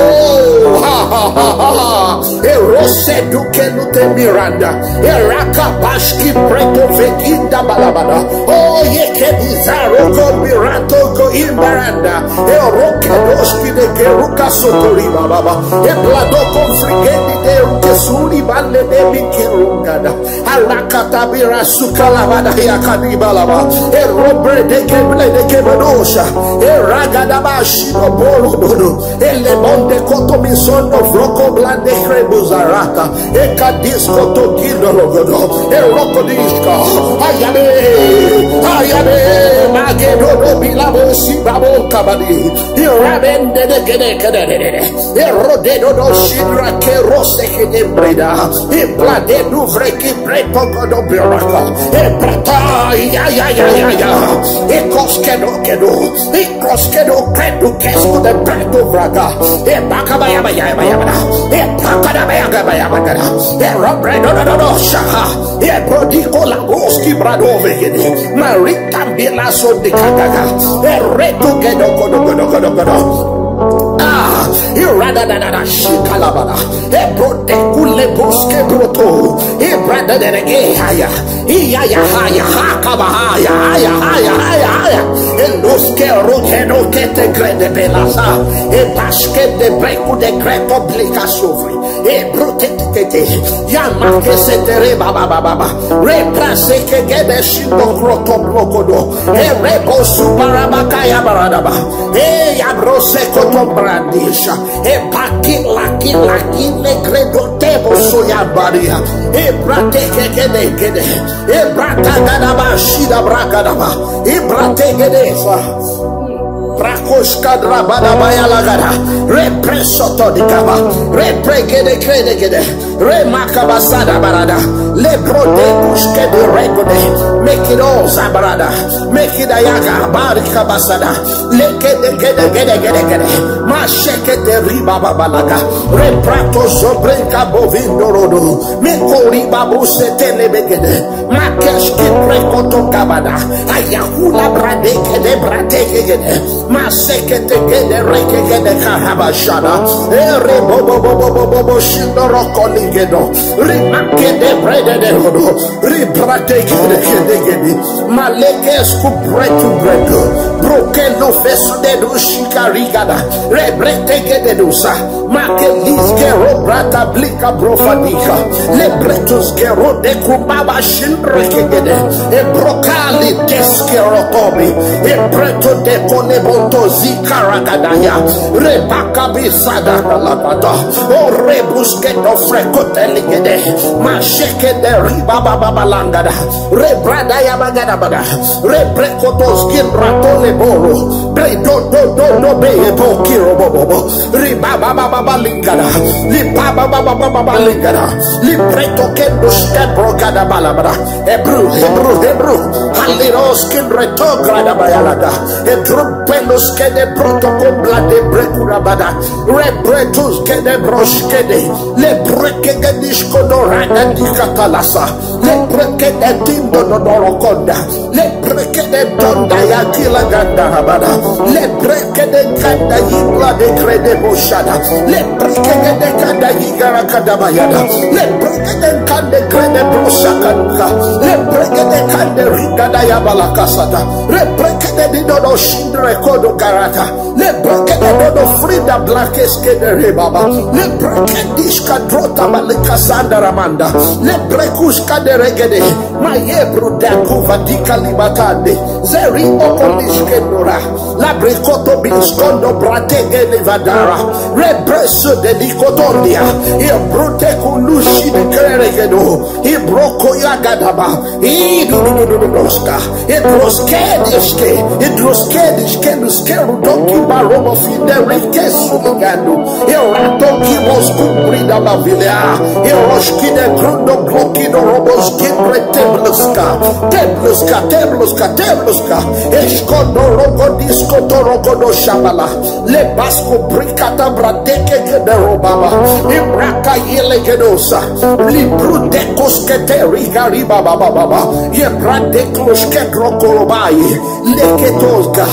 Ha, ha, ha, ha, ha. Erose duke lute miranda. Eraka bashki preto vekinda balabada. Oh, yeke bizarro go mirato go imbaranda. Eroke doshki de keruka sotori baba. E blado konfrigeni de uke suri bale de mi kirungada. Alakatabira sukalabada yakadibalaba. E robre de keble de kebadosha. E ragadaba shino boro bodo. E lebonde koto misondo froko blande krebuzarata. E kadisko to gindo logodo. E rokodiska. Ayabe. Ayabe. Magedo do bilabo si babo kabadi. Irabende de gede gede de de de. Erodedo do shidra ke rose ke de breda. Iplade du vreki preto godo beraka. Eprata ya ya ya ya ya. Ekos kedo kedo. Ekos kedo kedo kesko de preto vraga. Ebaka ba ya ba ya ba ya ba. Epaka da ba ya ga ba ya ba ga. Erobredo do do do shaka. Ebrodiko la boski brado vegede. Marita bila so de kagaga. Ereto kedo kodo kodo kodo kodo. Ah, irada da da da shikalabada. Ebrote kule boske broto. E Brother, de, de, eh, haya. Iya, ya, haya, ha, kaba, haya, haya, haya, haya, haya. Eluske, ruke, ruke, te, gre, de, belasa. E, baske, de, breku, de, greto, blika, sufri. E, brute, te, te, te. Ya, ma, ke, se, te, re, ba, ba, ba, ba, ba. Re, pra, se, ke, ge, de, shindo, kroto, brokodo. E, re, bo, su, bara, ba, ka, ya, bara, da, ba. E, ya, bro, se, koto, brandisha. E, pa, ki, la, ki, la, ki, le, gre, do, te, bo, so, ya, baria. E, bra, te, ke, ke, de, ke, de. E, bra, ta, ga, da, ba, shi, da, bra, ga, da, ba. E, bra, te, ke, de, fa. Prakoshka drabada bayalagada. Represoto di kaba. Repregede kredegede. Remakabasada barada. Lebro de kushke de regode. Make it all zabarada. Make it ayaga barikabasada. Leke de gede gede gede gede. Masheke de riba babalaga. Reprato sobrenka bovindo rodo. Mekori babu setele begede. Makeski prekoto kabada. Ayakula bradeke de bradeke gede. Masekete gede rekegede karabashada. Ere bobo bobo bobo bobo shindoro koligedo. Rimakede brede de hodo. Ribradeke de gede gede. Malekes kupretu bredo. Brokelo fesu de do shikarigada. Rebrete gede dosa. Makeliske robrata blika brofanika. Lebretus gero de kubaba shindrekegede. E brokali deske rokobi. E breto de konebonto zikaragadaya. Rebaka bisada kalabata. O rebuske do frekoteligede. Masheke de riba baba balangada. Rebrada ya bagada bada. Reprekotos ginratole boro. Bredo do do do be e bokiro bobo. Riba baba baba lingada. Liba baba baba baba lingada. Libreto kendo stebro gada balabada. Hebrew, Hebrew, Hebrew. Haliros kindreto grada bayalaga. Hebrew pelos kede protoko blade brekurabada. Rebretus kede broskede. Lebreke gedishko dorada dikatalasa. Lebreke de tindo dodorokonda. Lebreke de tonda ya kila ganda rabada. Lebreke de kanda yibla de krede boshada. Lebreke de kanda yigara kanda bayada. Lebreke de kande krede brosha kanuka. Lebreke de kande rigada ya balakasata. Lebreke de didodo shindre kodo garata. Lebreke de dodo frida blakes ke de rebaba. Lebreke dishka drota balika sanda ramanda. Lebrekushka de regede. Maye bruda kuva dika libatande. Zeri okolishke nora. Labrikoto biskondo bratege livadara. Rebreso de likotondia. E brute kulushi de keregedo. E broko yagadaba. E dududududuska. E droskedishke. E droskedishke luskeru doki barobo fiderike suligando. E rato kibos kubrida bavilea. E roshki de grundo bloki do robos kidre tebluska. Tebluska, tebluska, tebluska. Eskondo rogo disko to rogo do shabala. Le basko brikata bradeke gede robaba. Ibraka yele gedosa. Libru dekos kete riga riba baba baba. Ye bradeklos ke drokorobai. Leketoska.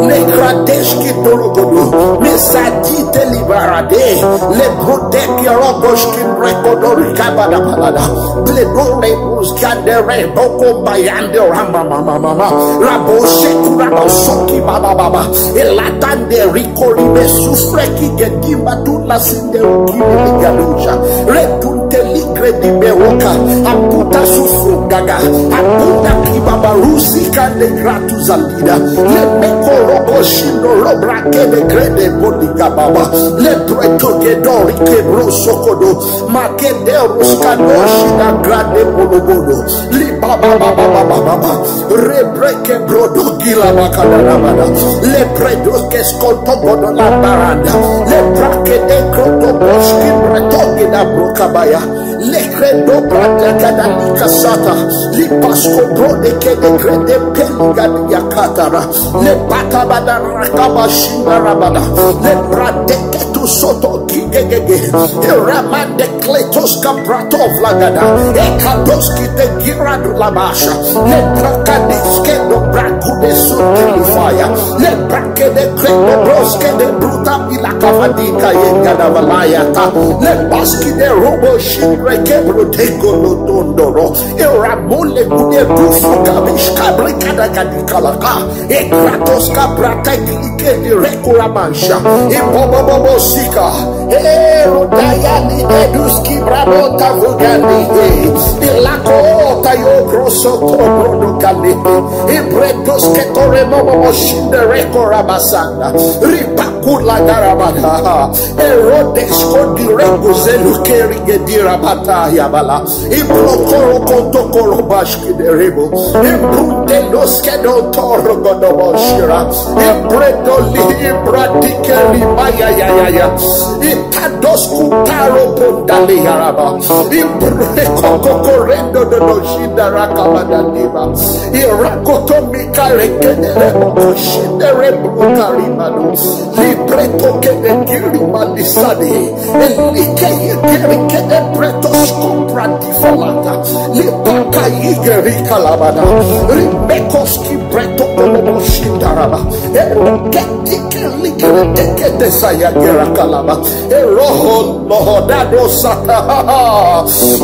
Lekradeshki dorogodo. Mesadi delibarade. Le brodeke rogoshki rekodori kabada balada. Bledore uskadere boko bayande rama mama mama. Rabo sheku rabo soki baba baba. Elatande riko ribe sufreki gedimba tula sinde uki galucha. Redunte ligre di bewoka. Aputa sufru gaga. Aputa kibaba rusi kande gratu zalida. Le meko robo shindo robra kede grede bodiga baba. Le breto gedori kebro sokodo. Makede ruska doshi da grade bolobodo. Li baba baba baba baba. Rebreke brodo gila makada ramada. Le bredo ke skonto godo la baranda. Le brake de kroto boshki bretoge da brokabaya. Le credo brada gada li kasata. Li pasko brode ke de grede peli gadi yakatara. Le bata bada rakaba shinda rabada. Le brade ke tu soto kigegege. E ramande kletos kaprato vlagada. E kadoski de giradu labasha. Le prakadiske do brakude suti fire. Le brake de credo broske de bruta Bila kavadika yenga na valayata. Le baski de robo shindre ke protego lo tondoro. E ramole kude bufu kabish kabri kada kadi kalaka. E kratos kabra tek ike di rekura mansha. E bobo bobo sika. E rodaya ni de duski brabo tavugani. E lako tayo grosso cobro do kalete. E bretos ke tore momo shinde rekura basanga. Ripa kula garabata. Herodes kodi rego zelu keri gedira bata yabala. Iblokoro kotokoro bashki derebo. Imbrunde loske do toro godoboshira. Imbredo li imbradike rimaya ya ya ya. Itados kutaro bondale yaraba. Imbreko kokorendo do do shida rakabada diba. Irakoto mikare kedere bokoshinde rebruta rimano. Libreto kede kiri malisani. Elike yekere kede breto skopra difolata. Lipaka yigeri kalabana. Rimekoski breto kolobo shindaraba. Eroketike ligere kede saya gera kalaba. Eroho mohodado sata.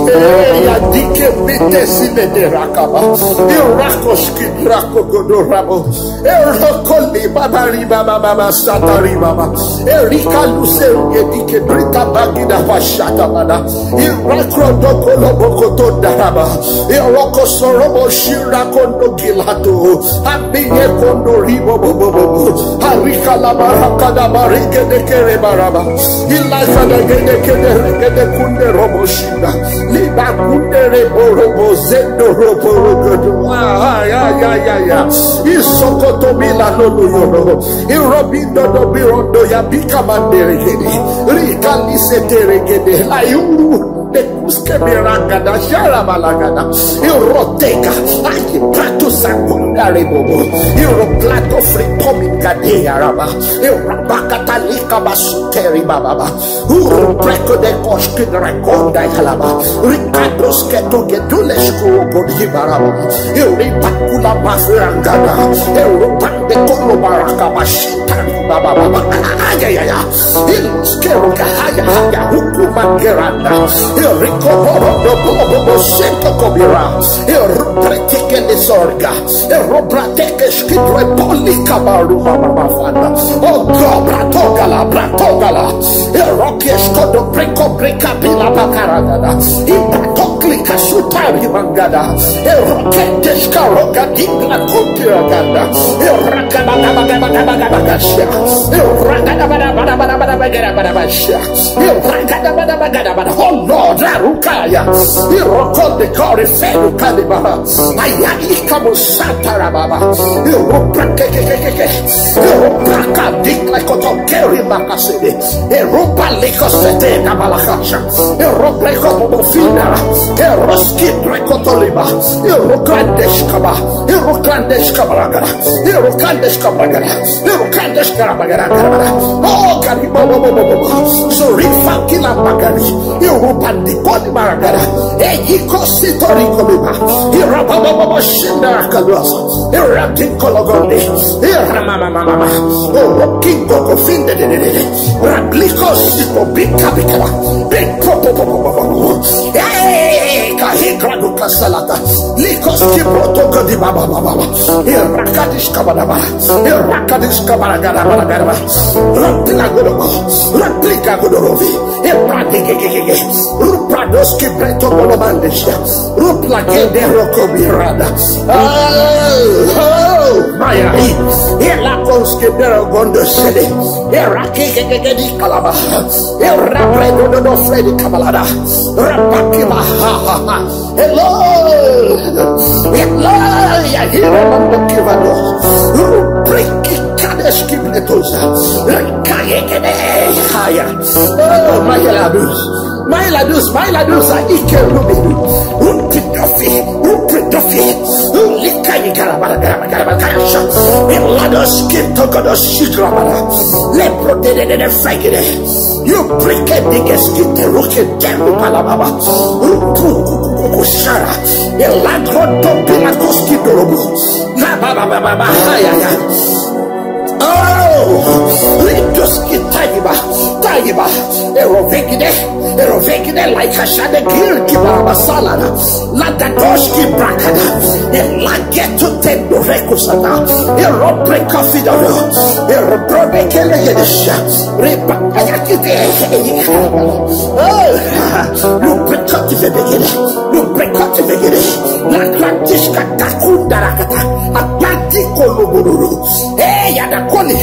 Eya dike bite sile de rakaba. Irakoski rako godorabo. Erokoli babari baba baba satari baba. Erika luse ngedike brita bagida pashata bada. Irakro dokolo bokoto daraba. Eroko sorobo shira kondo gilato. Ambiye kondo ribo bobo bobo. Arika la baraka da barige de kere baraba. Ilaza da gede kede regede kunde robo shira. Liba kunde rebo robo zendo robo rogodo. Ah, ya ya ya ya. Isokoto mila lolo yoro. Irobindo do birondo ya bika mandere gede. Rika lise tere gede. La yuru de kuske miranga da shara balagada. Iroteka. Ayi pratu sakunda rebobo. Iro plato frikomi gade yaraba. Irabakatalika basukeri bababa. Uru preko de koshki rekonda yalaba. Rikados keto gedulesh kurobo hibaraba. Iri pakula mafirangada. Iri pande kolo baraka bashita baba baba. Ayayaya. Iri skero kahaya haya hukuma geranda. Iri koboro do bobo bobo shento kobira. Iri pretike de sorga. Erobrateke shkidre poli kabaru mama mafana. Oh God, bratogala, bratogala. Eroki eskodo breko breka pila bakaragada. Ibratokli kasutari mangada. Erokete shkaroga dibla kotiraganda. Erakabagabagabagabagashia. Erakabagabagabagabagashia. Oh Lord, Arukaya, Irokonde Kori Fedu Kalibaha, Ayani Kamu Satarababa, Iroprake, Iropraka Dikla Koto Keri Makasede, Iropa Liko Sete Kabalakasha, Iropreko Bobofina, Iroski Brekotoliba, Irokandesh Kaba, Irokandesh Kabalagara, Irokandesh Kabalagara. Oh, karibobobobobo. Zurifa kila magari. Irubandi koni maragara. Eyiko sitori koliba. Irababobobo shindara kaluasa. Iratin kologonde. Iramamamamama. Orokingo kofinde de de de de. Rabliko siko bika bikala. Biko popopopopo. Hey, kahigra dukasalata. Likos kibroto kodi baba baba. Irakadish kabadaba. Irakadish kabaragadabaragadaba. Rapilagodobo. Rapilagodorovi. Ipradigegegege. Rupradoski breto bolomandesha. Ruplagede rokobirada. Oh, oh, maya. Ilakonski berogondo sede. Irakigegegedi kalaba. Irapredododo fredi kabalada. Rapakiba ha ha ha. Hello. Hello. Yahira mambo kivado. Rubriki kadesh kibletoza. Rikayekede. Haya. Oh, my ladus. My ladus, my ladus, I ike rubi. Rupi dofi. Rupi dofi. Lika yikara bara gara bara gara bara. Ladus kito kodo shikra bara. Lepro de de de de fagire. You break a biggest kid, the rocket, Jeru Palababa, Rupukukukushara, Eladro Topinakoski Dorobo, Nababa, Hayaya. Oh, Ritos Kita Like a shade gil ki barabasala na. La da dosh ki brakada. E la geto tendo rekusata. E robre kafidoro. E robre kele yedesha. Reba ayakite. Oh, lubricati vegede. Lubricati vegede. La gratishka takundarakata. Abadi kolobororo. Eh, yada koli.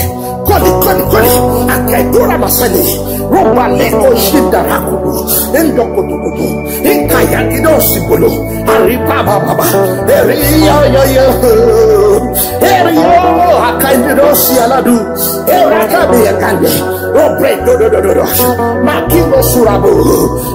Koli, koli, koli. Akaidura masani. Roba leko shinda rakudu. Endo kudu kudu. Inka yangido sibolo. Ariba baba baba. Eri yo yo yo. Eri yo. Akaidido si aladu. Eraka be yakande. Robre do do do do do. Makino surabu.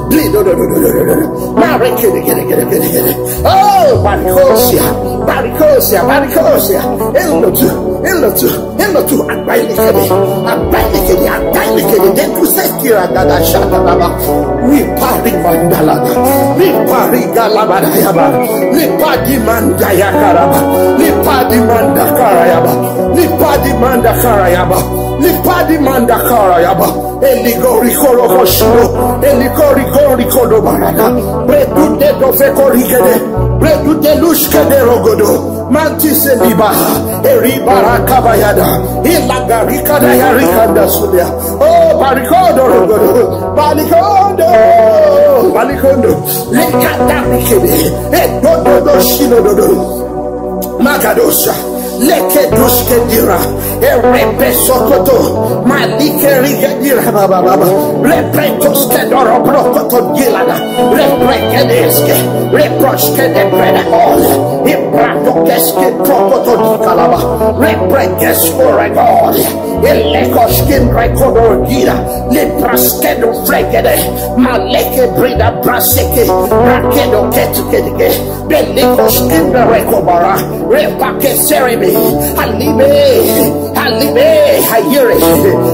Bli do do do do do do do. Mare kede kede kede kede kede. Oh, barikosia. Barikosia. Barikosia. Endo tu. Endo tu. Enotu, agbainikede, agbainikede, agbainikede, de kuseskira gada shata baba. Ripari mandalada, ripari galabada yaba, ripadi manda yakaraba, ripadi manda karayaba, ripadi manda karayaba, ripadi manda karayaba. Eligori koro koshiro, eligori gori kodo barada. Redude do fekori kede, redude lushkede rogodo. Mantise liba, eriba rakabayada, ilagarika da yarikanda sulia. Oh, barikodo rogodo, barikodo, barikodo, likada mikebe, e do do do shino do do. Magadosha, leke duske dira, e repe sokoto, malike rige dira baba baba, repe toske doro brokoto gilada. Reprekedeske, reproske de predakol, ibratokeske prokoto di kalaba, reprekes oregol, ilekoskin rekodorgida, lipraskedu fregede, maleke brida braseke, rakedo ketukedike, belikoskin rekobara, repake seremi, alime, Alibe, hayere,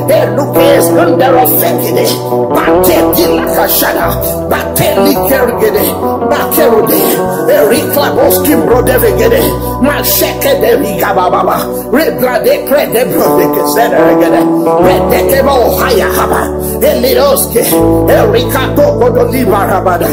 elukes, underofekide, bate dilakashada, bate likergede, bakerode, eriklabos kimbrodevegede, mashekede rigabababa, rebrade krede brodekesederegede, redekebo hayahaba, elidoske, erikato kodolibarabada,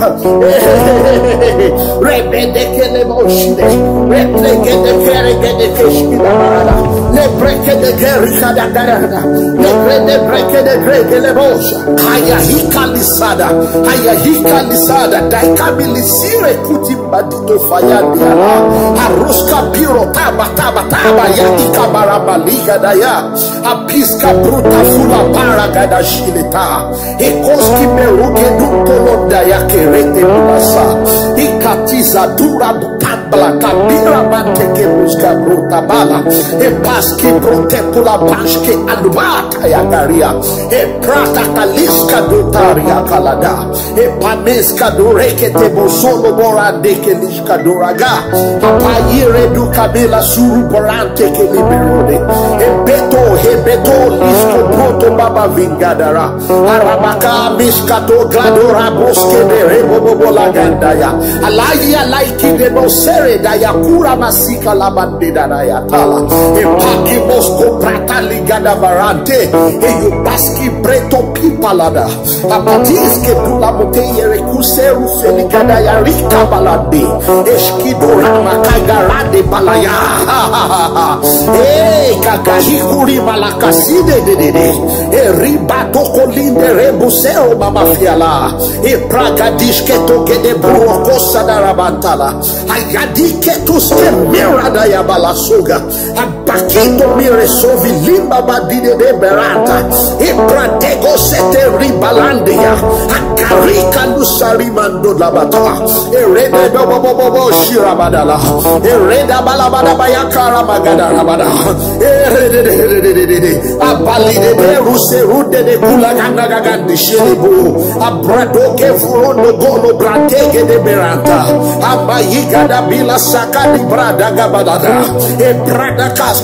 Rebedekele boshide. Replegede keregede keshkida barada. Lebrekede kerikada garada. Lebrede brekede gregele bosha. Ayahika lisada. Ayahika lisada. Daikami lisire kuti badito fayandi ala. Aruska piro taba taba taba ya ikabara maliga daya. Apiska bruta fula para gada shileta. Ekoski meruke du poloda ya kerete bulasa. Ikatiza dura butambla kabira manteke buska bruta bala. Epaski brote pula pashke alubata ya garia. Eprata kaliska dutaria kalada. Epameska durekete bosolo borande keliska duraga. Apayire du kabela suru borante keliberode. Ebeto, ebeto, lisko proto baba vingadara. Arabaka miskato gladora boske de rebobobo la gandaya. Alayi alaiki de bosere daya kura masika la bande daya tala. Epaki mosko prata ligada barante. Eyubaski breto pipalada. Apatiske dula muteyere kuseru felikada ya rika balade. Eskidora makagarade balaya. Eh, kakahikuri malakaside dedede. Eriba tokolinde rebuseo mamafiala. Epragadishke tokede burokosa darabantala. Ayadike tuske mera daya balasuga. Abakito mire sovi limba badide de berata. Epratego sete ribalandia. Akarika lusari mando labata. Erede bobo bobo bobo shirabadala. Ereda balabada bayakara magada rabada. Erede de de de de de de. Abalide de ruse rude de kula ganda gagandi shiribu. Abradoke furondo golo bratege de berata. Abayiga da bila sakadi brada gabadada. E brada kas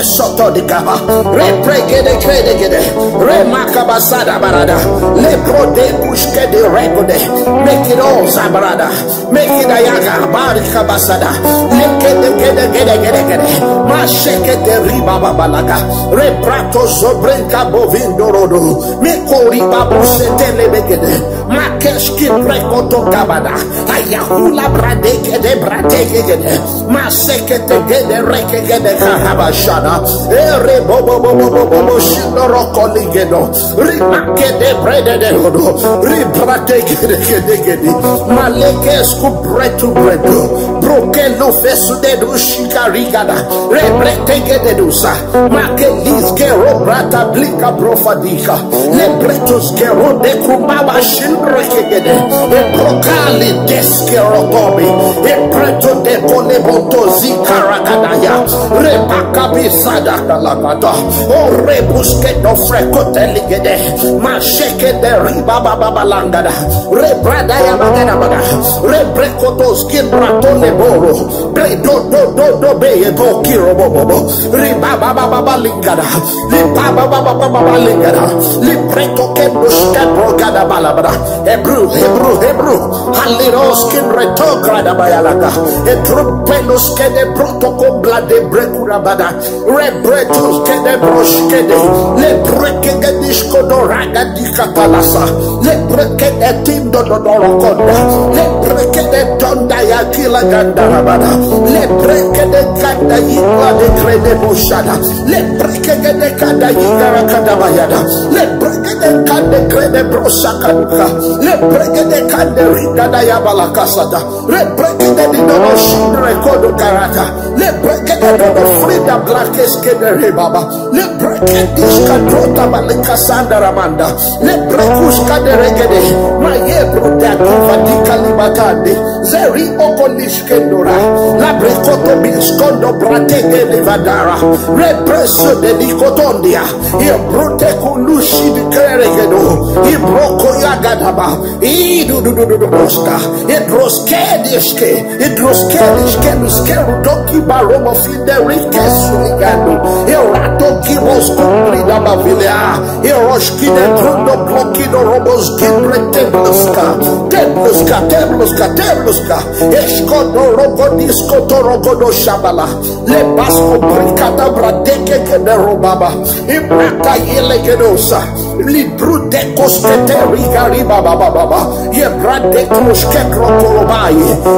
Soto di kaba. Repregede kredegede. Remakabasada barada. Lepro de kushke de regode. Make it all zabarada. Make it ayaga barikabasada. Lekede gede gede gede gede. Masheke de riba babalaga. Reprato zobrenka bovindo rodo. Mekori babu setele begede. Makeski prekoto kabada. Ayahula bradeke de bradeke gede. Masekete gede rekegede karabashana. Ere bobo bobo bobo bobo shindoro koligedo. Rimakede brede de hodo. Ribrate gede gede gede. Malekes kubretu bredu. Brokelu fesu de du shikarigada. Rebrete gede dusa. Makelis gero brata blika profadika. Lebretos gero de kumaba shindrekegede. E brokali deskero gobi. E preto de koleboto zikarakadaya. Rebakabi sadaka lakata. O rebusketo frekoteligede. Masheke de riba baba balangada. Rebradaya bagada baga. Rebrekotos gibratole boro. Bre do do do do be e bo kiro bo bo bo. Riba baba baba lingada. Li ba ba ba ba ba ba ba lingada. Li preto ke bushke brogada balabada. Hebrew, Hebrew, Hebrew. Haliros kin reto grada bayalaga. Hebrew pelos ke de broto ko blade brekura bada. Rebretos ke de broshke de. Le breke ke dishko do raga di katalasa. Le breke de tindo do do rokonda. Le breke de tonda ya kila ganda rabada. Le breke de kanda yikla de krede boshada. Le breke de kanda yikara kanda bayada. Le breke de kande krede brosa kanuka. Le breke de kande rinda da yabala kasada. Le breke de di dono shindre kodo karata. Le breke de dono frida blakes ke de rebaba. Le breke dishka trota balika sanda ramanda. Le brekushka de regede. Maye bruda kuva dika libatande. Zeri okolish kendora. La brekoto bilskondo bratege levadara. Represo de dikotondia. E brote kulushi di keregedo. E broko yagadaba. E du du du du du broska. E broske dishke. E broske dishke luske rudoki baromo fideri kesuligado. E rato kibos kumplida bavilea. E roshki de grundo bloki do robos gimbre tebluska. Tebluska, tebluska, tebluska. Eskodo rogo disko to rogo do shabala. Le basko brikata bradeke ke de robaba. Ibrata yele gedosa. Li brute koskete riga riba baba baba. Ye brade koske krokorobai.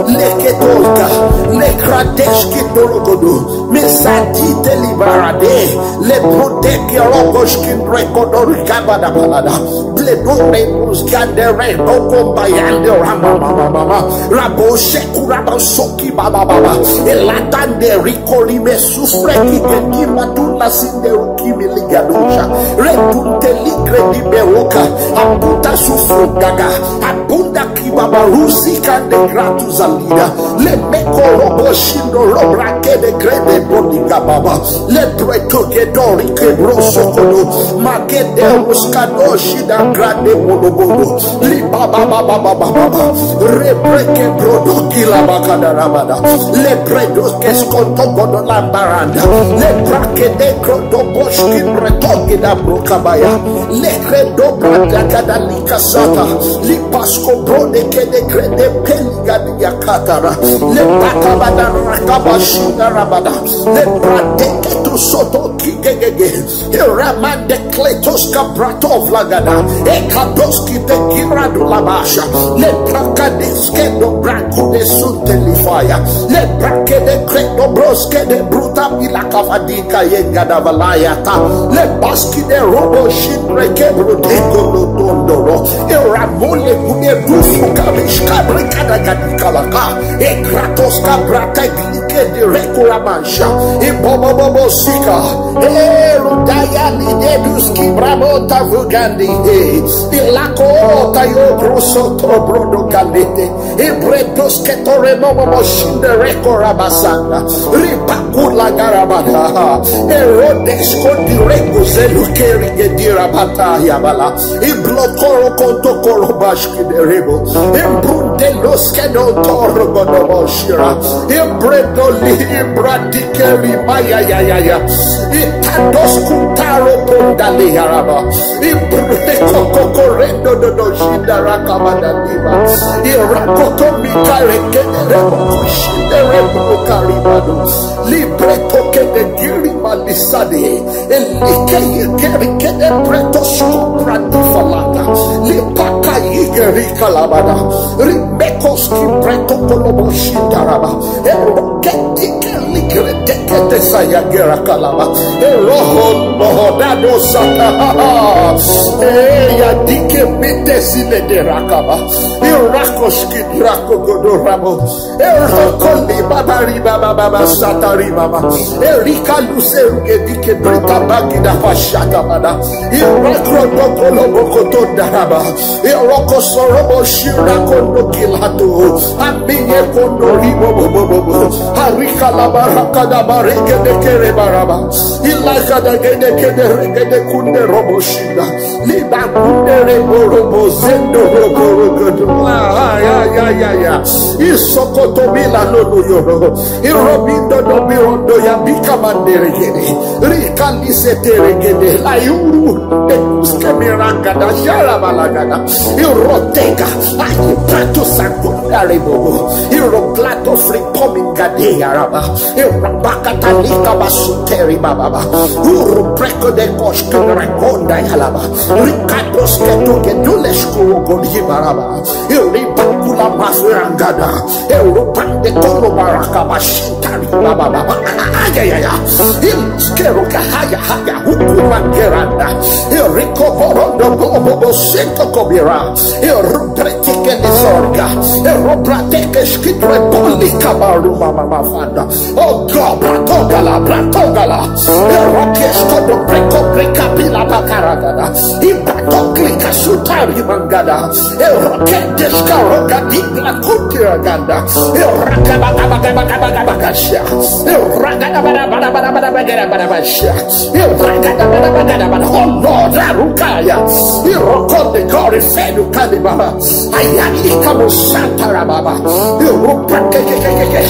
Le ketolka. Le kradeski dorogodo. Mesati te libarade. Le brute ke rogoski rekodo rigabada balada. Bledo rebus gandere boko bayande rama mama mama. Rabo shekuraba soki baba baba. Elatande rikori mesus reki keki matula sinde uki miligadusha. Redunte ligre di beroka. Abuta sufro gaga. Abunda kibaba rusi kande gratu zalida. Le meko robo shindo robra kede grede bodiga baba. Le breto ke dori ke broso kodo. Magede ruskado shida grande bodo bodo. Li baba baba baba baba. Rebreke brodo kila bakada rabada. Le bredo ke skonto godo lambaranda. Le brake de krodo boshki bretoki da brokabaya. Le kredo brada kada lika sata. Li pasko brode kede krede peli gadi yakatara. Le bakabada rakabashuda rabada. Le brade ketu soto kigegege. Ramande kletos kabratov lagada. Ekadoski de giradu labasha. Le prakadiske do branku de sunte lifaya. Le brake de kredo broske de bruta bila kavadika yengada valayata. Le baski de robo shindre ke bruteko lotondoro. Eramole kude dufu kabish kabrikada gadikalaka. Ekratos kabrata gilike de rekuraman Sha. Ibobobobo sika. Erudaya lideduski brabota vugandi. Ilako tayo grosso tobrodo galete. Ibreduske tore momo moshinde reko rabasanga. Ribakula garabata. Erodesko direko zelukeri gedirabata yabala. Iblokoro kontokoro bashki derebo. Imbrunde Eloske do toro godo boshira. Ibredo li ibradikeri maya ya ya ya. Itados kutaro pondale yaraba. Ibreko kokorendo do do shida rakabada diba. Irakoto mikare kedere bokushidere bokaribado. Libreto kede giri malisade. Elike yekeri kede breto shukubra difalata. Lipaka yigeri kalabada. Rimekos ki breto kolobo shindaraba. Eroketike ligre tekete sayagera kalaba. Eroho nohodado sata. Eya dike mite sile de rakaba. Irakos ki drako godorabo. Erokoli babari baba baba satari baba. Erika luseru gedike brita bagida pashata bada. Irakro dokolo bokoto daraba. Eroko sorobo shira kondo kilato. Amiye kondo ribo bobo bobo. Harika la baraka da bareke de kere baraba. Ilaka da gede kede rege de kunde robo shira. Liba kundere borobo zendo robo rogodo. Ah, ya, ya, ya, ya. Isokoto bila lolo yoro. Irobindo do birondo ya bika mandere gede. Rika lise tere gede. La yuru. Ekuske miranga da shara balagada. Iroteka. Ayi prato sakunda rebobo. Iroklato fripomi gade yaraba. Irabakatalika basuteri bababa. Uru preko de koshkun rekonda yalaba. Rikados ketu kedulesh kurogon hibaraba. Iribakula masirangada. Irupande kolo baraka bashintari bababa. Ayayaya. Ilskero kahaya haya hukuma geranda. Iriko borondo bobo sento kobira. Irudre Tikeni sorga. Erobra teke shkitwe poli kabaru mama mafanda. Oh God, bratogala, bratogala. Erokesh kodo preko preka pila bakaragada. Ibato klika sutari mangada. Erokedesh karoga dibla kutiraganda. Erakabakabakabakabakasha. Erakabakabakabakabakasha. Oh Lord, Arukaya. Iroko de Gori Fedu Kalibara. Ayani Kamo Santa Rababa. Irupa Kekekeke.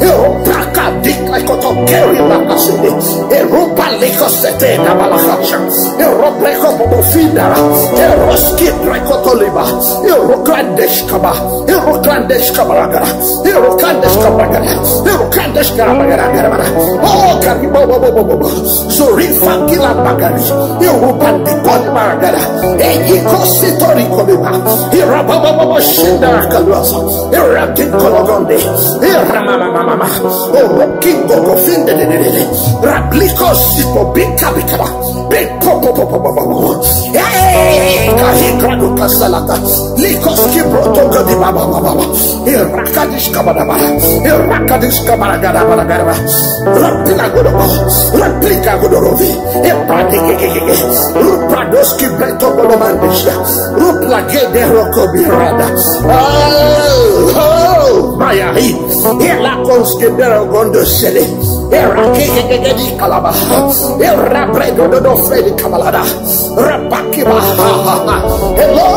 Irupa Kadika Koto Keri Makasini. Irupa Liko Sete Nabalakasha. Irupa Kobo Findara. Iroski Rekotoliba. Irukandesh Kaba. Irokandesh Kabaragara. Irokandesh Kabaragara. Irokandesh Kabaragara. Oh, Karibo. Zurifa kila bagari. Irubandi koni maragada. Eyi kosi tori koniba. Irababa shindara kaluasa. Irati kologonde. Iramama mama. Orokingo kofinde de de de. Rabliko sito bika bikaba. Big po po po po po po po. Hey, kahi gradu kasalata. Likos ki broto gadi baba baba. Irakadish kabadaba. Irakadish kabadagada badagada. Rapila godobo. Raplika godorovi. Epradigegege. Rupradoski beto godomandisha. Ruplagede rokobirada. Oh, oh, maya hi. Ela konskebero gondo sele. Era kekekeke di kalaba. Era bredo do do fredi kabalada. Rapakiba. Hello.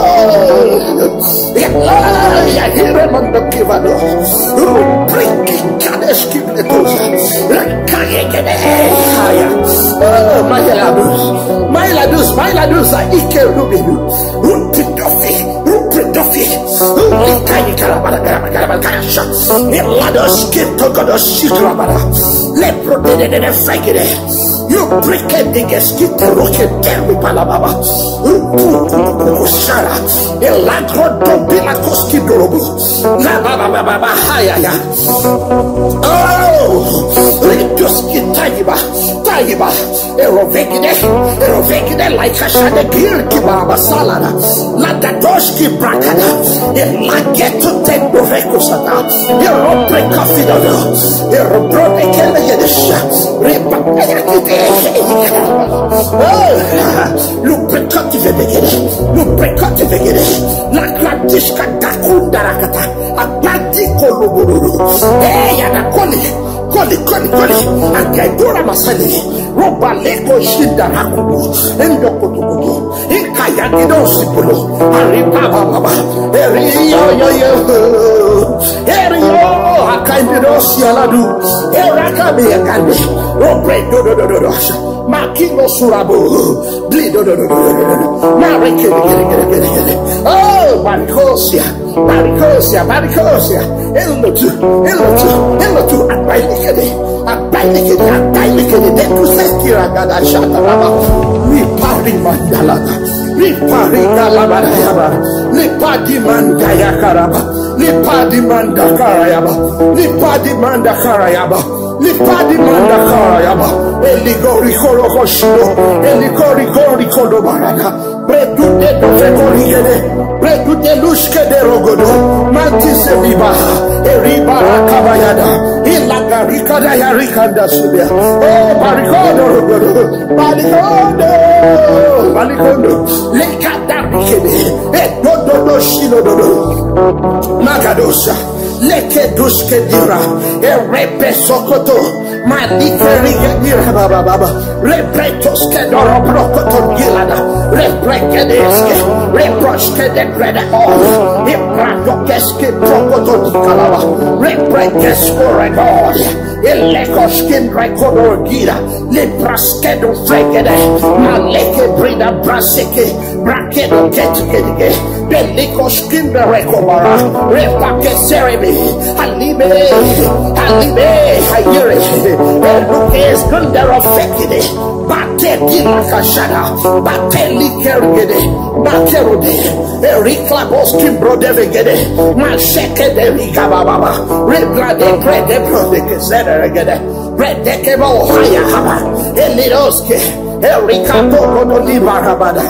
Hello. Ya hire mando kivado. Rubriki kadeski bletuza. Rakayekede. Haya. Oh, mailadus. Mailadus. Mailadus. Ike rubinu. Rupidofi. Rupidofi. Rukayi karabara karabara karabara karasha. Elados kitogodos shikrabara. Lepro de de de de fegire. You break it, the skit rocket, tell me palababa. Shara. Elagro dobila koski dorobo. La ba ba ba ba ba haya ya. Oh, Rikoski taiba, taiba. Erovegide, erovegide like a shade gil ki baraba salada. La datoshki brakada. Elageto tendo rekusata. Erobre kafidado. Erobre kele yedesha. Repapayakite. Oh, luprekati vegede. Luprekati vegede. La gradishka dakundarakata. Abadi koloboro. Eh, yana koli. Koli, koli, koli. Agedura masani. Roba leko shinda rakubu. Endo kutukutu. Ayakidosipulo, Aripababa, Erio, yo, yo, Erio, Akaindosi Aladu, Erakabi Akandi, Robre, do, do, do, do, do, Makino Surabu, Blido, do, do, do, do, do, do, Mareke, Gere, Gere, Gere, Gere. Oh, Maricosia, Maricosia, Maricosia, Elotu, Elotu, Elotu, Abaikede, Abaikede, Abaikede, Dekuseskira, Gada, Shata, Baba, Ripari Mandalata. Liparika labarayaba. Lipadi mandaya karaba. Lipadi manda karayaba. Lipadi manda karayaba. Lipadi manda karayaba. Eligori korokoshiro. Eligori kori kodobarada. Bredude dofekorigede. Bredude lushkede rogodo. Mantise biba. Eribara kabayada. Ilagarika dayarikanda subia. Oh, barikodo rogodo. Balikondo, balikondo, lekada rikede, e do do do shilo do do, magadosa, leke duske dira, e repe sokoto, malike rige dira baba baba, repretos ke doro brokoto gilada, reprekedeske, reproske de brede o, e brado keske brokoto di kalaba, reprekesko regoria, e lekoskin rekodo gira, le braskedo fregede. Maleke brida braseke. Brakedo ketikede. Beliko skimbe rekobara. Repake serebe. Alime. Alime. Ayere. Eluke eskundero fekide. Bate kila kashada. Bate likergede. Bakerode. Erikla boskim brodevegede. Masheke de rigababa. Rebra de brede brode kezederegede. Redekebo haya haba. Eliroske. Erika toko no libarabada.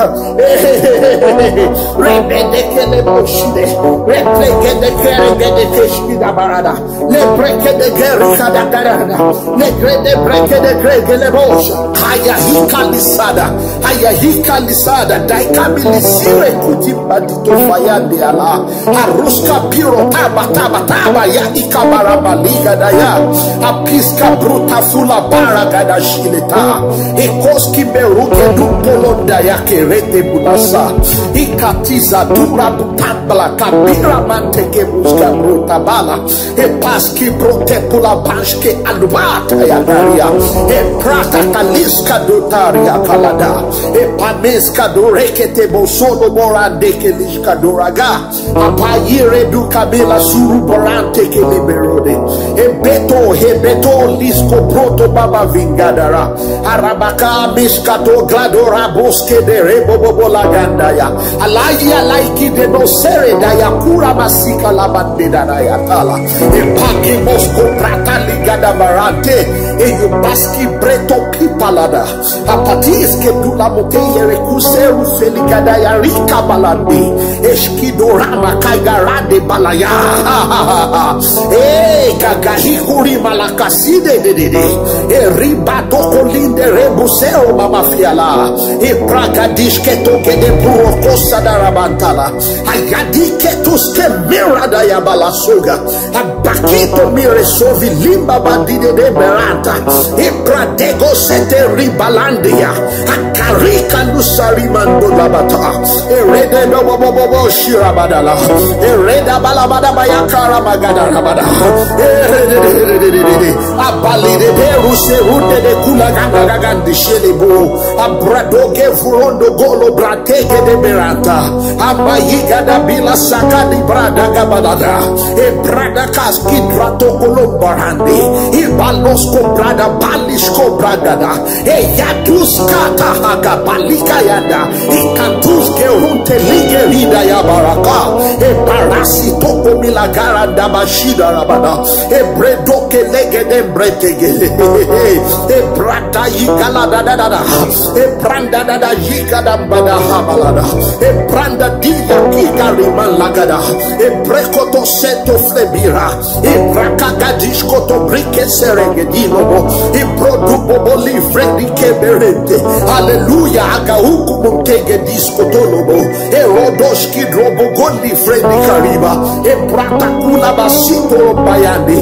Rebedekele boshide. Replekede keregede keshkida barada. Lebreke de gerika da garada. Legrede breke de gregele bosha. Haya hika lisada. Haya hika lisada. Daikami lisire kuti badito fayande ala. Aruska piro taba taba taba ya ikabara baliga daya. Apiska bruta fula bara gada shileta. Ekoski beruke du polo daya kerete bulasa. Ikatiza dura butambala kabira manteke buska bruta bala. Epaski brote pula banshke alubata ya daria. Eprata kaliska dotaria kalada. Epameska dorekete bosolo morande keliska doraga. Apayire du kabila suru borante ke liberode. Ebeto hebeto lisko proto baba vingadara. Arabaka miskato gladora boske de rebo bobo lagandaya. Alayi alaiki de no sere daya kura masika labande daya tala. Epake mosko prata ligada barante. Eyubaski breto pipalada. Apatis ke dula moke yere kuseru felikada ya rika balande. Eskidorama kaigarande balaya. Eh, gagahikuri malakaside de de de. E riba toko linde rebusero mama fiala. E praga dishke toke de puro kosa da rabantala. Ayadi ke tuske mira da ya balasoga. Abakito mire sovi limba badide de beranta. Ibra dego sete ribalandia. Akarika lusari mando labata. Erede do bo bo bo bo shirabadala. Ereda balabada bayakara magada rabada. Erede de de de de de de. Abalide de ruse runde de kula ganda gagandi shelebo. Abradoge vurondo golo bratege de beranta. Abayiga da bila saka di brada gabadada. E brada kaski drato kolombarande. Ibalosko brada balisko bragada. E yatuska tahaga balika yada. Ikantuske runte lige rida ya baraka. E barasi toko milagara da bashida rabada. E bredoke lege de bretege. E brada yigala da da da da. E branda da da yigada bada habalada. E branda diga kiga riman lagada. E brekoto seto flebira. Ibrakagadish koto brike serenge dinobo. Ibrodu bobo livre di keberente. Hallelujah. Aga hukumu kege diskotolobo. Erodoshki drobo goli fredi kariba. Ebrata kula basito bayande.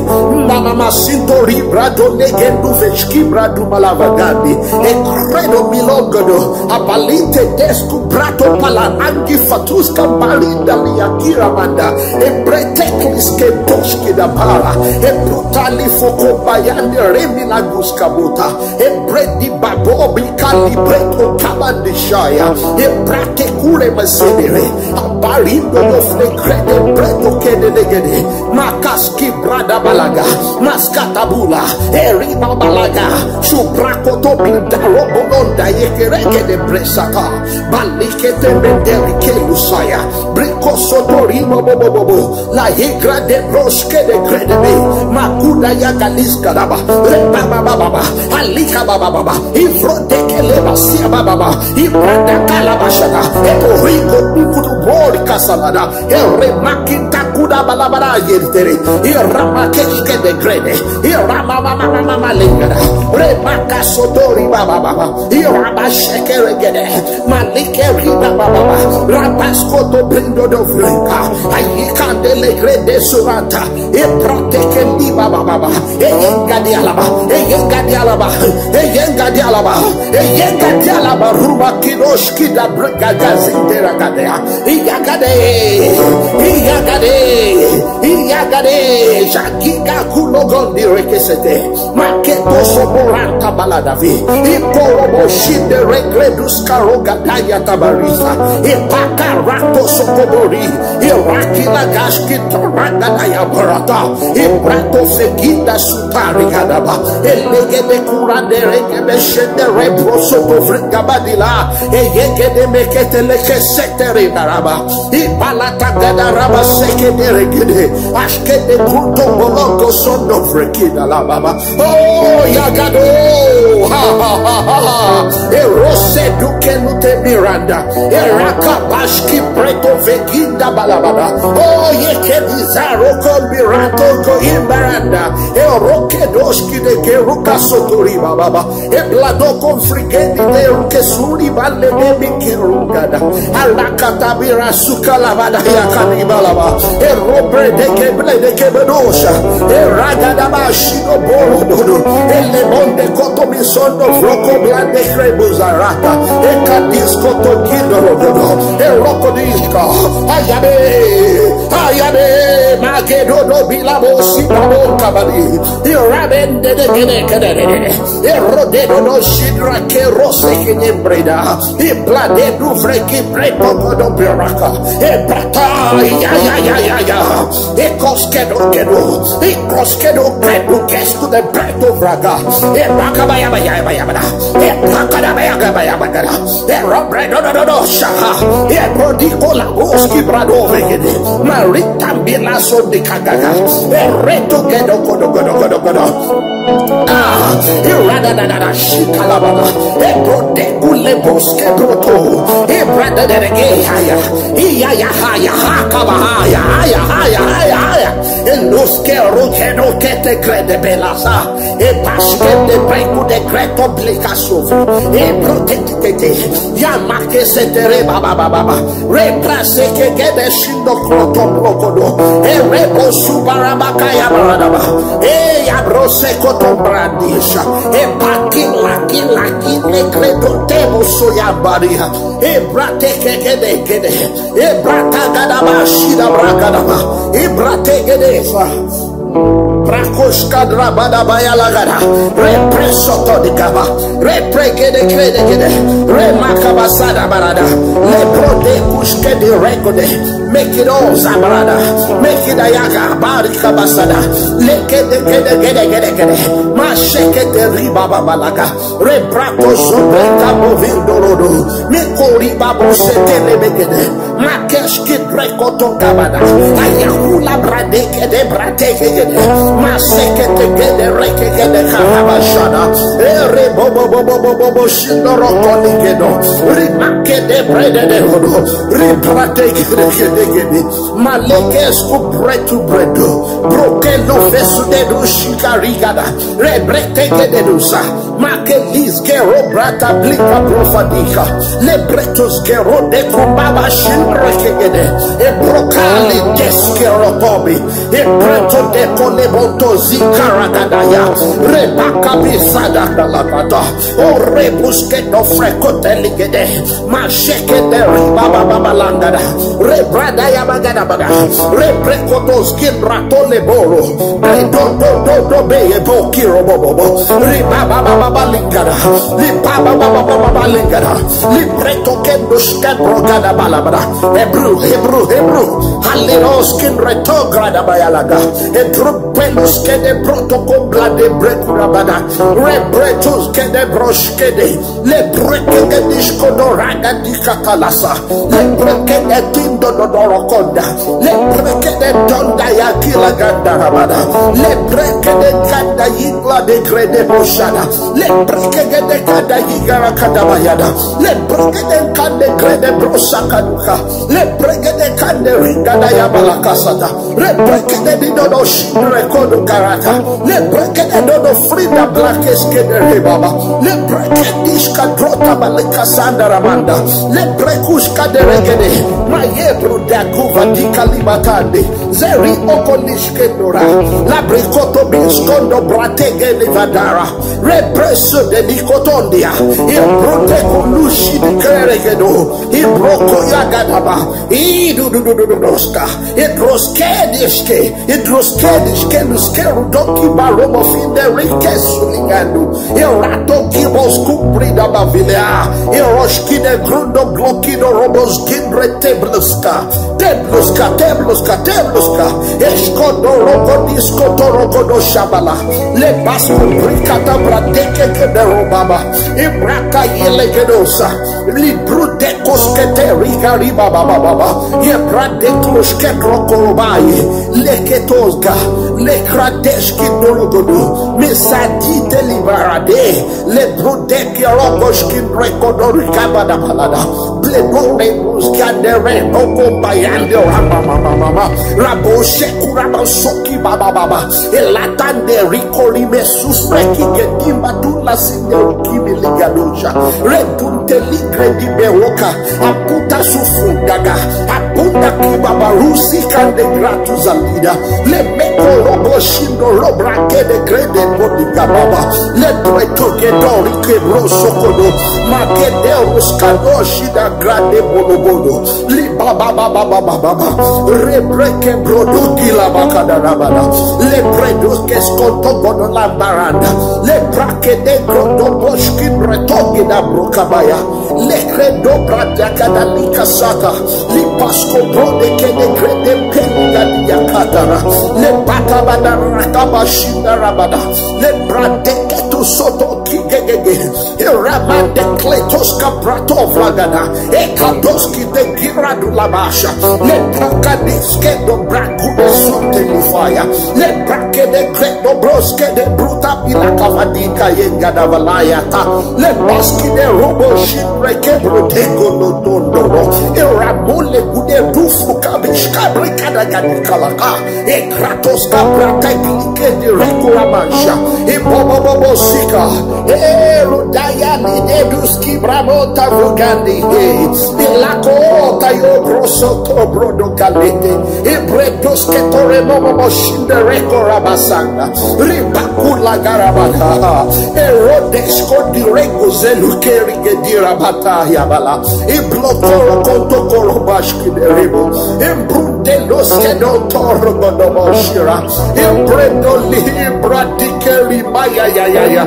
Nana masinto ribrado negendu veshki bradu malavagandi. Ekre Milogodo, abalite desku brato pala angi fatuska balinda liakira manda, ebrete kliske toski da bara, ebrutali foko bayande remi laguska buta, ebredi babobi kalibreto kabandishaya, ebrate kure masedere, abarindo no flekrede breto kede legede, makaski brada balaga, maskatabula, eriba balaga, subrakoto bindaro bolonda yekereke de bresata, balikete menderi kelusaya, brikosoto ribo bobobobo, la yegra de broske de kredebe, makuda ya galiska daba, reba baba baba, alika baba baba, ifro de keleba sia baba baba, ibrada kalabashaka, eto riko ukutu bori kasalada, eremakinta kuda balabara yentere, iramakeske de grede, iramamamamama lengada, remakasotori baba baba, irabashekeregede, malikeri baba baba, rabaskoto brindo do vrenka, ayikande legrede surata, iproteke li baba baba, eyenga di alaba, eyenga di alaba, eyenga di alaba, eyenga di alaba, ruba kidoshki da brega gazindera gadea, iyagade, iyagade, iyagade, jagiga kulogondi rekesete, maketo soboranta baladavi, ikorobo shinde regredus karoga daya tabarisa, ipaka rako sokobori, irakila gashki toranga daya barata, ibrato feginda sutari gadaba, elegede kurande rekebe shende rebroso to vregabadila, eyegede mekete leke setere daraba, ibalata gada raba sekede regede, ashkede kuto boloko sondo frekida la baba. Oh, yagado, ha ha ha ha ha, erose duke nute miranda, eraka bashki preto veginda balabada. Oh, yeke bizarro con mirato go imbaranda, eroke doshki de geruka sotori baba, eblado con frigeni de ruke suri balle de mikerungada, alakatabira sukalabada yakanibalaba, erobre de keble de kebedosha, eragada bashido borododo, elemonde koto misondo froko blande krebuzarata, ekadisko tokidorododo, erokodiska, ayabe, ayabe, magedodo bilabo sibabo kabadi, irabende de gede gede gede, erodedodo shidra kerose kenyembreda, iblade du freki breko kodo beraka, ebrata, ya ya ya ya ya, ekoskedo kedo, ekoskedo kedo kesku de breto vraga, ebaka baya baya baya bada, ebaka da baya baya baya bada, erobredo do do do shaha, ebrodiko la boski brado vegede, marita bila so de kagaga, ereto kedo kodo kodo kodo kodo. Ah, irada da da da shikalababa. Ebrote kule boske broto. Ebrada de rege haya. Iya ya haya haka ba haya haya haya haya haya. Eloske roke roke te krede belasa. E paske de breku de kreto blikasof. E protete tete. Ya make setere baba baba baba. Reprase ke gede shindo kroto brokodo. E rebo subarabaka ya baradaba. E ya brose koto brandisha. E paki laki laki ne kredo tebo soya baria. E brate ke gede gede. E brata gada ba shida brakada ba. E brate gede fa. Brakoshka drabada bayalagada. Represoto dikaba. Repregede kredegede. Remakabasada barada. Lebrode kushkede rekode. Make it all zabrada. Make it ayaga barikabasada. Lekede gede gede gede gede. Mashekete riba babalaga. Rebrako sobreka bovindorodo. Mikori babo setele begede. Makesh kidreko tokabada. Ayakula bradeke de brateke de. Maseke teke de reke de karabashada. Ere bobo bobo bobo bobo shindoro koligedo. Rimake de brede de hodo. Ribrateke de gede gede. Malekes ku bretu bredo. Brokelo fesu de du shikarigada. Rebreteke de dusa. Makelis gero brata blika profadika. Lebretos gero de kumbaba shimbre kegede. E brokali deskero tobi. E breto de kolebo Oto zikaragadaya, rebakabizadagalagada, orebuskendo frekoteligede, mashekede ribabababalangada, rebradayabagadabaga, rebrekotoskindratoleboro, redodododobeyebokirobobobo, ribabababalingada, libababababalingada, libretokendoskebrogadabalabrada, Hebrew, Hebrew, Hebrew, halinoskinretogradabayalaga, Edrubeluskede protocobla de brekurabada. Rebretuskede broskede. Lebrekede dishkodoraga dikatalasa. Lebrekede tindo dodorokonda. Lebrekede donda ya kila gandarabada. Lebrekede kanda yigla de grede boshada. Lebrekede kanda yigara kadabayada. Lebrekede kande grede brosa kaduka. Lebrekede kande ringada ya balakasata. Rebrekede didodosh rekodo karata. Lebrekede dodo frida blakeskede rebaba. Lebrekedish kadrota balekasanda ramanda. Lebrekush kaderegede. Mayebru daguva dikalibatande. Zeri okolish kedora. Labrikoto biskondo bratege livadara. Represo de nikotondia. Ibroteko lushi dikeregedo. Ibroko yagadaba. Idududududuska. Idroskediske. Idroskediske luskeru doki baromo finde rike suligando. Irato kibos kubrida bavilea. Iroshkide grundo blokido robos gidre tebluska. Tebluska, tebluska, tebluska. Eskodo rogo disko torogo do shabala. Le basko brikata bradeke kede robaba. Ibraka yelegedosa. Libru de koskete riga riba baba baba. Ye brade koske rokorobai. Leketosga. Lekradeski dorogodo. Mesadi delibarade. Le brudeki rogoski rekodori kabada balada. Ble dore muskandere oko bayande rama mama mama. Rabo shekuraba soki baba baba. Elatande rikori mesus reki gedimba dula sinde rukimi ligadosha. Redunte ligre di bewoka. Aputa sufundaga. Aputa kibabarusi kande gratu zalida. Le meko rogo shindo robra kede grede bodiga baba. Le dwe toke dori ke bro sokodo. Makede ruskado shida grande bolobodo. Li baba baba baba baba. Rebreke brodo gila bakada rabada. Le bredo ke skoto godo lambaranda. Le brake de grodo boshkin retogi da brokabaya. Le credo bradia kada lika sata. Li pasko brode ke de grede peli da dia katara. Le bata bada rakaba shinda rabada. Le brade ke tu soto ki gegege. Iramande kletos kaprato vragada. Ekadoski de giradu labasha. Le prakadiske do brakude sote lifaya. Le brakede kredo broske de bruta bila kavadika yenga da valayata. Le baski de robo shimreke brotego no dondoro. Iramole gude rufu kabish kabrikada gadi kalaka. Ekratos kabrata iklike di rekura mancha. Ibobobobo sika. Erudaya ni deduski bramota vugandi. Ilako tayo groso to brodo kalete. Ibredos ke tore momo moshinde rekora basanga. Ribakula garabata. Erodes ko di rego zelu keri gedira bata yabala. Iblokoro konto koro bashki de rebo. Imbrunde los ke do toro godo boshira. Imbrendo li ibradi keri maya ya ya ya.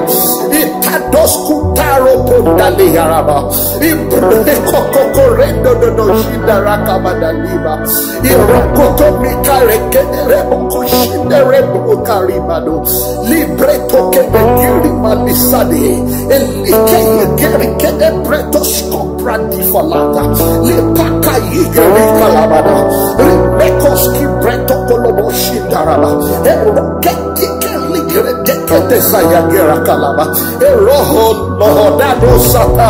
Itados kutaro pondali yaraba. Ibrunde koko korendo do do shinda rakabada liba. Irokoto mikare kederebo kushinderebo ukaribado. Libreto kebegiri malisade. Elike yegeri kedebreto skopra difalata. Lipaka yigeri kalabada. Rimekoski breto kolobo shindaraba. Eroketike ligredekete sayagera kalaba. Eroho lohodado sata.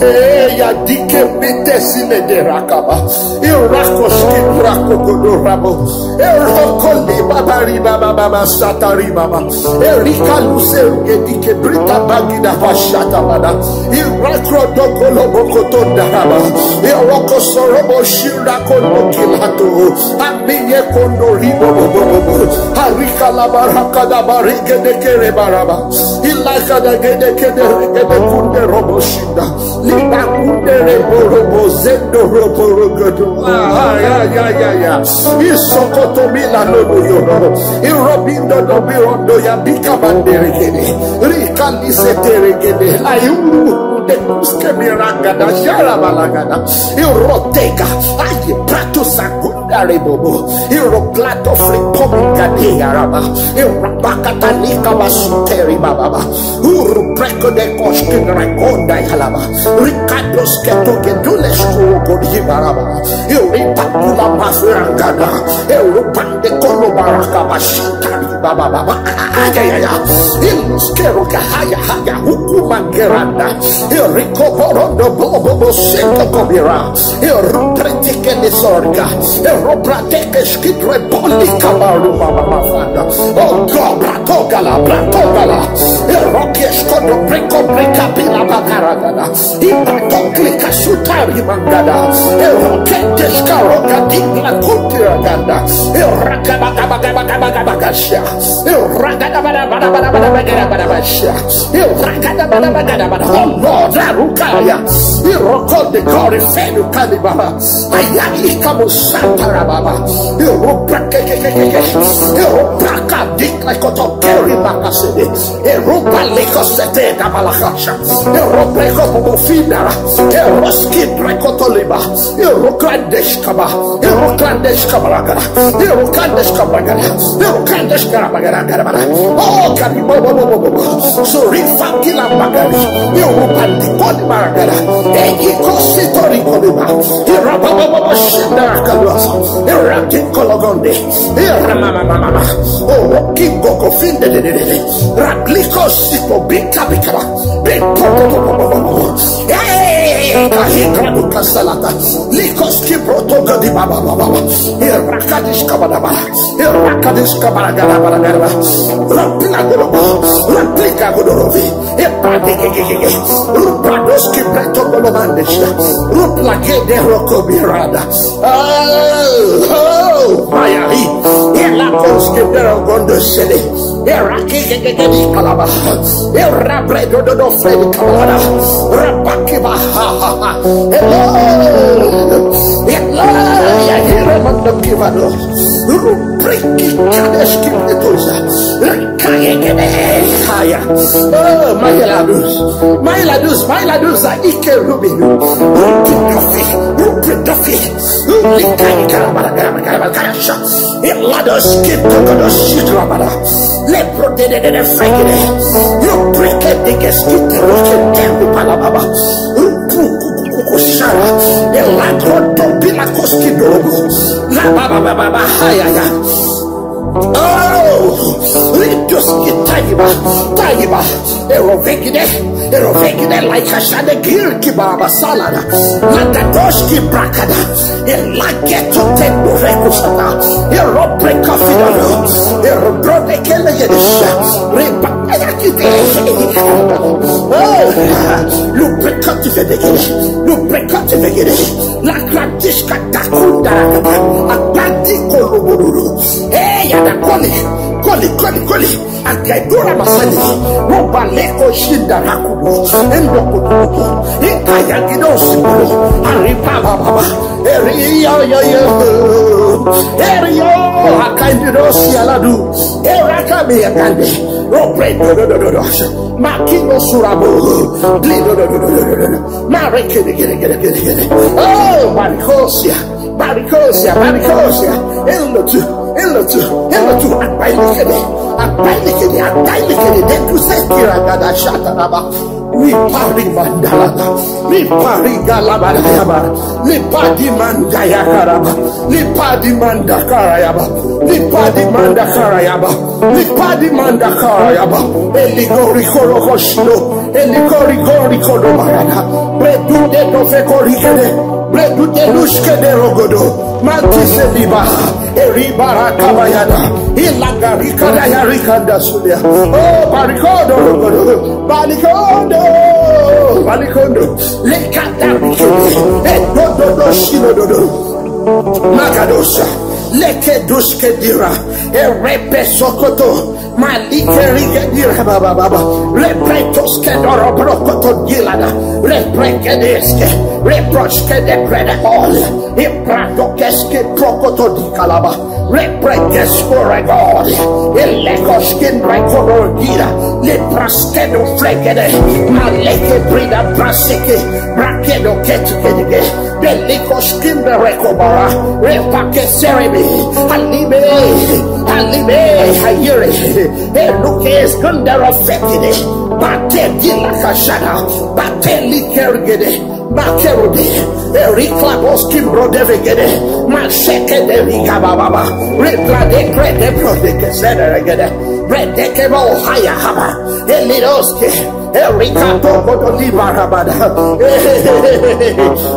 Eya dike mite sile de rakaba. Irako skin rako godo rabo. Eroko liba bari baba baba satari baba. Erika luse uge dike brita bagida bashata bada. Irakro doko lobo kotonda raba. Iroko sorobo shirako lokilato. Amiye kondo ribo bobo bobo. Harika la baraka da barige de kere baraba. Ilaka da gede kede gede kunde robo shinda. Liba kunde rebo robo zendo robo rogodo. Ah, ya, ya, ya, ya. Isokoto mila no no yo. Irobindo do birondo ya bika bandere gede. Rika lise tere gede. Ayuru de kuske miranga da shara balagada. Iroteka. Aye prato saku. Darebobo, Iroplato Fripomi Gade Araba, Irabakatanika Basuteri Bababa, Urupreko de Koshkin Rakonda Yalaba, Ricardo Sketo Gedules Kurogodi Baraba, Iripakula Mafrangada, Irupande Kolo Baraka Bashitari Bababa, Ayaya, Iluskero Kahaya Haya Hukuma Geranda, Iriko Borondo Bobo Sento Kobira, Irupretike Sorga, Iroprateke Skidre Boli Kabaru Baba Mafanda, Oh God, Bratogala, Bratogala, Irokesh Kodo Breko Breka Pila Bakaragada, Ibato Klika Sutari Mangada, Iroketesh Karoka Dibla Kutiraganda, Irakabakabakabakabakasha, Irakabakabakabakabakasha, Irakabakabakabakabakasha, Irakabakabakabakabakasha, Oh Lord, Arukaya, Iroko de Kori Fenu Kalibara, Ayali Kamusanta Rababa, Iropraka, Iropraka Dikla Koto Keri Bakasede, Iropa Leko Sete Kabalakasha, Iropreko Bofindara, Iroski Prekotoliba, Irokandeshkaba, Irokandeshkabalagara, Irokandeshkabalagara, Irokandeshkabalagara. Oh, Karibobobobobo, Surifa Kila Bagari, Irobandikoni Maragara, Eki Kositori Koliba, Irababobo Shindara Kaluasa, Irakin Kologonde, Iramamamama, Oh, Kingo Kofinde, Rabliko Sito Bika Bikara, Biko, Hey, Kahindra Kasalata, Likos Kibroto Gadi Baba Baba, Irakadish Kabadaba, Irakadish Kabadagada, Rampila Gorobo, Ramplika Gorovi, Epadegege, Rupradoski Breto Golomandesh, Ruplagede Roko Birada. Oh, oh, Mayahi, Elakoski Berogondo Sede, Eraki Kalaba, Erabredo Fredi Kabada, Rabakiba, ha ha ha, Elo, Elo, Yahira Mando Kivado, Rubriki Kadeski Medusa, Kayegede, Haya, Oh, Mailadus, Mailadus, Mailadus, Ike Rubi, Rupi Duffy, Rupi Duffy, Rupi Kai Karabara Karabara Karabara Karasha, Ilados Kitokodos Shitrabara, Lepro de de de de Fregre, Rubrike de Geskit Rukin Tempu Palababa, Rupu Kukukushara, Elatro Topila Koskidogo, La Baba Baba Hayaya. Oh, Ritos Kitaiba, Taiba, Erovegide, Erovegide like a shade gil kibaba salada, Latadoski Brakada, Elageto Tendo Rekusata, Erobreka Fidano, Erobrode Kelegedes, Repa Ayakite, Oh, Lubricati Vegede, Lubricati Vegede, La Gratishka Dakunda, Abadi Koloboruru, Hey, Yada Koli, Koli, Koli, Koli, Akadura Masani, Robaleko Shinda Rakubo, Endokubo, Ikayagido Sibo, Ariba Baba, Eri yo yo yo, Eri yo, Akandido Sialadu, Erakami Akande, Robre, Makino Surabo, Blido, Mareke, Oh, Maricosia, Maricosia, Maricosia, Elotu, Elotu, Elotu, Abailikede, Abailikede, Abailikede, Deku Sekira Gada Shatanaba. Lipari mandalaba. Lipari galabadayaba. Lipadi mandayakaraba. Lipadi mandakarayaba. Lipadi mandakarayaba. Lipadi mandakarayaba. Eligori korokoshino. Eligori gori kodobarada. Bredude dofekorigede. Bredude lushkede rogodo. Mantise liba. Eribara kabayada. Ilagarikada yarikanda sulia. Oh, barikodo rogodo. Balikondo. Balikondo. Lekada rikede. Edododo shinododo. Magadosa. Leke duske dira. Erepe sokoto. Malike rike dira baba baba. Repretos ke doro brokoto dilada. Repreke deske. Reproske de krede ol. Ibradokeske prokoto di kalaba. Reprekesko regod. Ilekoskin rekodo dira. Lipraskedo fregede. Maleke brida braseke. Brakedo ketukedege. Belikoskin berekobara. Repake serebe. Alibe. Alibe. Hayere. Elukes gundero fekide. Bate dila kashada. Bate likergede. Bakerube. Erikla boskin brodevegede. Masheke de riga bababa. Retrade krede brodeke sederegede. Redeke bo haya haba. Elidoske. Erika toko do di barabada.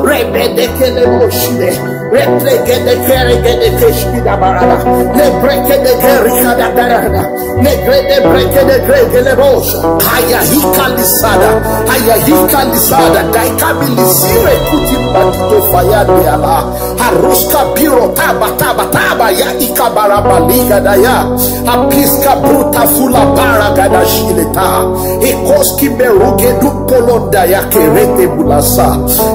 Rebedeke le moshide. Replegede keregede keshkida barada. Lebrekede kerikada darada. Negrede brekede gregele bosha. Ayahika lisada. Ayahika lisada. Daikami lisire kuti batito faya de ala. Haruska biro taba taba taba ya ikabara baliga daya. Apiska bruta fula bara gada shileta. Ekoski beruge du polonda ya kerete bulasa.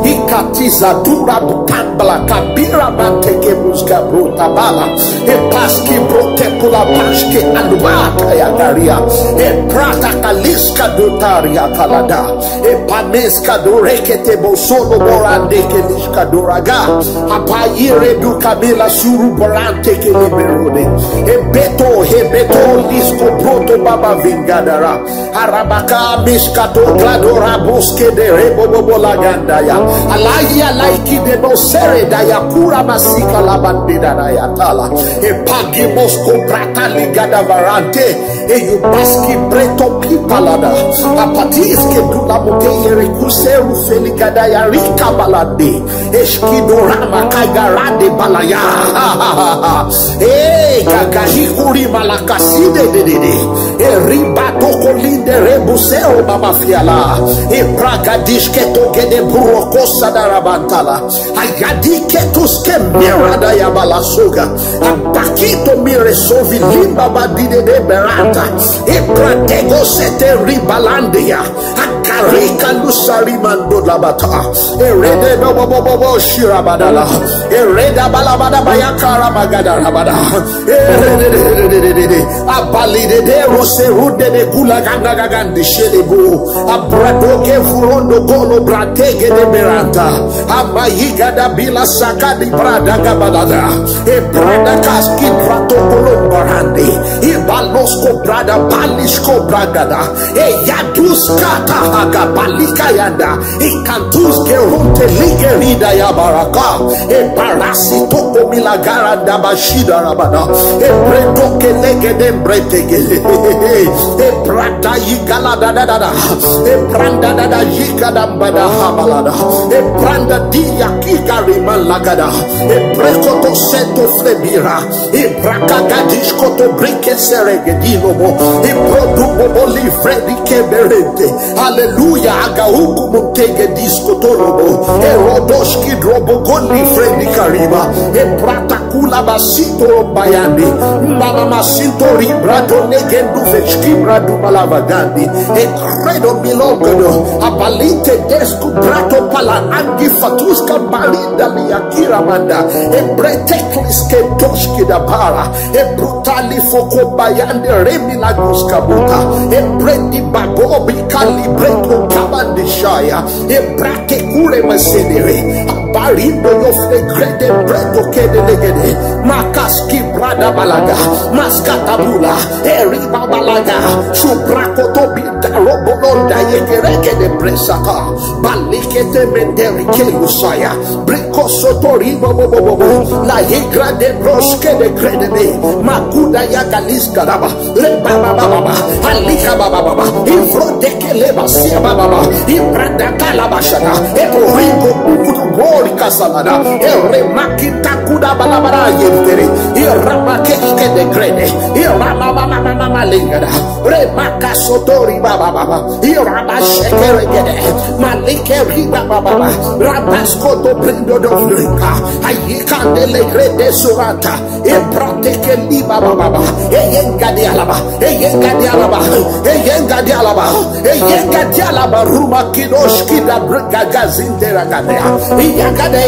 Ikatiza dura bukambla kabira manteke buska bruta bala. Epaski brote kula paske alubaka ya garia. Eprata kaliska dutaria kalada. Epaneska dorekete bosolo borande keliska doraga. Abayire du kabila suru borante keliberode. Ebeto hebeto lisko broto baba vingadara. Arabaka miskato kladora boske de rebo bobo lagandaya. Alaya laiki de bosere daya kura masika labande daya tala. Epagi mosko brata ligada varante. Eyubaski breto pipalada. Apatiske dula muteyere kuseru felikada ya rika balade. Eskidorama kagarade balaya. Eh, gagahikuri malakaside dedede. Eriba toko linde rebuseo mama fiala. Ebraga dishke toke de buroko sadarabantala. Ayadike tuske mirada ya balasuga. Abakito mire sovi limba badide de berata. Ebratego sete ribalandia. Akarika lusari mando labata. Erede bobo bobo bobo shirabadala. Ereda balabada bayakara magada rabada. Erede abalide de rose rude de gula ganda gagandi shelebu. Abradoke furondo kolo bratege de beranta. Amayiga da bila sakadi brada gabalada. E brada kaski prato kolo barande. Ibalosko brada balisko bragada. E yaduska tahaga balika yanda. Ikantuske runte ligerida ya baraka. E barasi toko milagara da bashida rabada. E bredoke legede bretege. E brada yigala da da da da. E branda da da yika da mbada habalada. E branda diya kika riman lagada. E brekoto seto flebira. E braka gadish koto brike serege dilobo. E produ bobo li fredi keberente. Hallelujah. Aga hukumu tege disko torobo. E rodoshki drobo goni fredi kariba. E prata kula basito bayani. Mama masinto ribrato negendu vechki bradu malavagandi. E credo milogodo. Abalite desku brato pala angi fatuska balinda liakira manda. E breteklis ke doshki da bara. E brutali foko bayande remi laguska buta. E bredi babobi kali breto kabandi shaya. E brake kure masedere. Barindo yo flegrede breto kede legede. Makaski brada balaga. Maskata bula. Eri babalaga. Subrako to bidaro bolonda yegereke de presaka. Balikete menderi kelusaya. Briko sotori bobo bobo bobo. La higra de broske de gredebe. Makuda ya galiska daba. Rebabababa, alika bababa, ifrodeke lebasia bababa, ibradaka labashana, eboringo kukutu bori kasalada, eremaki takuda balabara yentere, iramake kede grede, iramamamamama lengada, remaka sotori bababa, irabashekere gede, malike riba bababa, rabasko to brindo do flika, ayika de legrede surata, Ebrateke liba baba baba. Eyenga di alaba. Eyenga di alaba. Eyenga di alaba. Eyenga di alaba. Ruma kidoshki da brigagazinde ragadea. Iyagade.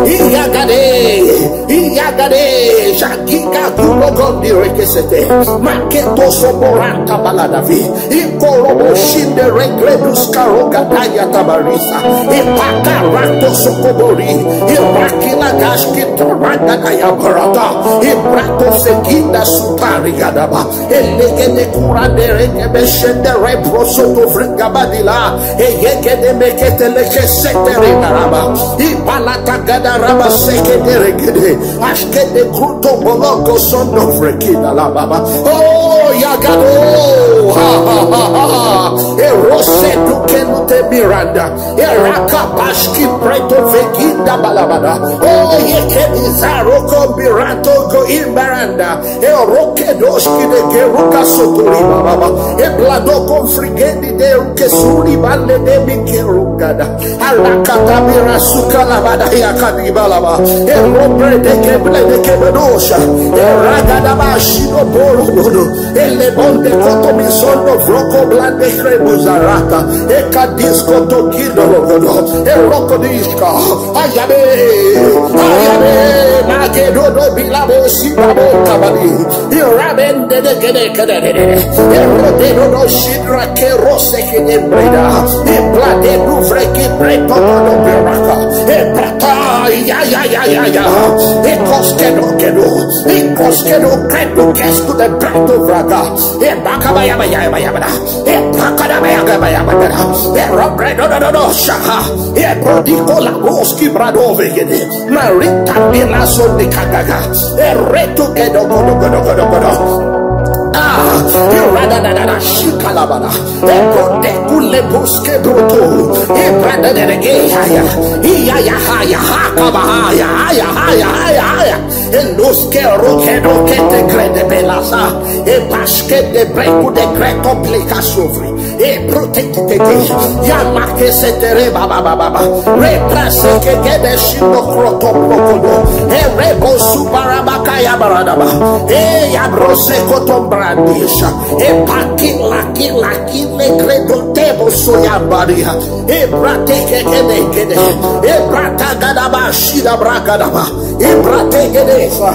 Iyagade. Iyagade. Shagiga gulogondi rekesete. Maketo soboranta baladavi. Ikorobo shinde regredus karoga daya tabarisa. Ipaka rato sokobori. Irakila gashki toranga daya barata. Ibrato sekinda sutari gadaba. Elegede kura derenge beshende repro soto vringa badila. Eyegede mekete leke setere garaba. Ibalata gada raba seke deregede. Ashkede kruto boloko sondo frekida la baba. Oh, yagado. Ha, ha, ha, ha, ha. Erose duke lute miranda. Eraka bashki preto vekida balabada. Oh, yekedi zaroko birato go imbaranda. Eroke doshki de geruka sotori baba. Ebladoko frigedi de uke suri bale de mikerugada. Alakatabira sukalabada yakadibalaba. Erobre de keble de kebedosha. Eragadaba shino borobodo. Elebonde koto misondo vroko blande krebo zarata. Ekadisko to kido logodo. Erokodishka. Ayabe. Ayabe. Magedodo bilabo sibabo kabadi. Irabende de gede gede gede. Erodedo shidra kerose kede breda. Iplade du vreki breto kodo beraka. Eprata ya ya ya ya ya. Ekoskedo kedo. Ekoskedo kedo kesku de breto vraga. Ebaka baya baya baya baya. Ebaka da baya baya baya. Erobredo do do do shaka. Ebrodiko la boski brado vegede. Marita bila sonde kagaga. Ereto kedo kodo kodo kodo kodo. Ah, irada da da da shikalabada. Ebrote kule boske broto. Ebrada de rege haya. Iya ya haya haka bahaya haya haya haya haya. Eloske roke roke te grede belasa. Ebaske de breku de greto plika sovri. E protect te te. Ya make se te re baba baba baba. Re prase ke ke de shindo kroto prokodo. E rebo subarabaka ya baradaba. E ya brose kotom brandisha. E paki laki laki le gredo tebo soyambaria. E brate ke ke de ke de. E brata gadaba shida bragadaba. E brate ke de sa.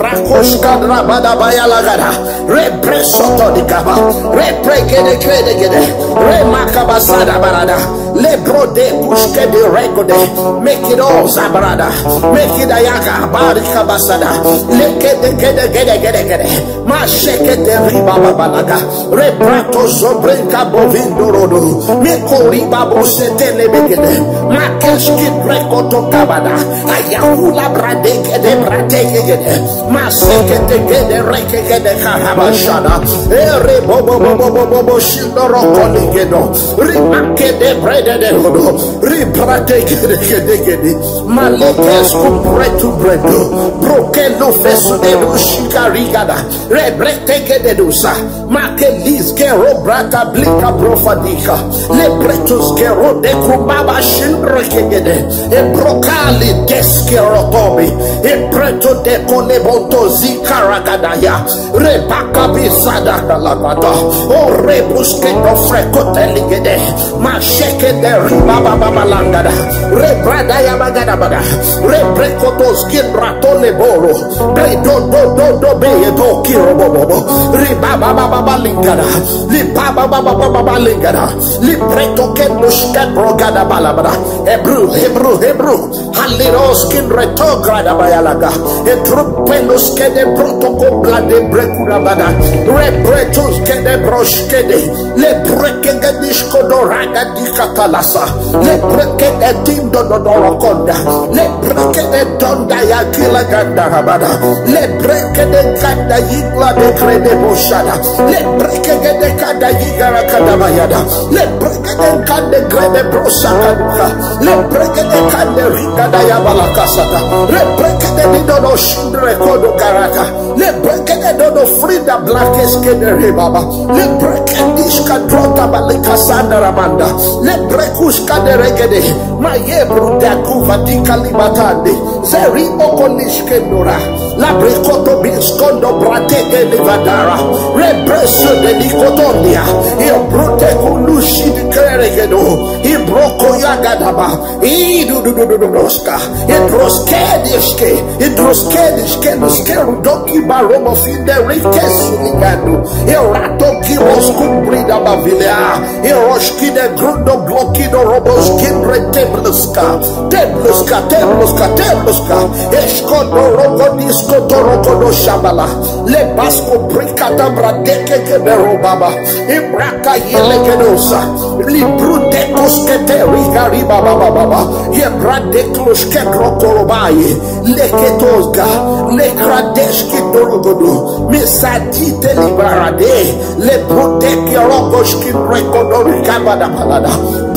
Prakoshka rabada bayalagada. Represoto di kaba. Repregede kredegede. Remakabasada barada. Lebro de kushke de regode. Make it all zabrada. Make it ayaga barikabasada. Leke de gede gede gede gede. Masheke de riba babalaga. Reprato sobrenka bovindo rodo. Mekori babo setele begede. Makeski prekoto kabada. Ayahula bradeke de bradeke gede. Maseke de gede reke gede karabashada. Ere bobo bobo bobo bobo shindo roko ligedo. Rimake de brede de rodo. Ribradeke de gede gede. Malekes ku bretu bredo. Brokelo fesu de do shikarigada. Rebrete gede dosa. Makelis gero brata blika profadika. Lebretus gero de kubaba shindre kegede. E brokali deskero tobi. E preto de kolebo Tozi karagadaya, rebaka bizada kalabada, o rebuske do freko teligede, masheke de riba baba balangada, rebrada ya bagada bada, rebreko to skin rato leboro, bre do do do do be do kiro bobo, riba baba baba lingada, li baba baba baba lingada, li preto ke muske brogada balabada, Hebrew, Hebrew, Hebrew. Haliros kin reto grada bayalaga. Etrupelus kede protoko blade brekura bada. Rebretus kede broskede. Le brekege disko doraga di katalasa. Le brekege tindo dodorokonda. Le brekege donda ya kila ganda rabada. Le brekege ganda yigla de krede boshada. Le brekege de kada yigara kada bayada. Le brekege kande grede brosa kaduka. Le brekede kande ringada ya balakasata. Le brekede didodo shindre kodo garata. Le brekede dodo frida blakes kede rebaba. Le brekedish kadrota balikasanda ramanda. Le brekush kade regede. Maye bruda kuva di kalibatande. Zeri okonish kendora. La brekoto bin skondo brateke livadara. Represo de likotondia. Io brute kulushi di keregedo. Ibroko yagadaba. Idu du du du du doska. Idroskediske. Idroskediske luskeru doki baromo fide rikesu ligando. Irato kibos kumbrida bavilea. Iroski de grundo bloki do robos kibre tebluska. Tebluska, tebluska, tebluska. Eskodo rogo disko toroko do shabala. Le basko brikata bradeke ke bero baba. Ibraka yelekedosa. Libru de koskete rigari baba baba baba. Ye brade kloske brokorobaye. Leketosga. Lekradeski dorogodo. Misadi delibarade. Le brudeki rogoski brekodo rigabada balada.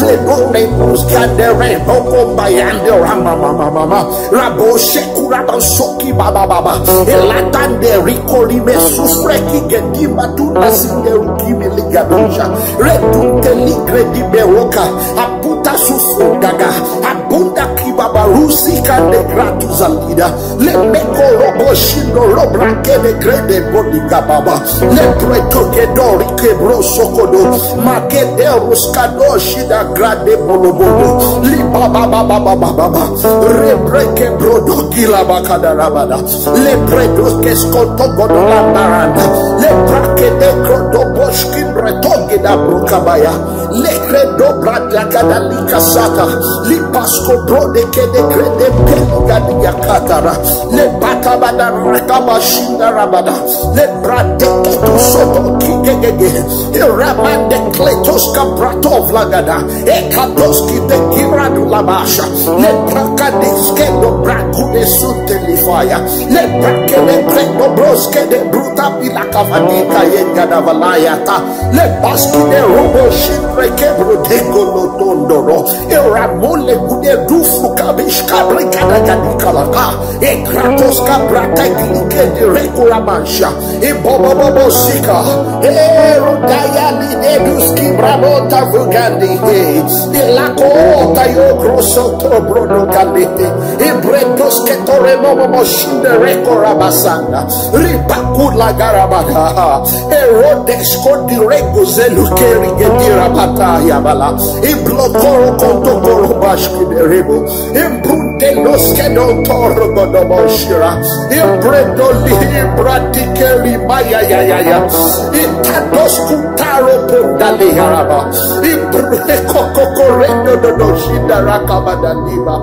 Le bone muskande re boko bayande rama mama mama. Rabo sheku raba soki baba baba. Elatande rikori me suspreki gedima tu nasinde rukimi ligadusha. Redunte ligre di beroka. Aputa sufu gaga. Abunda kibaba rusi kande gratu zalida. Le meko robo shindo robra kede grede bodi gababa. Le preto ke dori ke bro sokodo. Makede ruskado shida grade bolobodo. Li baba baba baba baba. Rebreke brodo gila bakada rabada. Le preto ke skoto godo la baranda. Le brake de krodo boshkin retoge da brukabaya. Le credo brada kada lika sata. Li pasko bro de ke de grede pelu gadi yakatara. Le bata bada rakaba shinda rabada. Le brade ke tu soto ki gegege. Iramande kletos kabrato vlagada. Ekatoski de kiradu labasha. Le prakadiske do braku de sunte lifaya. Le brake de grego broske de bruta bila kavanika yengada valayata. Le baski de robo shindre kebro de golo tondoro. E ramole gude dufu kabish kabri kada gadi kalaka. E kratos kabra teknike de rekura mansha. E bobo bobo sika. E rodaya li de duski brabota vugandi. E lako tayo grosso to brodo kalete. E bretos ke tore momo moshinde rekora basanga. Ribakula garabaka. Erodes kodirego zelukeri gedira bata yabala. Iblokoro kontokoro bashki derebo. Imbrunde los kedon toro godoboshira. Imbredo li imbradikeri maya ya ya ya. Itados kutaro pondale yaraba. Ibreko kokorendo dodoshida rakabada liba.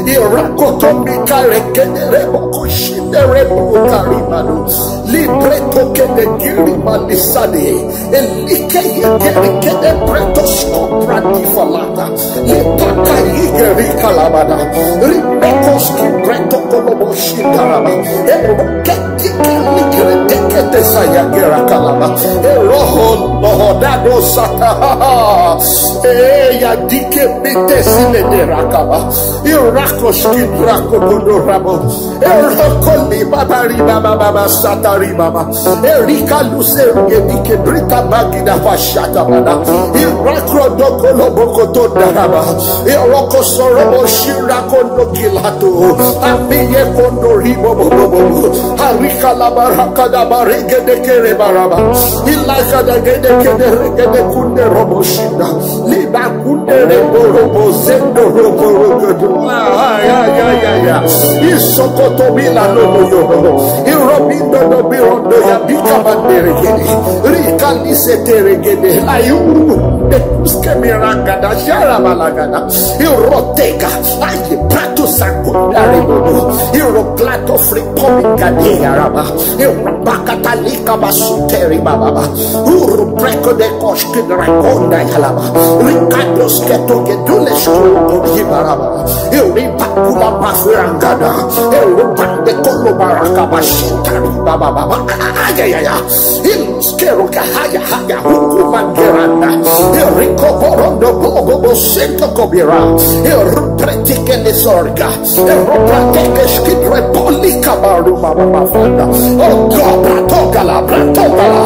Irakoto mikare kedere bokushinde rebu karimanu. Libreto kede giri malisade. Elike yekere kede breto skopra di falata. Lipaka yigeri kalabada. Ribekos ki breto kolobo shidaraba. Eroke dike ligere dekete saya gera kalaba. Eroho lohodado sata. Eya dike mite sile de rakaba. Irakos ki brako kodo rabo. Eroko li baba ri baba baba sata ri baba. Erika luse ruge dike brita bagida pashata bada. Irakro doko lobo koto daraba. Eroko sorobo shira kondo kilato. Amiye kondo ribo bobo bobo. Ari Kalabarakada barigede kere baraba. Ilakada gede kede regede kunde robo shinda. Liba kunde rebo robo zendo robo rogodo. Ah, ya, ya, ya, ya. Isokoto bila no no yo. Irobindo no birondo ya bika bandere gede. Rika lise tere gede. Ayu. Ekuske mirangada shara balagada. Iroteka. Aye prato sakundare bobo. Iroklato frikomika de araba. Irabakatalika basuteri bababa. Uru preko de koshki dragonda yalaba. Ricardo sketo gedule shkuru baraba. Iribakula bafirangada. Irubande kolo baraka bashitari bababa. Ayayaya. Iluskeru kahaya haya hukumangeranda. Iriko borondo bobo bosento kobira. Irupretikele sorga. Eropratekeski prepolika baruma mafanda. Oh God, bratogala, bratogala.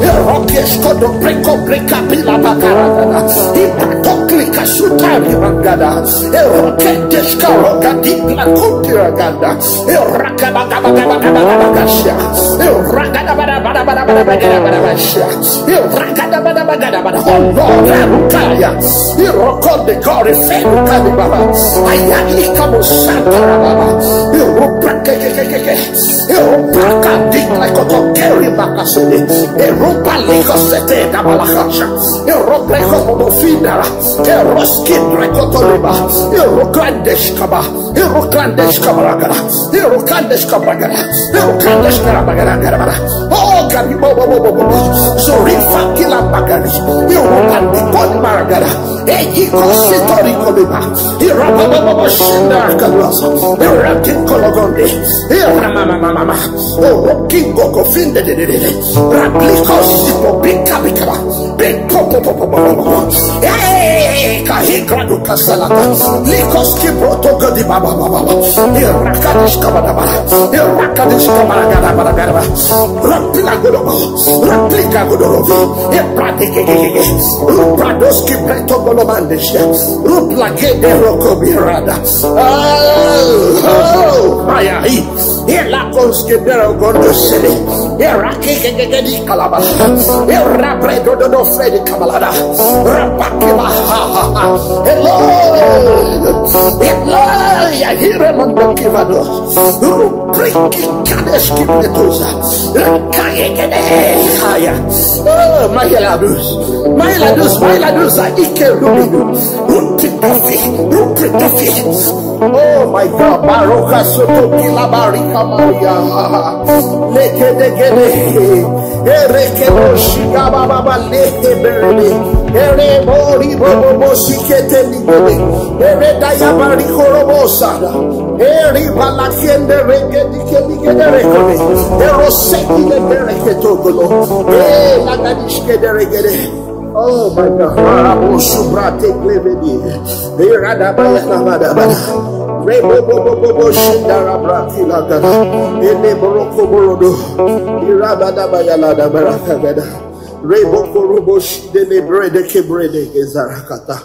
Erokesko do preko preka pila bakaragada. Ibratoklika sutari mangada. Eroketeska roga dipla kutiraganda. Erakabagabagabagabagasia. Erakadabadabadabadabadabagasia. Erakadabadabadabadabada. Oh Lord, Erukaya. Erokonde kore fedu kadibaba. Ayali kamo santa baba. Eruprakekekeke. Eroprakadikla kotokeri bakasede. Eropalikosete dabalakasha. Eroprekobofinara. Eroskidrekotoliba. Erokandeshkaba. Erokandesh kabaragara. Erokandesh kabaragara. Erokandesh kabaragara. Oh, karibo bo bo bo bo. Zorifa kila bagari. Erokandi koni maragara. Eyi kositori koliba. Irabababa shinda kaluasa. Erakin kologonde. Iramamamama. Orokingo kofinde de de de de. Rabliko sipo bika bikaba. Biko po po po po po po. Eh, kahikra du kasalata. Likos ki broto godi baba baba baba. Irakadish kabada baba. Irakadish kabada gada bada gada bada. Rapila godo baba. Rapila godo baba. Ibrate ke ke ke ke. Ruprados ki breto golo mandesha. Rupla ke de roko birada. Oh, oh, maya hi. Ela konske dero gondo sele. Era ke ke ke ke di kalaba. Era bredo do do fredi kabalada. Rapakima ha ha ha. Hello. Hello. Ya hire mando kivado. Rupriki kadesh kimetuza. Kayegede. Haya. Oh, my ladus. My ladus. My ladus. Ike rubidu. Ruprikafi. Ruprikafi. Oh my God, Baroka Soto Kila Barika Maria. Leke de gede. Ereke no shiga baba ba leke berede. Ere bori bobo bo sikete ligede. Ere daya bariko robo sada. Eri balakiende reke dike ligede rekode. Ero seki le bereke togolo. E lagadishke de regede. Oh my God. Marabo subrate klevedi. Irada baya na bada bada. Rebo bo bo bo bo shindara brati lagada. Ele boroko borodo. Irabada baya lada baraka gada. Rebo korobo shidele brede ke brede ke zarakata.